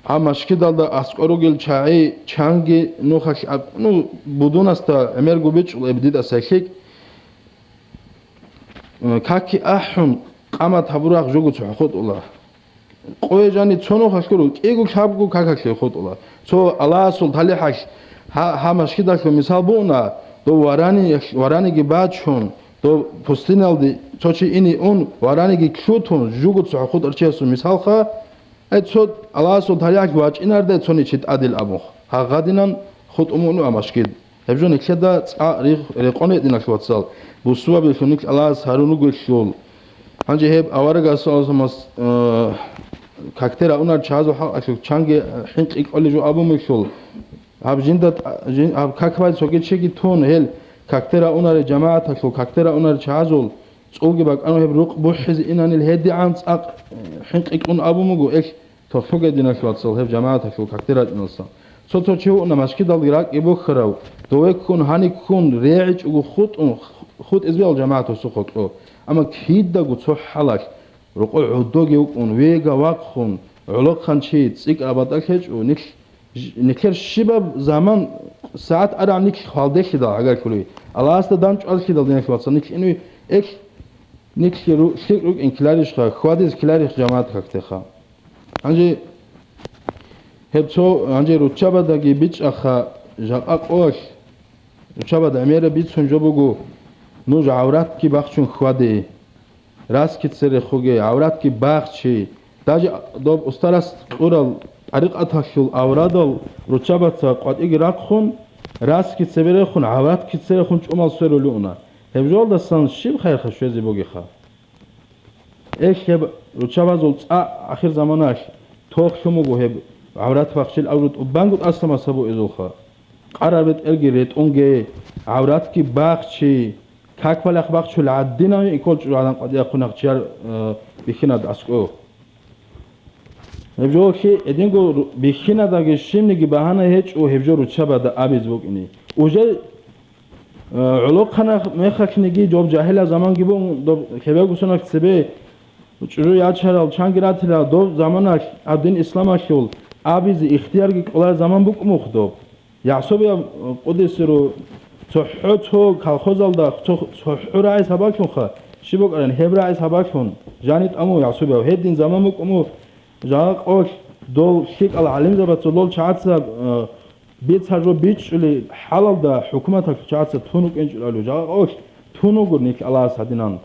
гьаб машгидалда аскӀор ругел чагӀи чанги нухалъ аб-, ну, будунасда гӀемер губичӀул эб дида сахлъик. Э, каки ахӀун, къамат гьабурахъ жуго цохӀо хутӀула. Къое жани цо нухалъго рукӀиго лъабго какалъе хутӀула. Цо Аллагьасул талихӀалъ гьа-, гьаб машгидалъул мисал бугӀуна, дов варани-, вараниги бачун, дов пустыналде цо чи ине ун, вараниги лъутун, жуго цохӀо хутӀарчиясул мисалха, Гье, цо Аллагьасул талихӀалъ вачӀинардай цони чи тӀадил абун, гьагъадинан хутӀун муъну а машгид. Гьеб жо нилъеда цӀа рихъ-, рекъон гьединалъ, вацал, бусурбабилъун нилъ Аллагьас гьарун ругелъул. Гьанже гьеб аварагас, э, какде раунар чагӀазул хӀакъалъулъ чанги хӀинкъи кьолей жо абун мехьул, гьаб жинда тӀа-, жин-, гьаб как бай цоги чиги тун, гьел какде раунарел жамагӀаталъул, какде раунарел чагӀазул, ЦӀулги бакӀану гьеб рукъ бухӀизе инанил гьедигӀан цӀакъ, э, хӀинкъи кьун абун буго, эх, толъуге диналъ вацал гьеб жамагӀаталъул какде рачӀиналса. Цо-цо чи вуна машгидалги ракӀги бухьарав, дове ккун, гьаник ккун, регӀичӀого хутӀун, хутӀизбеял жамагӀат гьусухъа кьо. Амма кидаго цо хӀалалъ, рокъой гӀодоге вукӀун, вега вахъун, гӀолохъанчи цӀикӀкӀа батӀалъ гьечӀо, нилъ Ж-, нилъер щибаб заман, сагӀат арагӀан нилъ хвалделъидал гӀагарлъулей, Аллагьасда дандчӀваллъидал, диналъ вацал, нилъ инуй, эх, нилъ ру-, лъикӀ рукӀин ккеларищха, хьвадизе ккеларищ жамагӀат какдеха. Гьанже гьеб цо, гьанже руччабадаги бичӀчӀаха, жакъа къоялъ, руччабада гӀемераб бицун жо буго, нуж гӀавратги бахчун хьваде. Раски церехуге, гӀавратги бахчи. Даже доб устарас кьурал тӀарикъаталъул аврадал руччабаца къватӀиги рахъун, раски цеберехун, гӀавратги церехун чӀумал сверулуна. Гьеб жолдасан щиб хайрха щвезе бугеха? Эх, гьеб руччабазул цӀа ахирзаманалъ тохлъун буго гьеб гӀаврат бахчил абру тӀубанго тӀаса масабу эзулха. Къарар бетӀерги ретӀунге, гӀавратги бахчи, как балагь бахчул гӀадинав икол чӀужугӀадан къватӀияб хъунахъ чияр, э, бихьинад аскӀов. Гьеб жо лъи гьединго ру-, бихьинадаги щибниги багьана гьечӀо гьеб жо руччабада абизе букӀине. Уже, э, гӀолохъанахъ мехалъниги доб жагьилаб заманги бугун, доб лъебегусунахъ цебе чӀужу ячарал чанги ратила, доб заманалъ, гьаб дин исламалъул абизе ихтиярги кьолареб заман букӀун мухъ доб. ЯгӀсубияб къудесеру цохӀо цо колхозалда цо-, цохӀо рагӀи сабаблъунха, щиб букӀаран гьеб рагӀи сабаблъун, жани тӀаму ЯгӀсубияв. Гьедин заман букӀуму, жагъа къолъ дол лъикӀал гӀалимзабаца дол чагӀаца, э, бицаржо бичӀчӀули хӀалалда хӀукуматалъул чагӀаца тун вукӀинчӀулалу, жагъа къолъ тун вугур нилъ Аллагьас гьадинан.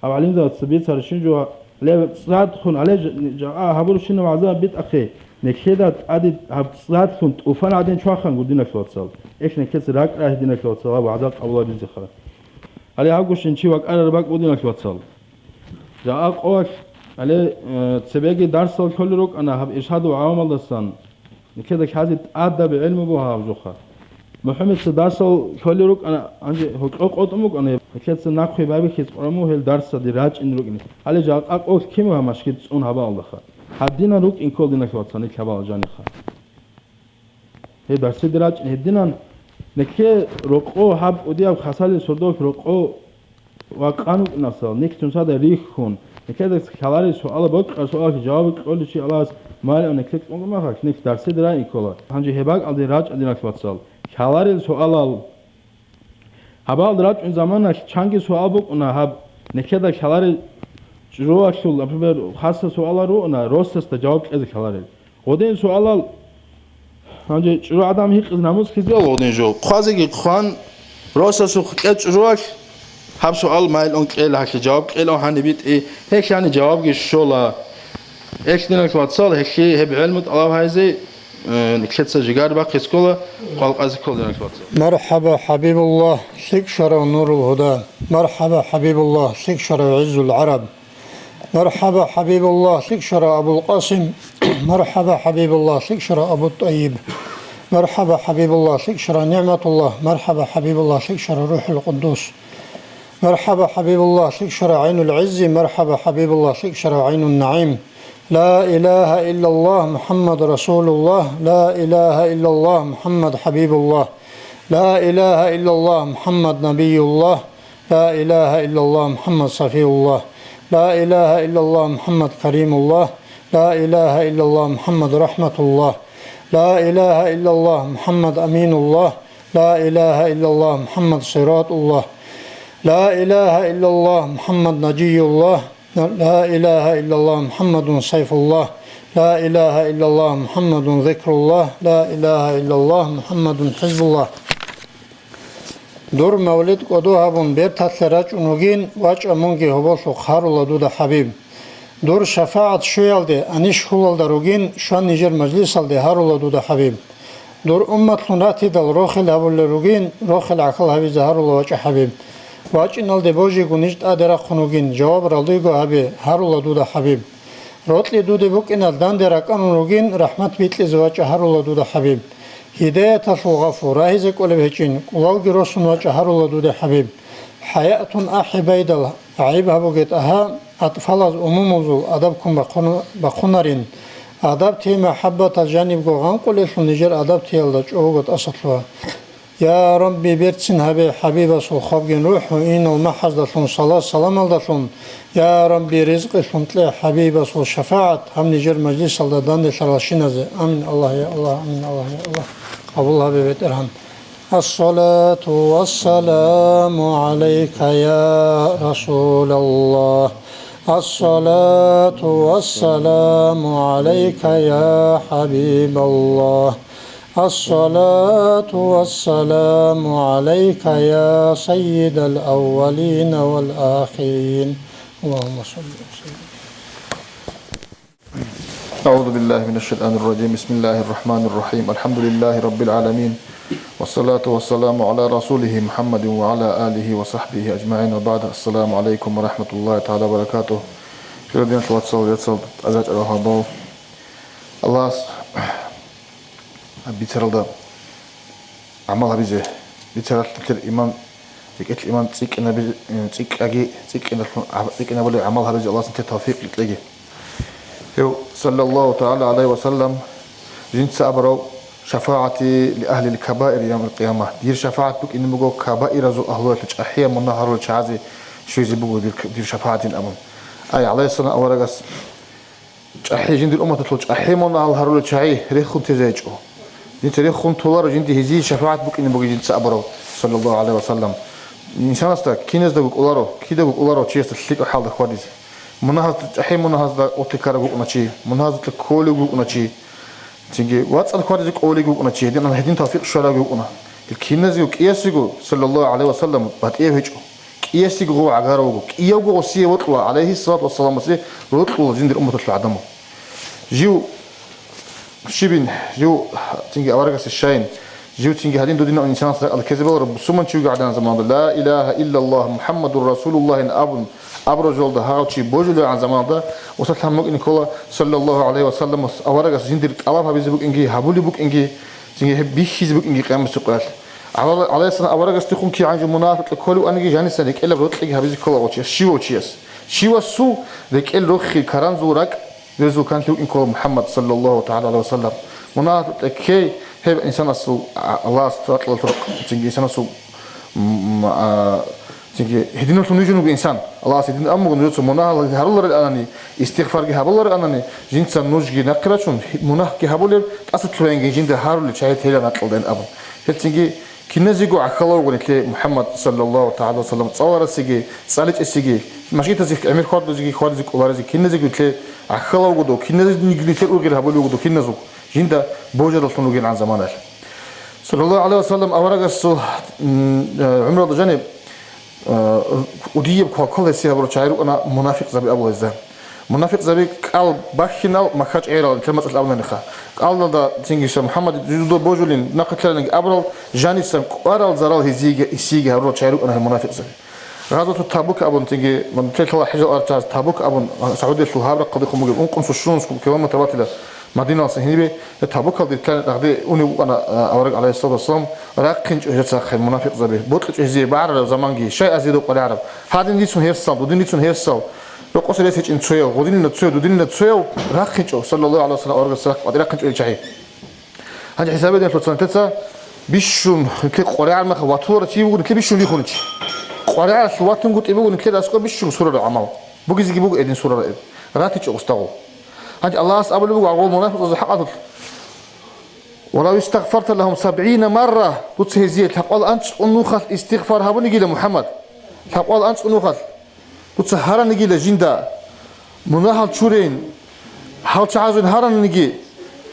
Гьаб гӀалимзабаца бицарщин жо гьале цӀадхъун, гьале ж-, жа-, а, гьабурщинаб гӀазаб битӀахъе, нилъеда тӀаде гьаб цӀадлъун тӀуфан гӀадин чваханго, диналъ вацал. Эх, нилъеца ракӀ рагьидиналъ вацал гьаб гӀазаб къабулабизеха. Гьале гьабгощин чи вакӀарараб бакӀ бугиналъ вацал. Жагъа къоялъ, гьале, э, цебеги дарсал лъолел рукӀана гьаб Иршадул гӀавамалдасан. Нилъеда лъазе тӀадаб гӀелму буго гьаб жоха. МухӀаммадца дарсал лъолел рукӀана, гьанже гьоркьо къотӀун букӀана, нилъеца нахъе байбихьиз къураму гьел дарсаде рачӀин рукӀине. Гьале жакъа къо ккиму гьаб машгид цӀун гьабаалдаха. Гьадинан рукӀин ккол, диналъ вацал, нилъ гьабаал жаниха. Гьеб дарсиде рачӀин гьединан, нилъе рокъо гьаб кӀудияб хасалил сордолъ рокъо Ва къан вукӀунасал, нилъ цоцазда рихьун, нилъеда лъаларел суалал бокьараб суалалъе жаваб кьолев чи Аллагьас малаикзабаз кьун махалъ, нилъ дарсида райин ккола. Гьанже гьеб бакӀалде рачӀа, диналъ вацал. Лъаларел суалал. Гьаб балагьалде рачӀунеб заманалъ чанги суал букӀуна гьаб, нилъеда лъаларел чӀужуялъул, например, хасаб суалал ругоана, росасда жаваб кьезе лъаларел. Гъодин суалал, гьанже чӀужу гӀадан гьикъизе намус лъизеян гъодин жо. Хъвазеги хъван, росасухъ кье чӀужуялъ гьаб суал малаикзабаз кьела, гьелъие жаваб кьела гьаниб битӀи, гьелъ гьаниб жавабги щола. Гьелъ, диналъ вацал, гьелъие гьеб гӀелму тӀалаб гьабизе, э, нилъеца жигар бахъизе ккола, къвалкъазе ккола, диналъ вацал. مرحبا حبيب الله, лъикӀ щварав نور الهدى. مرحبا حبيب الله, лъикӀ щварав عز العرب. مرحبا حبيب الله, лъикӀ щварав أبو القاسم. مرحبا حبيب الله, лъикӀ щварав أبو الطيب. مرحبا حبيب الله, лъикӀ щварав نعمة الله. مرحبا حبيب الله, лъикӀ щварав روح القدس. مرحبا حبيب الله, лъикӀ щварав عين العز. مرحبا حبيب الله, лъикӀ щварав عين النعيم. لا إله إلا الله محمد رسول الله. لا إله إلا الله محمد حبيب الله. لا إله إلا الله محمد نبي الله. لا إله إلا الله محمد صفي الله. لا إله إلا الله محمد كريم الله. لا إله إلا الله محمد رحمة الله. لا إله إلا الله محمد أمين الله. لا إله إلا الله محمد صراط الله. لا إله إلا الله محمد نجي الله. لا إله إلا الله محمد سيف الله. لا إله إلا الله محمد ذكر الله. لا إله إلا الله محمد حزب الله. Дур мавлид кӀодо гьабун берталъе рачӀун вугин, вачӀа мунги гьоболлъухъ, гьарула дуда, ХӀабиб. Дур шафагӀат щуялде, анищ хьулалда ругин, щван нижер мажлисалде, гьарула дуда, ХӀабиб. Дур умматлъун ратидал рохел гьабулел ругин, рохел гӀахьал гьабизе гьарула, вачӀа ХӀабиб. ВачӀиналде божиго ниж тӀаде рахъун вугин, жаваб ралдиго гьабе, гьарула дуда, ХӀабиб. Рокьи дуде букӀиналъ данде ракӀанун ругин, рахӀмат бикьизе, вачӀа, гьарула дуда, ХӀабиб. Гьидаяталъул гъафу рагьизе кӀолеб гьечӀин, кӀулалги росун, вачӀа, гьарула дуда, ХӀабиб. ХӀаятун ахӀи байдал, гӀайиб гьабуге тӀагьа, атӀфалаз умумузул адаб ккун бахъун-, бахъунарин. Адаб тей махӀаббатаз жанибго гъанкъулелъул нижер адаб теялда чӀого тӀасалъугьа. Я Рабби, берцин гьабе ХӀабибасул хабгин рухӀ, инал махӀаздалъун, салат-саламалдалъун. Я Рабби, ризкъилъун кье ХӀабибасул шафагӀат гьаб нижер мажлисалда данделъаралщиназе. Амин, Аллагь, я Аллагь, амин, Аллагь, я Аллагь. Къабул гьабе, БетӀергьан. الصلاة والسلام عليك يا رسول الله. الصلاة والسلام عليك يا حبيب الله. الصلاة والسلام عليك يا سيد الأولين والآخرين. اللهم صل وسلم. أعوذ بالله من الشيطان الرجيم. بسم الله الرحمن الرحيم. الحمد لله رب العالمين. والصلاة والسلام على رسوله محمد وعلى آله وصحبه أجمعين. وبعد. السلام عليكم ورحمة الله تعالى وبركاته. Хириял диналъул вацал, яцал азарчӀарал гьабал. Аллагьас бицаралда гӀамал гьабизе, бицаралъ нилъер иман, рекӀелъ иман цӀикӀкӀинаби-, цӀикӀкӀаги, цӀикӀкӀиналъун, цӀикӀкӀинабулеб гӀамал гьабизе Аллагьас нилъер тавфикъ кьеги. Гьев, саллаллагьу тагӀала гӀалайгьи ва саллам, жинца абурав: «ШафагӀати ли агьлил кабаир явмал къияма». Дир шафагӀат букӀине буго кабаиразул агьлуялъе, чӀахӀиял мунагь гьарулел чагӀазе щвезе буго дир, дир шафагӀатин абун. Ай, гӀалайгьиссалам, аварагас ЧӀахӀи, жиндир умматалъул чӀахӀи мунагьал гьарулел чагӀи рехун тезе гьечӀо. Жинца рехун толаро жинди гьезие шафагӀат букӀине бугин жинца абурав, саллаллагьу гӀалайгьи ва саллам. Инсанасда киназдаго кӀоларо, кидаго кӀоларо чиясда лъикӀаб хӀалда хьвадизе. Мунагьазда, чӀахӀи мунагьазда отекарав вукӀуна чи, мунагьазда кколев вукӀуна чи, цинги вацӀцӀад хьвадизе кӀолев вукӀуна чи, гьедин, гьедин тавфикъ щварав вукӀуна. Гьел киназего кӀиясего, саллаллагьу гӀалайгьи ва саллам, батӀияб гьечӀо. КӀиясего гъов гӀагарав вуго. КӀиявго гъосие вокьула, гӀалайгьиссалату вассаламасе вокьула жиндир умматалъул гӀадамал. Жив щибин, жив цинги аварагасе щайин, жив цинги гьадин дудинав инсанас ракӀалда ккезе баларо, бусурманчи вугев гӀадин заманда, «Ла илагьа иллаллагь, МухӀаммадур Расулуллагьин» абун, абураб жоялда гьав чи божулевгӀан заманда, ва саллам букӀине ккола, саллаллагьу гӀалайгьи ва салламас, аварагас жиндир тӀалаб гьабизе букӀинги, гьабулеб букӀинги, цинги гьеб бихьизе букӀинги къиямасеб къоялъ. ГӀала-, гӀалайгьиссалам аварагасдехун кигӀан жо мунагьазда кколев вукӀаниги, жанисан рекӀелаб рокьиги гьабизе ккола гъов чияс. Щивас су рекӀел рохи каранзул ракӀ берзул канлъи вукӀин ккола МухӀаммад, саллаллагьу тагӀала гӀалайгьи ва саллам. Мунагьазда ккей гьеб инсанасул, а, Аллагьас ракьалда рокъ, цинги инсанасул, м, а, Цинги гьединавлъун вижун вуго инсан. Аллагьас гьедин аммуго, нужеца мунагьалги гьаруларел анани, истигъфарги гьабуларел анани, жинца нужги нахъе рачун, мунагьги гьабулеб, тӀаса лъугьайинги жинда гьарулел чагӀи тела накьалдайин абун. Гьелцинги киназего гӀахьалав вуго нилъе МухӀаммад, саллаллагьу тагӀала ва саллам, цӀаларасеги, цӀаличӀесеги, машгитазе гӀемер хьвадулезеги, хьвадизе кӀоларезеги, киназего нилъе гӀахьалав вуго дов, киназего нилъер ургъел гьабулев вуго дов, киназего. Жинда божараллъун вугилан заманалъ. Саллаллагьу гӀалайгьи ва саллам аварагасул, м, э, гӀумралда жаниб, э, кӀудияб квалквал гьесие гьабурал чагӀи рукӀана мунафикъзаби абула гьезда. Мунафикъзаби кӀал бахьинал махьа чӀегӀерал, нилъер мацӀалъ абунаниха. Кьалдалда цинги ша МухӀаммад жидеда божулин, нахъе лъаланиги абурал, жанисан кӀварал зарал гьезиеги, гьесиеги гьарурал чагӀи рукӀана гьел мунафикъзаби. Гъазвату Табук абун, цинги, м, телъала хӀижал арчаз Табук абун, а, СагӀудиялъул гьаб рахъалдехун бугеб ункънусул щунусго километр батила Мадиналъусан гьенибе, э, Табукалде рилълъани рагъде унев вукӀана, а, авараг, гӀалайгьиссалату вассалам, рахъинчӀо гьезда цахъе мунафикъзаби, бокьичӀо гьезие багӀарараб заманги, щай азияб къваригӀараб. Гьадин рицун гьерсал, дудин рицун гьерсал, рокъосе рес гьечӀин цояв, гъудинилан цояв, дудинилан цояв, рахъинчӀо, саллаллагьу гӀалайгьи ва саллам, аварагас рахъ-, рахъинчӀо гьел чагӀи. Гьанже хӀисабе ден лъуцан теца бищун нилъер къваригӀар меха ватулара чи вуго, нилъер бищун рихуничи. КъваригӀаралъ ватунгутӀи буго нилъер аскӀоб бищун сурараб гӀамал. Бугезеги буго гьедин сурараб. РатичӀо устагъул. Гьанже Аллагьас абулеб буго гьагъул мунафикъазул хӀакъалъулъ: «Ва лав истагъфарта лагьум сабгӀина марра», дуца гьезие лъабкъоялда анцӀго нухалъ истигъфар гьабунигила, МухӀаммад, лъабкъоялда анцӀго нухалъ. Дуца гьаранигила жинда мунагьал чурейин, гьал чагӀазул гьараниги,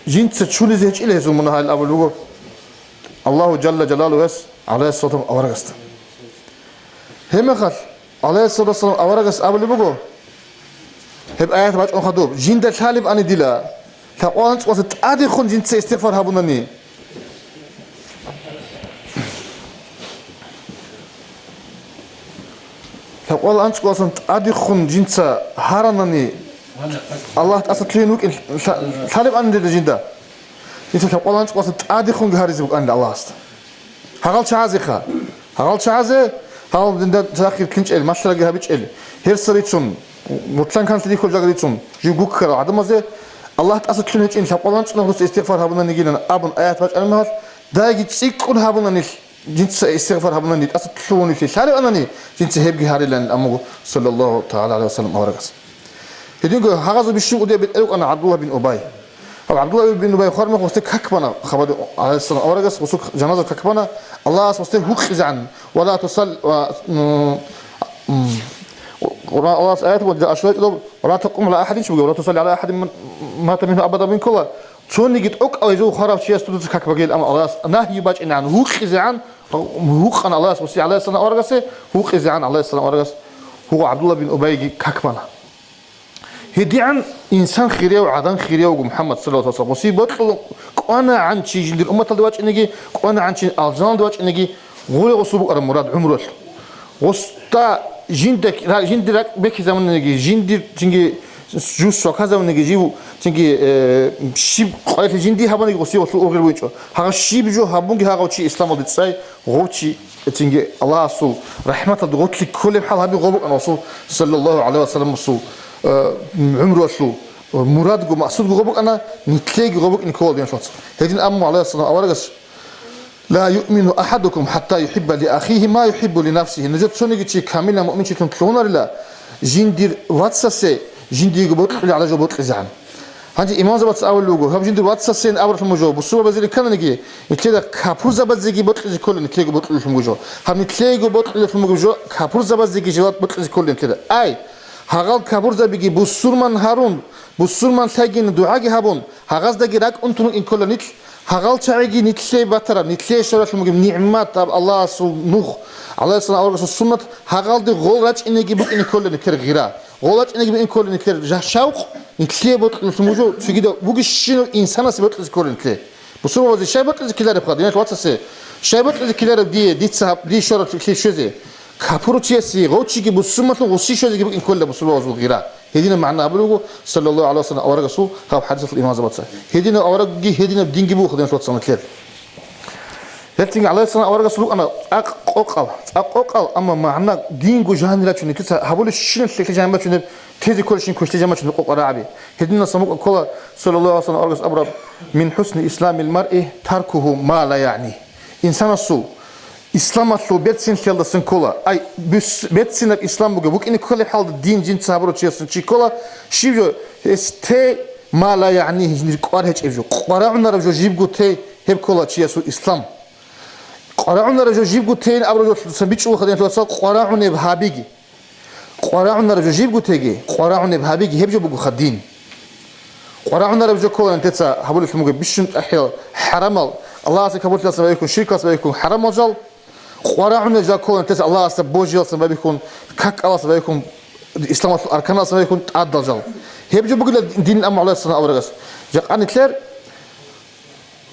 жинца чулизе гьечӀила гьезул мунагьал абулеб буго Аллагьу Жалла Жалалугьас гӀалайгьиссалату вассалам аварагасда. Гьеб мехалъ гӀалайгьиссалату вассалам аварагас абулеб буго, гьеб аят бачӀун хадуб, жинда лъалеб ани дила, лъабкъоялда анцӀго нухалъ тӀадехун жинца истигъфар гьабунани. Лъабкъоялда анцӀго нухалъ тӀадехун жинца гьаранани, Аллагь тӀаса лъугьин вукӀин лъа-, лъалеб ани дила жинда. Жинца лъабкъоялда анцӀго нухалъ тӀадехунги гьаризе букӀанила Аллагьасда. Гьагъал чагӀазеха. Гьагъал чагӀазе, гьагъал динда сахир кинчӀел, малъараги гьабичӀел, гьерса рицун, гъутлъан канлъи рихьул жага рицун, жив гуккарал гӀадамазе, Аллагь тӀаса лъугьин гьечӀин лъабкъоялда анцӀго нухалъ истигъфар гьабунанигилан абун аят бачӀараб мехалъ, дайги цӀикӀкӀун гьабунанилъ, жинца истигъфар гьабунани, тӀаса лъугьунелъи лъалеб анани, жинца гьебги гьарилан амуго, саллаллагьу тагӀала гӀалайгьи ва саллам аварагас. Гьединго гьагъазул бищун кӀудияб бетӀер вукӀана ГӀабдуллагь бин Убай. Гьав ГӀабдуллагь бин Убай хвармах гъосде как бана, хабаде гӀалайгьиссалам аварагас гъосул жаназа как бана, Аллагьас гъосде гьукъизегӀан, ва ла тусал-, ва, м, м, Къуран Аллагьас аят буго, дида ашулай чӀодоб, «Ва ла такъуму гӀала ахадин», чи буго, «Ва ла тусалли гӀала ахадин мата мингьум абадан» букӀуна, цониги тӀокӀав гьезул хварав чиясда дуца как багейилан, амма Аллагьас нагью бачӀинегӀан, гьукъизегӀан, гьукъана Аллагьас гъосие, гӀалайгьиссалам аварагасде, гьукъизегӀан, гӀалайгьиссалам аварагас, гьуго ГӀабдуллагь бин Убайги как бана. ГьедигӀан инсан хирияв, гӀадан хириявго МухӀаммад, саллаллагьу гӀалайгьи ва саллам, гъосие бокьун кӀванагӀан чи жиндир умматалде вачӀинеги, кӀванагӀан чи алжаналде вачӀинеги, гъуре гъосул букӀараб мурад гӀумруялъ. Гъосда жинда, жиндир ракӀ бекизабуниги, жиндир цинги жу сваказабуниги, жив цинги, э, щиб къварилъи жиндие гьабуниги гъосие гъосул ургъел бугинчӀо. Гьагъав щиб жо гьабунги гьагъав чи исламалде цӀай, гъов чи цинги Аллагьасул рахӀматалда гъорлъи кколеб хӀал гьабун гъов букӀана гъосул, саллаллагьу гӀалайгьи ва саллам, гъосул, э, гӀумруялъул, э, мурадго, максудго гъов букӀана, нилъееги гъов букӀине ккола, диналъул вацал. Гьедин амма, гӀалайгьиссалам, аварагас: «Ла юъмину ахадукум хӀатта юхӀибба ли ахихи ма юхӀиббу ли нафсихи». Нужер цониги чи камилан муъминчилъун лъугьунарила, жиндир вацасе жиндиего бокьулеб гӀадаб жо бокьизегӀан. Гьанже имамзабаца абулеб буго, гьаб жиндир вацасейин абуралъун буго жо, бусурбабазеги риккананиги, нилъеда капурзабазеги бокьизе кколеб, нилъеего бокьулелъун буго жо. Гьаб нилъеего бокьулелъун буго жо, капурзабазеги жо бокьизе кколеб нилъеда. Ай, гьагъал капурзабиги бусурман гьарун, бусурман лъайгин дугӀаги гьабун, гьагъаздаги ракӀ унтун рукӀин ккола нилъ, гьагъал чагӀиги нилъее батараб, нилъее щваралъун бугеб нигӀмат, гьаб Аллагьасул нух, гӀалайгьиссалам аварагасул суннат, гьагъалде гъол рачӀинеги букӀине ккола нилъер гъира. Гъол рачӀинеги букӀине ккола нилъер жа-, шавкъ, нилъее бокьулелъун буго, цогидав бугищинав инсанасе бокьизе ккола нилъее. Бусурбабазе щай бокьизе ккеларебха, диналъул вацасе? Щай бокьизе ккелареб дие, дица гьаб-, дие щвараб лъикӀлъи щвезе? Капурчиясе гъов чиги бусурманлъун гъуси щвезеги букӀин ккола бусурбабазул гъира. Гьединаб магӀна абулеб буго, саллаллагьу гӀалайгьи ва саллам, аварагасул гьаб хӀадисалъул имамзабаца. Гьединаб аварагги, гьединаб динги буго, диналъул вацал, нилъер. Гьелцинги, гӀалайгьиссалам, аварагасул рукӀана цӀакъ къокъал, цӀакъ къокъал, амма магӀна динго жан рачун, нилъеца гьабулебщинаб лъикӀлъи жан бачунеб, тезе кколебщин квешлъи жан бачунеб къокъал рагӀаби. Гьединасан букӀа ккола, саллаллагьу гӀалайгьи ва саллам, аварагас абураб: «Мин хӀусни исламил маръи таркугьу ма ла ягӀни». Инсанасул Исламалъул берцинлъиялдасан ккола. Ай, бус-, берцинаб ислам бугеб, букӀине кколеб хӀалда дин жинца гьабурав чиясул чи ккола, щиб жо, гьес те ма ла ягӀнигьи, жиндир кӀвар гьечӀеб жо, къварагӀунараб жо жибго те, гьеб ккола чиясул ислам. КъварагӀунараб жо жибго тейин абураб жо лъуцан бичӀчӀулаха динлъуцал къварагӀунеб гьабиги. КъварагӀунараб жо жибго теги, къварагӀунеб гьабиги, гьеб жо бугоха дин. КъварагӀунараб жо ккола нилъеца гьабулеблъун бугеб бищун тӀахӀиял хӀарамал, Аллагьасе кабуллъиялдаса байбихьун, ширкалдаса байбихьун хӀарамал жал, къварагӀунел жал ккола нилъеца Аллагьасда божилалдасан байбихьун, какалдаса байбихьун, исламалъул арканалдасан байбихьун тӀадал жал. Гьеб жо бугила дин, амма гӀоларасан аварагас. Жакъа нилъер,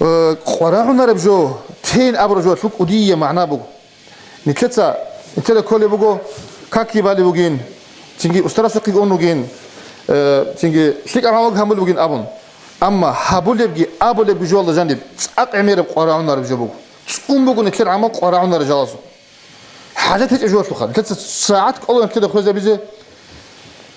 э, къварагӀунараб жо, тейин абураб жоялъул кӀудияб магӀна буго. Нилъеца, нилъеда кколеб буго, какги балеб бугин, цинги устарасухъеги ун вугин, э, цинги лъикӀаб гӀамалги гьабулеб бугин абун. Амма гьабулебги абулебги жоялда жаниб цӀакъ гӀемераб къварагӀунараб жо буго. ЦӀун буго нилъер гӀамал къварагӀунараб жалазул. ХӀажат гьечӀеб жоялъулха. Нилъеца сагӀат кӀола нилъеда хвезабизе,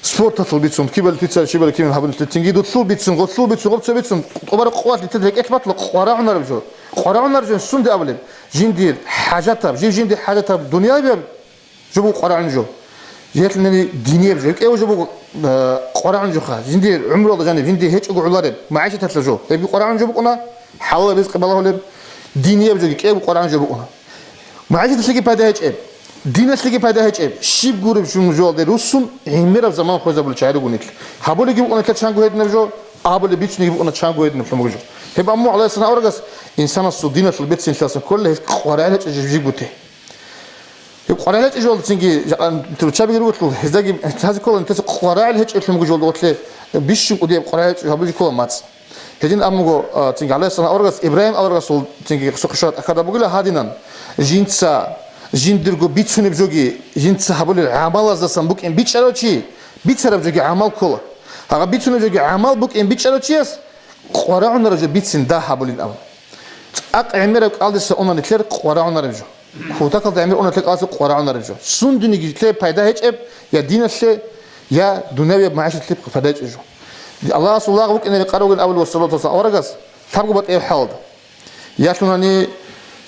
спорталъул бицун, кибали лъица, щибали кимин гьабун лъицинги, дутлъул бицун, гъолъул бицун, гъобцо бицун, тӀубараб къоялъ лъица рекӀелъ батла къварагӀунараб жо. КъварагӀунараб жо сунде абулеб? Жиндир хӀажатаб, жив жиндир хӀажатаб дуниябияб жо буго къварагӀун жо. Гьелъинани динияб жо, кӀев жо буго, э, къварагӀун жоха. Жиндир гӀумруялда жаниб, жиндир гьечӀого гӀолареб, магӀишаталъа жо. Гьебги къварагӀун жо букӀуна, хӀалалаб ризкъи балагьулеб, динияб жоги кӀев къварагӀун жо букӀуна. МагӀишаталъеги пайда гьечӀеб, диналъеги пайда гьечӀеб, щиб гуреб жо-, жоялде руссун гӀемераб заман хвезабулел чагӀи руго нилъ. Гьабулебги букӀуна нилъер чанго гьединаб жо, абулеб бицунебги букӀуна чанго гьединаб лъун буго жо. Гьеб амму гӀалайгьиссалам аварагас инсанасул диналъул берцинлъиялдасан кколила гьез къварагӀел гьечӀеб жибгу те. Гьеб къварагӀел гьечӀеб жоялда цинги жакъа руччаби руго лъул, гьездаги гьазе ккола нилъеца къварагӀел гьечӀеб лъун буго жоялда гъорлъе бищун кӀудияб къварагӀел гьечӀеб гьабулеб ккола мацӀ. Гьедин абун буго, а, цинги гӀалайгьиссалам аварагас, Ибрагьим аварагасул цинги сухъа шагьарат тӀахьада бугила гьадинан, жинца, жиндирго бицунеб жоги, жинца гьабулел гӀамалаздасан букӀин бичӀчӀарав чи, бицараб жоги гӀамал ккола. Гьагъа бицунеб жоги гӀамал букӀин бичӀчӀарав чияс къварагӀунараб жо бицин дагь гьабулин абун. ЦӀакъ гӀемераб кӀалдиса уна нилъер къварагӀунараб жо. Кутакалда гӀемер уна нилъер кӀалдиса къварагӀунараб жо. Сундениги нилъее пайда гьечӀеб, я диналъе, я дунявияб магӀишатлъи пайда гьечӀеб жо. Аллагьасул лагъ букӀинаре къараугин абулев саллаллагьу гӀалайгьи ва саллам аварагас лъабго батӀияб хӀалда. Ялъунани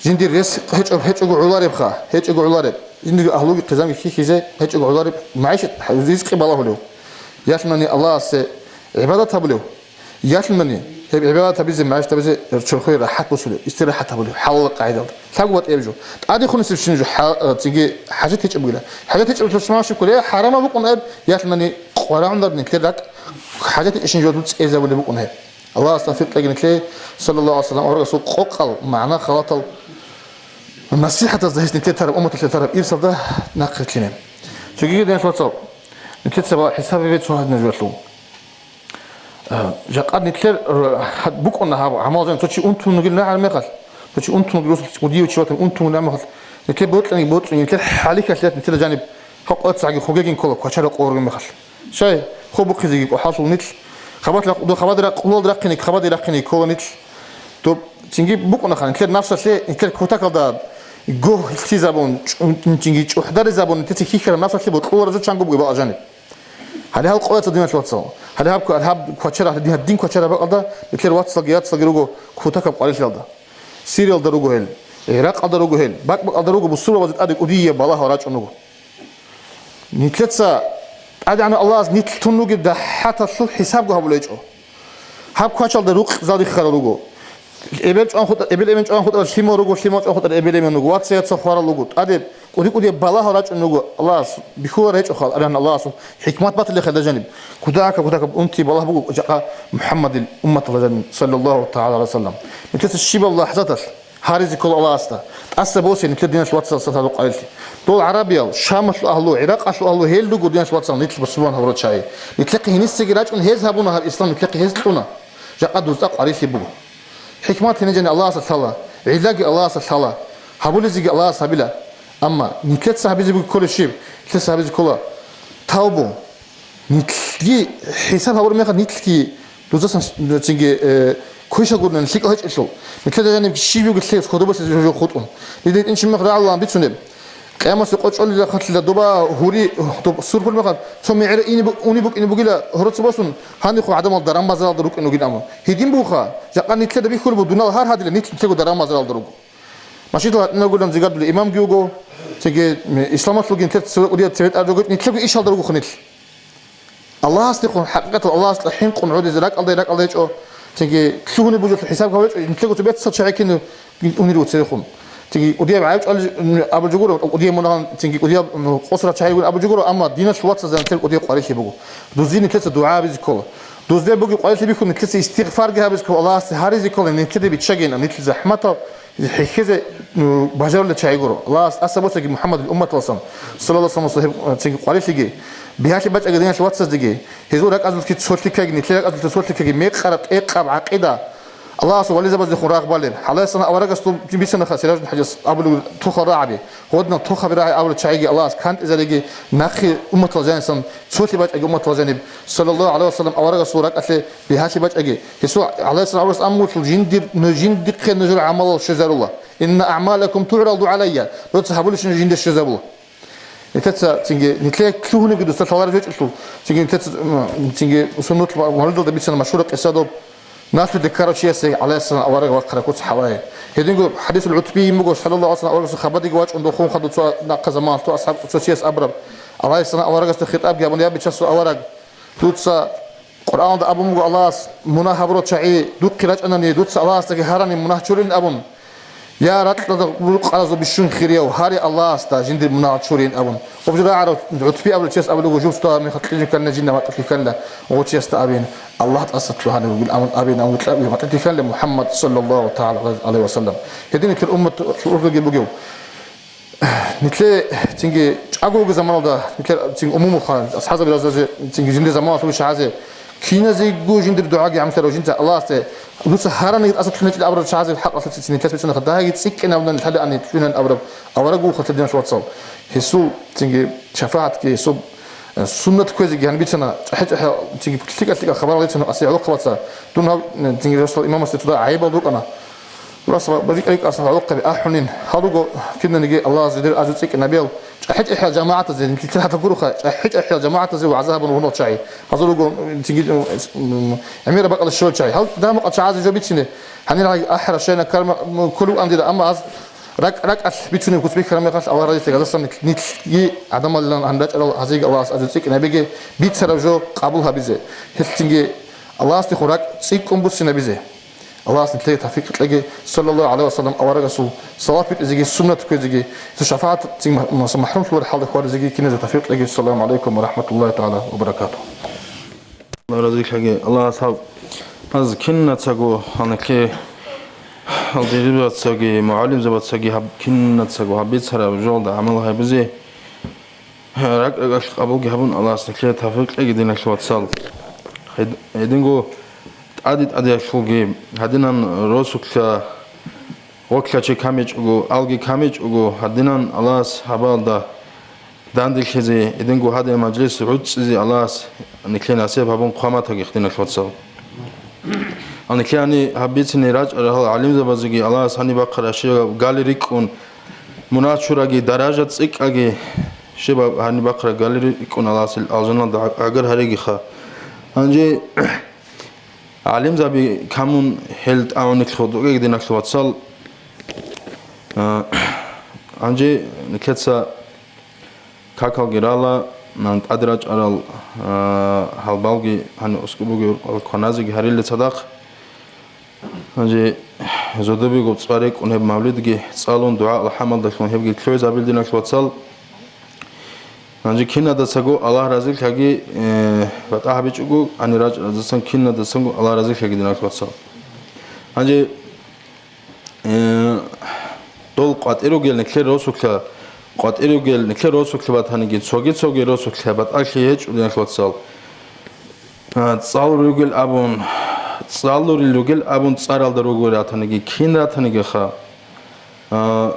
жиндир рес гьечӀо, гьечӀого гӀоларебха, гьечӀого гӀолареб. Жиндирго агьлуги хъизанги хьихьизе гьечӀого гӀолареб, магӀишат, ризкъи балагьулев. Ялъунани Аллагьасе гӀибадат гьабулев. Ялъунани гьеб гӀибадат гьабизе, магӀишат гьабизе чорхое рахӀат босулев, истирахӀат гьабулев, хӀалалаб къагӀидалда. Лъабго батӀияб жо. ТӀадехунесебщинаб жо хӀа-, цинги хӀажат гьечӀеб бугила. ХӀажат гьечӀеб лъуцамашеб кколей, хӀарамаб букӀун аб, ялъунани къварагӀунарни нилъер ракӀ хӀажат гьечӀебщин жо цӀезабулеб букӀун гьеб. Аллагьас тавфикъ кьеги нилъее, саллаллагьу гӀалайгьи ва саллам, аварагасул къокъал магӀна халатал насихӀатазда гьес нилъее тараб, умматалъе тараб ирсалда нахърилълъине. Цогиги, диналъул вацал, нилъеца ва хӀисаб гьабе цо гьадинаб жоялъул. Э, жакъа нилъер, э, гьад-, букӀуна гьаб гӀамал жан, цо чи унтун вугилан гьармехалъ, цо чи унтун вугилан, кӀудияв чи ватан унтун вугилан гьармехалъ, нилъер бокьанги боцӀи, нилъер хӀалихьалъият нилъер жаниб гьав къояцагӀаги хъугегин ккола, квачара къоргин мехалъ. Щай, хобухъизеги кӀухӀаллъул нилъ. Хабалъ-, хабаде рахъ-, къулалда рахъине, хабаде рахъине ккола нилъ. Доб цинги букӀунаха, нилъер нафсалъе, нилъер кутакалда гогьлъизабун, чӀу-, цинги чӀухӀдаризабун, нилъеца хьихьараб нафсалъе бокьуларо жо чанго бугеб бакӀа жаниб. Гьале гьал къояца, диналъул вацал. Гьале гьаб, гьаб квачара, гьадин, гьадин квачара бакӀалда, нилъер вацалги яцалги руго кутакаб къварилъиялда. Сириялда руго гьел, ГӀиракъалда руго гьел, бакӀ-бакӀалда руго, бусурбабазе тӀаде кӀудияб балагьал рачӀун руго. Нилъеца ТӀадегӀанав Аллагьас нилъ тун ругеб рахӀаталъул хӀисабго гьабулечӀо. Гьаб квачалда рукъзал риххарал руго. Эбел чӀван хутӀа-, эбел-эмен чӀван хутӀарал лъимал руго, лъимал чӀван хутӀарал эбел-эмен руго, вацал-яцал хварал руго. ТӀаде кӀуди-кӀудияб балагьал рачӀун руго Аллагьас, бихьулар гьечӀо хал, аригьан Аллагьасул хӀикмат батилахъе дажаниб. Кутакаб, кутакаб унти балагь буго жакъа МухӀаммадил умматалда жаниб, саллаллагьу тагӀала гӀалайгьи ва саллам. Нилъеца щибаб лахӀзаталъ гьаризе ккола Аллагьасда. ТӀаса босе нилъер, диналъул вацал, сатаб къварилъи. Дол гӀарабиял, Шамалъул агьлу, ГӀиракъалъул агьлу гьел руго, диналъул вацал, нилъ бусурман гьабурал чагӀи. Нилъехъе гьенисеги рачӀун гьез гьабуна гьаб ислам, нилъехъе гьез кьуна. Жакъа дузда къварилъи буго. ХӀикмат гьениб жани Аллагьасда лъала, гӀиллаги Аллагьасда лъала, гьабулезеги Аллагьас гьабила. Амма нилъеца гьабизе буго кколеб щиб? Нилъеца гьабизе ккола тавбу. Нилъги хӀисаб гьабураб мехалъ, нилъги дузасан цинги, э, квеша гурнани лъикӀал гьечӀелъул. Нилъеда жаниб щиб бугелъе худубасез жо хутӀун. Дида гьитӀинчи мехалъ рагӀалан бицунеб. Къиямасеб къо чӀолел рахъалъила доба гьури, доб сурхул мехалъ, цо мегӀер ине бу-, уни букӀине бугила гьороца босун, гьанихъо гӀадамал даран-базаралда рукӀине ругин абун. Гьедин бугоха, жакъа нилъеда бихьулеб буго, дунал гьар гьадила нилъ нилъего даран-базаралда руго. Машидал гьатӀинагулан зигардули имамги вуго, цинги исламалъулги нилъер цеве кӀудияб цеве тӀад руго, нилъерго ишалда ругохъе нилъ. Аллагьасдехун, хӀакъикъаталда Аллагьасда хӀинкъун гӀодизе ракӀалда-ракӀалда гьечӀо, цинги лъугьунеб бужулъ хӀисаб гьабичӀо, нилъерго цо бецал чагӀи кинаб унел руго цевехун. Цинги кӀудияб гӀайиб чӀвалел абулеб жо гуро, кӀудияб мунагьал, цинги кӀудияб, м, къосарал чагӀи гуро абулеб жо гуро, амма диналъул вацазда нилъер кӀудияб къварилъи буго. Дузде нилъеца дугӀа гьабизе ккола. Дузде бугеб къварилъи бихьун нилъеца истигъфарги гьабизе ккола, Аллагьасде гьаризе ккола, нилъеда биччагейин, нилъ захӀматал хӀехьезе, ну, бажарулел чагӀи гуро. Аллагьас тӀаса босаги МухӀаммадил умматаласан, саллаллагьу гӀалайгьи ва саллам, цинги къварилъиги, бигьалъи бачӀаги диналъул вацаздеги, гьезул ракӀазулъги цолъикаги, нилъер ракӀазулъги цолъикаги, мекъараб тӀекъаб гӀакъида, Аллагьасул вализабаздехун рагъ балеб. Гьалаялъ аварагасул бицанаха Сиражул ХӀажияс абулеб тухал рагӀаби, гьодинал тухаби рагӀи абулел чагӀиги Аллагьас кантӀизариги, нахъе умматал жанисан цолъи бачӀаги умматал жаниб, саллаллагьу гӀалайгьи ва саллам, аварагасул ракӀалъе бигьалъи бачӀаги. Гьесул, гӀалайгьиссалам, аварагас аммулъул жиндир, ну, жиндихъе нужер гӀамалал щвезарула. Инна аъмалакум тугӀраду гӀалайя. Дуца гьабулебщинаб жинде щвезабула. Нилъеца цинги, нилъее лъугьунебги дуца лъалареб гьечӀелъул, цинги нилъеца, м, цинги суннат мавлидалда бицана машгьураб къиса доб, налъуде ккарав чиясе, гӀалайгьиссалам, авараг вахъараб куц гьавае. Гьединго хӀадисул ГӀутбийин буго, саллаллагьу гӀалайгьи ва саллам, аварагасул хабадеги вачӀун дохун хадуб цо нахъа заманалъ цо асхӀаб, цо чияс абураб, гӀалайгьиссалам, аварагасда хитӀабги гьабун: «Я, бичасул авараг, дуца Къуръаналда абун буго Аллагьас, мунагь гьабурал чагӀи духъе рачӀанани, дуца Аллагьасдаги гьарани мунагь чурин абун. Я, ракьалда рукъаразул бищун хирияв, гьаре Аллагьасда жиндир мунагь чурин абун». Гъоб жо рагӀарав ГӀутби абулев чияс абулего, жуб сто мехалъ кьижин кканила, жинда ватӀалъи кканила, гъов чиясда абин, Аллагь тӀаса лъугьанев вугин абун, абин, абун ватӀалъи кканила МухӀаммад, саллаллагьу тагӀала гӀалайгьи ва саллам. Гьедин нилъер уммат ургъелги бугев. Нилъе цинги чӀаго вугеб заманалда, нилъер цинги умумулха, асхӀабзаби разазе, цинги жиндир заманалъул чагӀазе, киназего жиндир дугӀаги гӀамлъарав жинца Аллагьасде, дуца гьараниги тӀаса лъугьинчӀел абурал чагӀазе хӀакъалъулъ цин нилъер бицунаха, дагьаги цӀикӀкӀинабунани лъалаани лъугьинан абураб авараг вухалъа диналъ вацал. Гьесул цинги шафагӀатги, гьесул, э, суннат кквезеги гьаниб бицана, чӀахӀи-чӀахӀиял цинги лъикӀа-лъикӀа хабарал рицана асиягӀ гӀолохъабаца. Дун гьав, э, цинги росдал имамасде цо дагь гӀайибал рукӀана. Рас ва бажи кьарикь асал гӀолохъаби ахӀунин. Гьал руго кинаниги Аллагьас жидер азу цӀикӀкӀинабиял, чӀахӀи-чӀахӀиял жамагӀатазе, нилъер гьатӀа гуроха, чӀахӀи-чӀахӀиял жамагӀатазе вагӀза гьабун вугьунал чагӀи. Гьазул руго, м, цинги, м, м, гӀемераб бакӀалда щолел чагӀи. Гьал дагьа-мукъа чагӀазе жо бицине. Гьанир гьай ахӀараб щайна карма, м, кколев ан дида, амма гьаз ракӀ-, ракӀалъ бицунеб куц бихьараб мехалъ, Аллагь разилъи гьазасан нилъ-, нилъги гӀадамалилан гьанир рачӀарал гьазиеги Аллагьас азу цӀикӀкӀинабиги, бицараб жо къабул гьабизе. Гьелъ цинги Аллагьасдехун ракӀ цӀикӀкӀун буссинабизе. Аллагьас нилъее тавфикъ кьеги, саллаллагьу гӀалайгьи ва саллам, аварагасул салават битӀизеги, суннат кквезеги, цо шафагӀат цин ма-, маса-, махӀрумлъулареб хӀалда хьвадизеги киназе тавфикъ кьеги. Ассаламу гӀалайкум ва рахӀматуллагьи тагӀала ва баракатугьу. Аллагь разилъаги, Аллагьас гьаб, гьаз кинацаго, гьанахъе, алдирибацаги, мугӀалимзабацаги гьаб кинацаго гьаб бицараб жолда гӀамал гьабизе, РакӀ-ракӀалъ къабулги гьабун, Аллагьас нилъее тавфикъ кьеги, диналъул вацал. Гьед-, гьединго тӀаде-тӀадеялъулги, гьадинан росулъа, гъорлъа чи камичӀого, алги камичӀого, гьадинан Аллагьас гьабалда данделъизе, гьединго гьадинаб мажлис гӀуцӀизе Аллагьас нилъее насиб гьабун хъваматагихъ, диналъул вацал. Гьанилъе гьани гьаб бицине рачӀарал гьал гӀалимзабазеги Аллагьас гьаниб бахъараб щибаб гали рикӀкӀун, мунагь чураги, даража цӀикӀкӀаги, щибаб гьаниб бахъараб гали рикӀкӀун Аллагьас ил алжаналда гӀагар гьаригиха. Гьанже гӀалимзаби камун гьел тӀагӀуниклъ гьодугеги, диналъул вацал. А, гьанже нилъеца какалги рала, нан тӀаде рачӀарал, а, гьалбалги гьанив аскӀоб бугеб кваназеги гьарилел цадахъ. Гьанже зодобего цӀва рекӀун гьеб мавлидги цӀалун, дугӀа-алхӀамалдалъун гьебги лъугӀизабил, диналъул вацал. Гьанже кинадасаго Аллагь разилъаги, э, батӀа гьабичӀого, гьанир рачӀаразасан кинадасаго Аллагь разилъаги, диналъул вацал. Гьанже Э, дол къватӀир ругел нилъер росулъа, къватӀир ругел нилъер росулъа батаниги, цоги-цоги росулъа батӀалъи гьечӀо, диналъул вацал. А, цӀалулел ругел абун, цӀалулел ругел абун цӀаралда руго ратаниги, кин ратанигиха. А,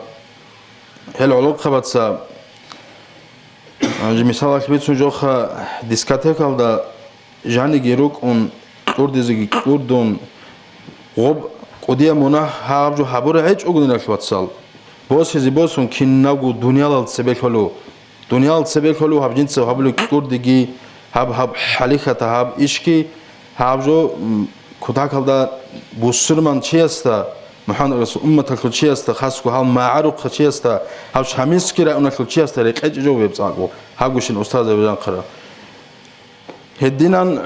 гьел гӀолохъабаца, а, жи-, мисалалъ бицун жоха, дискотекалда жаниги рукӀун, кьурдизеги кьурдун, гъоб кӀудияб мунагь гьаб жо гьабураб гьечӀого, диналъул вацал. Босизе босун кинабго дуниялал цебе лъолев. Дуниялал цебе лъолев гьаб жинца гьабулеб кьурдиги, гьаб, гьаб хӀалихьата гьаб ишги, гьаб жо, м, кутакалда бусурман чиясда МухӀаммад Расул умматалъул чиясда, хасго гьал магӀарухъа чиясда, гьав Шамилский районалъул чиясда рекъечӀей жо гьеб цӀакъго, гьабгощин устазаби жанхъара. Гьединан,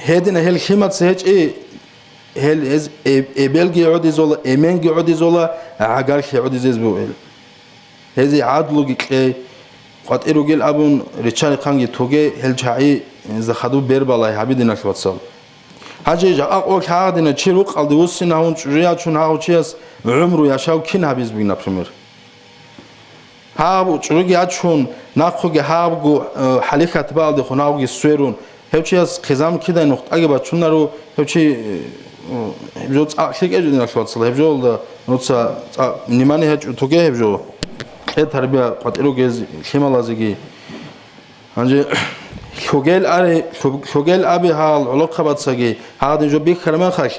гьедина гьел лъимаца гьечӀей, гьел гьез эб-, эбелги гӀодизола, эменги гӀодизола, гӀагарлъи гӀодизез бугел. Гьезие гӀадлуги кьей, къватӀир ругел абун, риччари-хъанги тоге, гьел чагӀи гьезда хадуб бербалай гьабе, диналъ вацал. Гьанже жакъа къо лъагӀадина чи рукъалде вуссина гьавун чӀужу ячун гьав чияс гӀумру яшав кин гьабиз бугин, например. Гьаб чӀужуги ячун, нахъуги гьабгу, э, хӀалихьат баалдехун гьавги сверун, гьев чияс хъизан кидай нухтӀаги бачунаро, гьев чи, э, гьеб жо цӀакъ лъикӀе жо, диналъ вацал, гьеб жолда нуца цӀакъ внимание гьечӀо тоге гьеб жо. Кье тарбия къватӀир ругез лъималазеги. Гьанже лъугел аре-, лъу-, лъугел абе гьал гӀолохъабацаги, гьадин жо бихьараб мехалъ,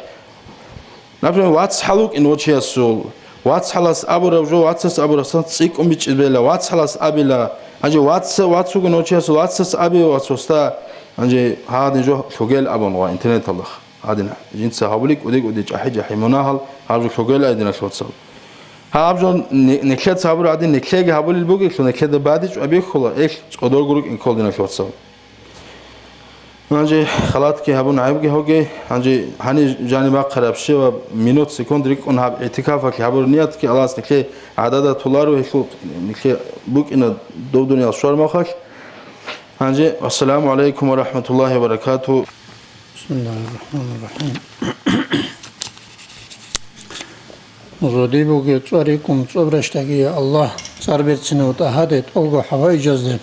например, вацгӀал вукӀин вачиясул, вацгӀалас абураб жо вацас абурасан цӀикӀкӀун бичӀчӀизабила, вацгӀалас абила, гьанже вац-, вац вугин вачиясул, вацас абе вацасда, гьанже гьадин жо лъугел абун ва интернеталда. Гьадин, жинца гьабули кӀуди-кӀуди, чӀахӀи-чӀахӀи мунагьал, гьаб жо лъугел гьай, диналъ вацал. Гьаб жо не-, нилъеца гьабура гьадин, нилъеги гьабулел бугелъул, нилъеда бадичӀ абихьула, эх, цӀодорго рукӀин ккол, диналъ вацал. Гьанже халатги гьабун гӀайибги гьоге, гьанже гьаниб жаниб бахъараб щибаб минут, секунд рикӀкӀун гьаб игӀтикафалъе гьабураб ниятги Аллагьас нилъее гӀадада толаро, гьелъул нилъее букӀина дов дуниял щвараб мехалъ. Гьанже, ассаламу гӀалайкум ва рахӀматуллагьи ва баракатугьу. Бисмиллагьир рахӀманир рахӀим. Зодибуги цӀварикӀун цӀоб рещтӀаги, я Аллагь, цӀар берцинав тӀагьаде тӀолго хӀаваижазде.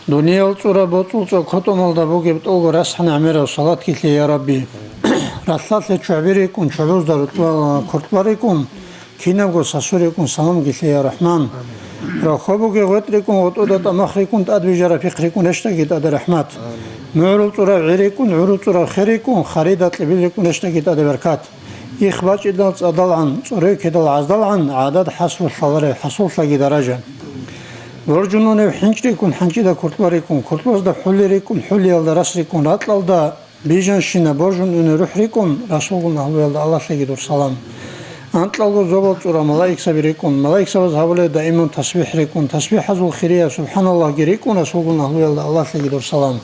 Дуниял цӀураб боцӀул цӀокотӀомалда бугеб тӀолго расхӀан гӀемерав салатгилъе, я Рабби. Ралъдалъе чӀвабирикӀун чӀобозда рутӀбала куртӀбарикӀун, кинабго сасурикӀун саламгилъе, я РахӀман. Рахъо бугеб гъветӀрикӀун, гъотӀода тӀамахрикӀун, тӀадбижараб пихърикӀун рещтӀаги тӀаде рахӀмат. МугӀрул цӀураб гӀирикӀун, гӀурул цӀураб хирикӀун, харида кьибилрикӀун рещтӀаги тӀаде баркат. Их бачӀидал цӀадалгӀан, цӀоройкидал гӀаздалгӀан, гӀадад хӀасрулъалареб хӀасуллъаги даража. Боржун унеб хӀинчӀрикӀун, хӀанчӀида куртӀбарикӀун, куртӀбазда хӀулерикӀун, хӀулиялда расрикӀун, ракьалда бижанщина боржун унеб рухӀрикӀун, расулгун агьлуялда Аллагьлъиги дур салам. Анкьалго зобал цӀура малаикзаби рикӀун, малаикзабаз гьабулеб даиман тасбихӀ рикӀун, тасбихӀазул хирияб субхӀаналлагьги рикӀун, расулгун агьлуялда Аллагьлъиги дур салам.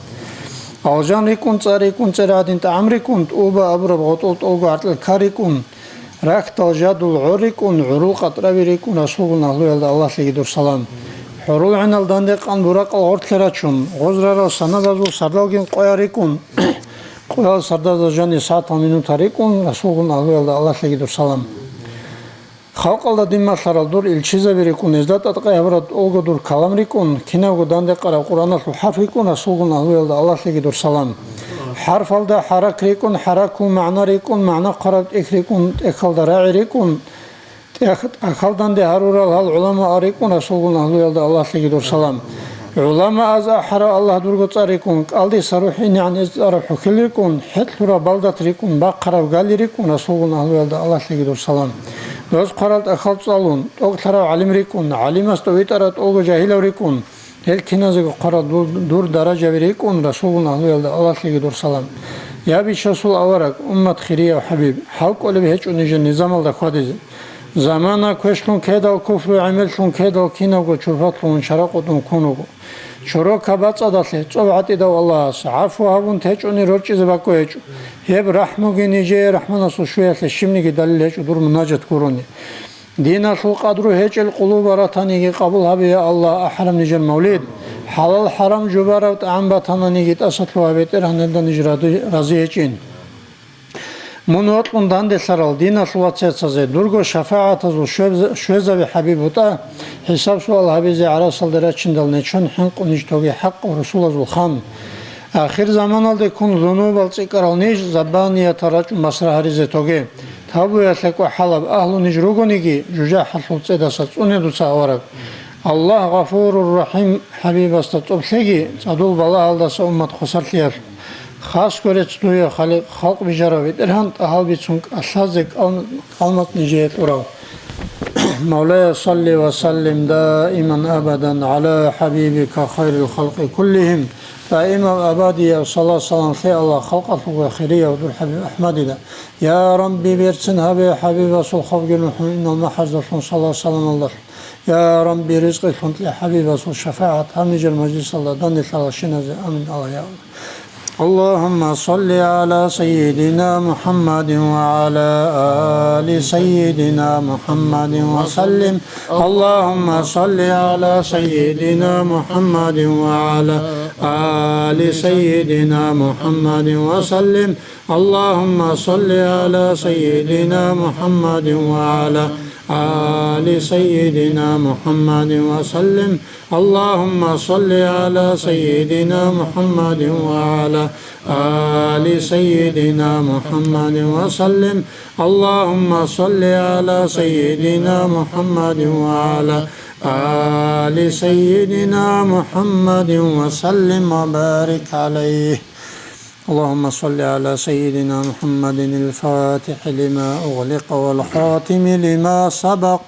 Алжан рикӀкӀун, цӀар рикӀкӀун, цӀер гӀадин тӀагӀам рикӀкӀун, тӀуба абураб гъотӀол тӀолго гӀаркьал ккар рикӀкӀун, рахьдал жадул гӀор рикӀкӀун, гӀурул къатӀраби рикӀкӀун, расулгун агьлуялда Аллагьлъиги дур салам. ХӀурул гӀинал дандекъан буракъал гъорлъе рачун, гъозрарал санабазул сардалгин къоял рикӀкӀун, къоял сардазда жанир сагӀатал минутал рикӀкӀун, расулгун агьлуялда Аллагьлъиги дур салам. Халкъалда диммалъарал дур илчизаби рикӀкӀун, гьезда тӀадкъай гьабураб тӀолго дур калам рикӀкӀун, кинабго дандекъараб Къуръаналъул хӀарп рикӀкӀун, расулгун агьлуялда Аллагьлъиги дур салам. ХӀарпалда хӀарак рикӀкӀун, хӀаракул магӀна рикӀкӀун, магӀна хъвараб тӀехь рикӀкӀун, тӀехьалда рагӀи рикӀкӀун, тӀех-, тӀахьал данде гьарурал гьал гӀуламаал рикӀкӀун, расулгун агьлуялда Аллагьлъиги дур салам. ГӀуламааз ахӀарав Аллагь дурго цӀар рикӀкӀун, кӀалдиса рухӀ инегӀан эцӀараб хӀухьил рикӀкӀун, хӀетӀлъураб балдат рикӀкӀун, бахъараб гали рикӀкӀун, расулгун агьлуялда Аллагьлъиги дур салам. Доз хъварал тӀахьал цӀалун, тӀокӀлъарав гӀалим рикӀкӀун, гӀалимасда витӀарав тӀолго жагьилав рикӀкӀун, гьел киназего хъварал дур, дур даражаби рикӀкӀун, расулгун агьлуялда Аллагьлъиги дур салам. Я бичасул авараг, уммат хирияб хӀабиб, хӀал кӀолеб гьечӀо нижер низамалда хьвадизе. Замана квешлъун ккедал, куфру гӀемерлъун ккедал, кинабго чурпатлъун чара къотӀун ккун вуго. Чорока бацӀцӀадалъе, цӀоб гӀатӀидав Аллагьас, гӀафу гьабун течӀони рорчӀизе бакӀу гьечӀо. Гьеб рахӀмуги нижее РахӀманасул щвеялъе щибниги далил гьечӀо дур мунажат гурони. Диналъул къадру гьечӀел къулуб баратаниги къабул гьабе, я Аллагь, ахӀараб нижер мавлид. ХӀалал-хӀарам жубараб тӀагӀам батананиги тӀасалъугьа, БетӀергьан, гьелда ниж ради-, рази гьечӀин. Мун вокьун данделъарал диналъул вацецазе дурго шафагӀатазул щвеб-, щвезаби ХӀабиб бутӀа, хӀисаб-суал гьабизе гӀарасалде рачиндал нечон хӀинкъун ниж тоге, хӀакъ русулазул хан. Ахир заманалде ккун зунубал цӀикӀкӀарал ниж забаниятал рачӀун масра гьаризе тоге. Тавбуялъе кӀвахӀалаб агьлу ниж ругониги, жужахӀалъул цӀедаса цӀуне дуца, авараг. Аллагь Гъафурур Рахим ХӀабибасда цӀоб лъеги, цӀадул балагьалдаса уммат хвасарлъиялъ. Хасго рецц дуе, Халикъ, халкъ бижарав БетӀергьан, тӀагьал бицун кӀалъазе кӀал-, кӀалмац нижее кьурав. مولاي صل وسلم دائما أبدا على حبيبك خير الخلق كلهم Даимаб абадияб салат-салам лъе Аллагь халкъалъулго хирияв дур ХӀабиб АхӀмадида. Я Рабби, берцин гьабе ХӀабибасул хабги нухӀун инал махӀаздалъун салат-саламалдалъун. Я Рабби, ризкъи лъунтӀе ХӀабибасул шафагӀат гьаб нижер мажлисалда данделъаралщиназе. Амин, Аллагь, я Аллагь. اللهم صل على سيدنا محمد وعلى آل سيدنا محمد وسلم. اللهم صل على سيدنا محمد وعلى آل سيدنا محمد وسلم. اللهم صل على سيدنا محمد وعلى آل سيدنا محمد وسلم. اللهم صل على سيدنا محمد وعلى آل سيدنا محمد وسلم. اللهم صل على سيدنا محمد وعلى آل سيدنا محمد وسلم وبارك عليه. اللهم صل على سيدنا محمد الفاتح لما أغلق والخاتم لما سبق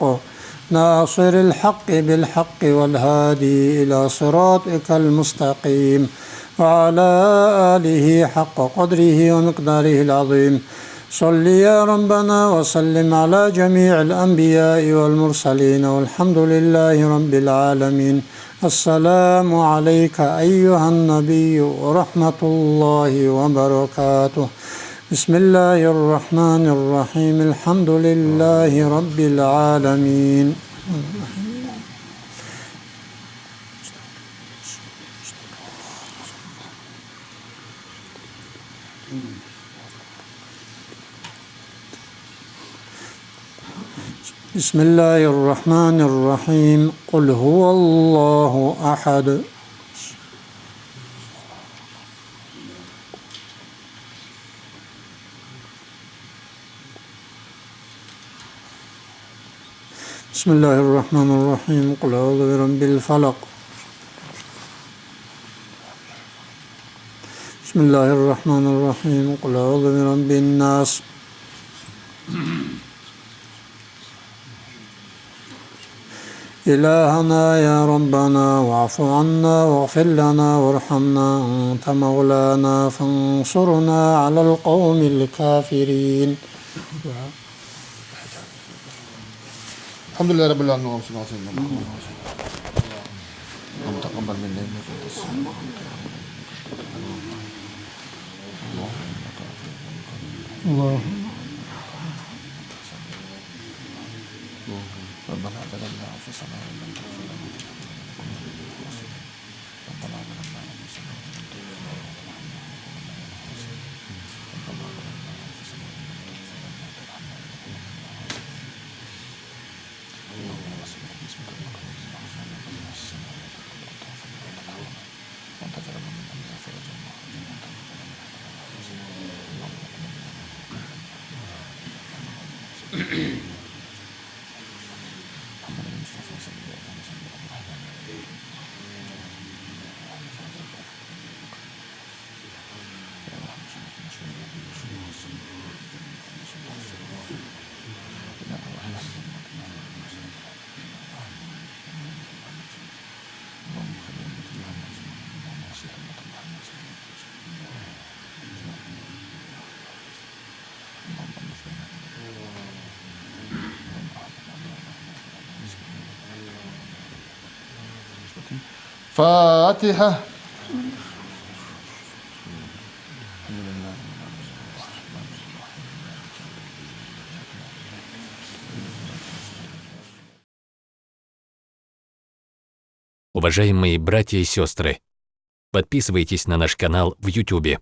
ناصر الحق بالحق والهادي إلى صراطك المستقيم وعلى آله حق قدره ومقداره العظيم. صل يا ربنا وسلم على جميع الأنبياء والمرسلين والحمد لله رب العالمين. السلام عليك أيها النبي ورحمة الله وبركاته. بسم الله الرحمن الرحيم. الحمد لله رب العالمين. بسم الله الرحمن الرحيم. قل هو الله أحد. بسم الله الرحمن الرحيم. قل أعوذ برب الفلق. بسم الله الرحمن الرحيم. قل أعوذ برب الناس. إلهنا يا ربنا واعف عنا واغفر لنا وارحمنا أنت مولانا فانصرنا على القوم الكافرين. الحمد لله رب العالمين. اللهم صل على سيدنا محمد. اللهم تقبل منا إنك أنت السميع العليم. اللهم ربنا ظلمنا أنفسنا وإن لم تغفر لنا وترحمنا لنكونن من الخاسرين. ربنا ظلمنا أنفسنا وإن لم تغفر لنا وترحمنا لنكونن من الخاسرين. ربنا ظلمنا أنفسنا وإن لم تغفر لنا وترحمنا لنكونن من الخاسرين. اللهم وسع باسمك المكنون وأحسن باسمك السماوات والأرض وأنت تغفر لنا وترحمنا. وأنت تجعل من أمرنا فرجا مخرجا وأنت ترزقنا من حيث لا نحتسب. اللهم اقض لنا محمد المصطفى صلى الله عليه وسلم. فاتحة. Уважаемые братья и сестры, подписывайтесь на наш канал в Ютубе.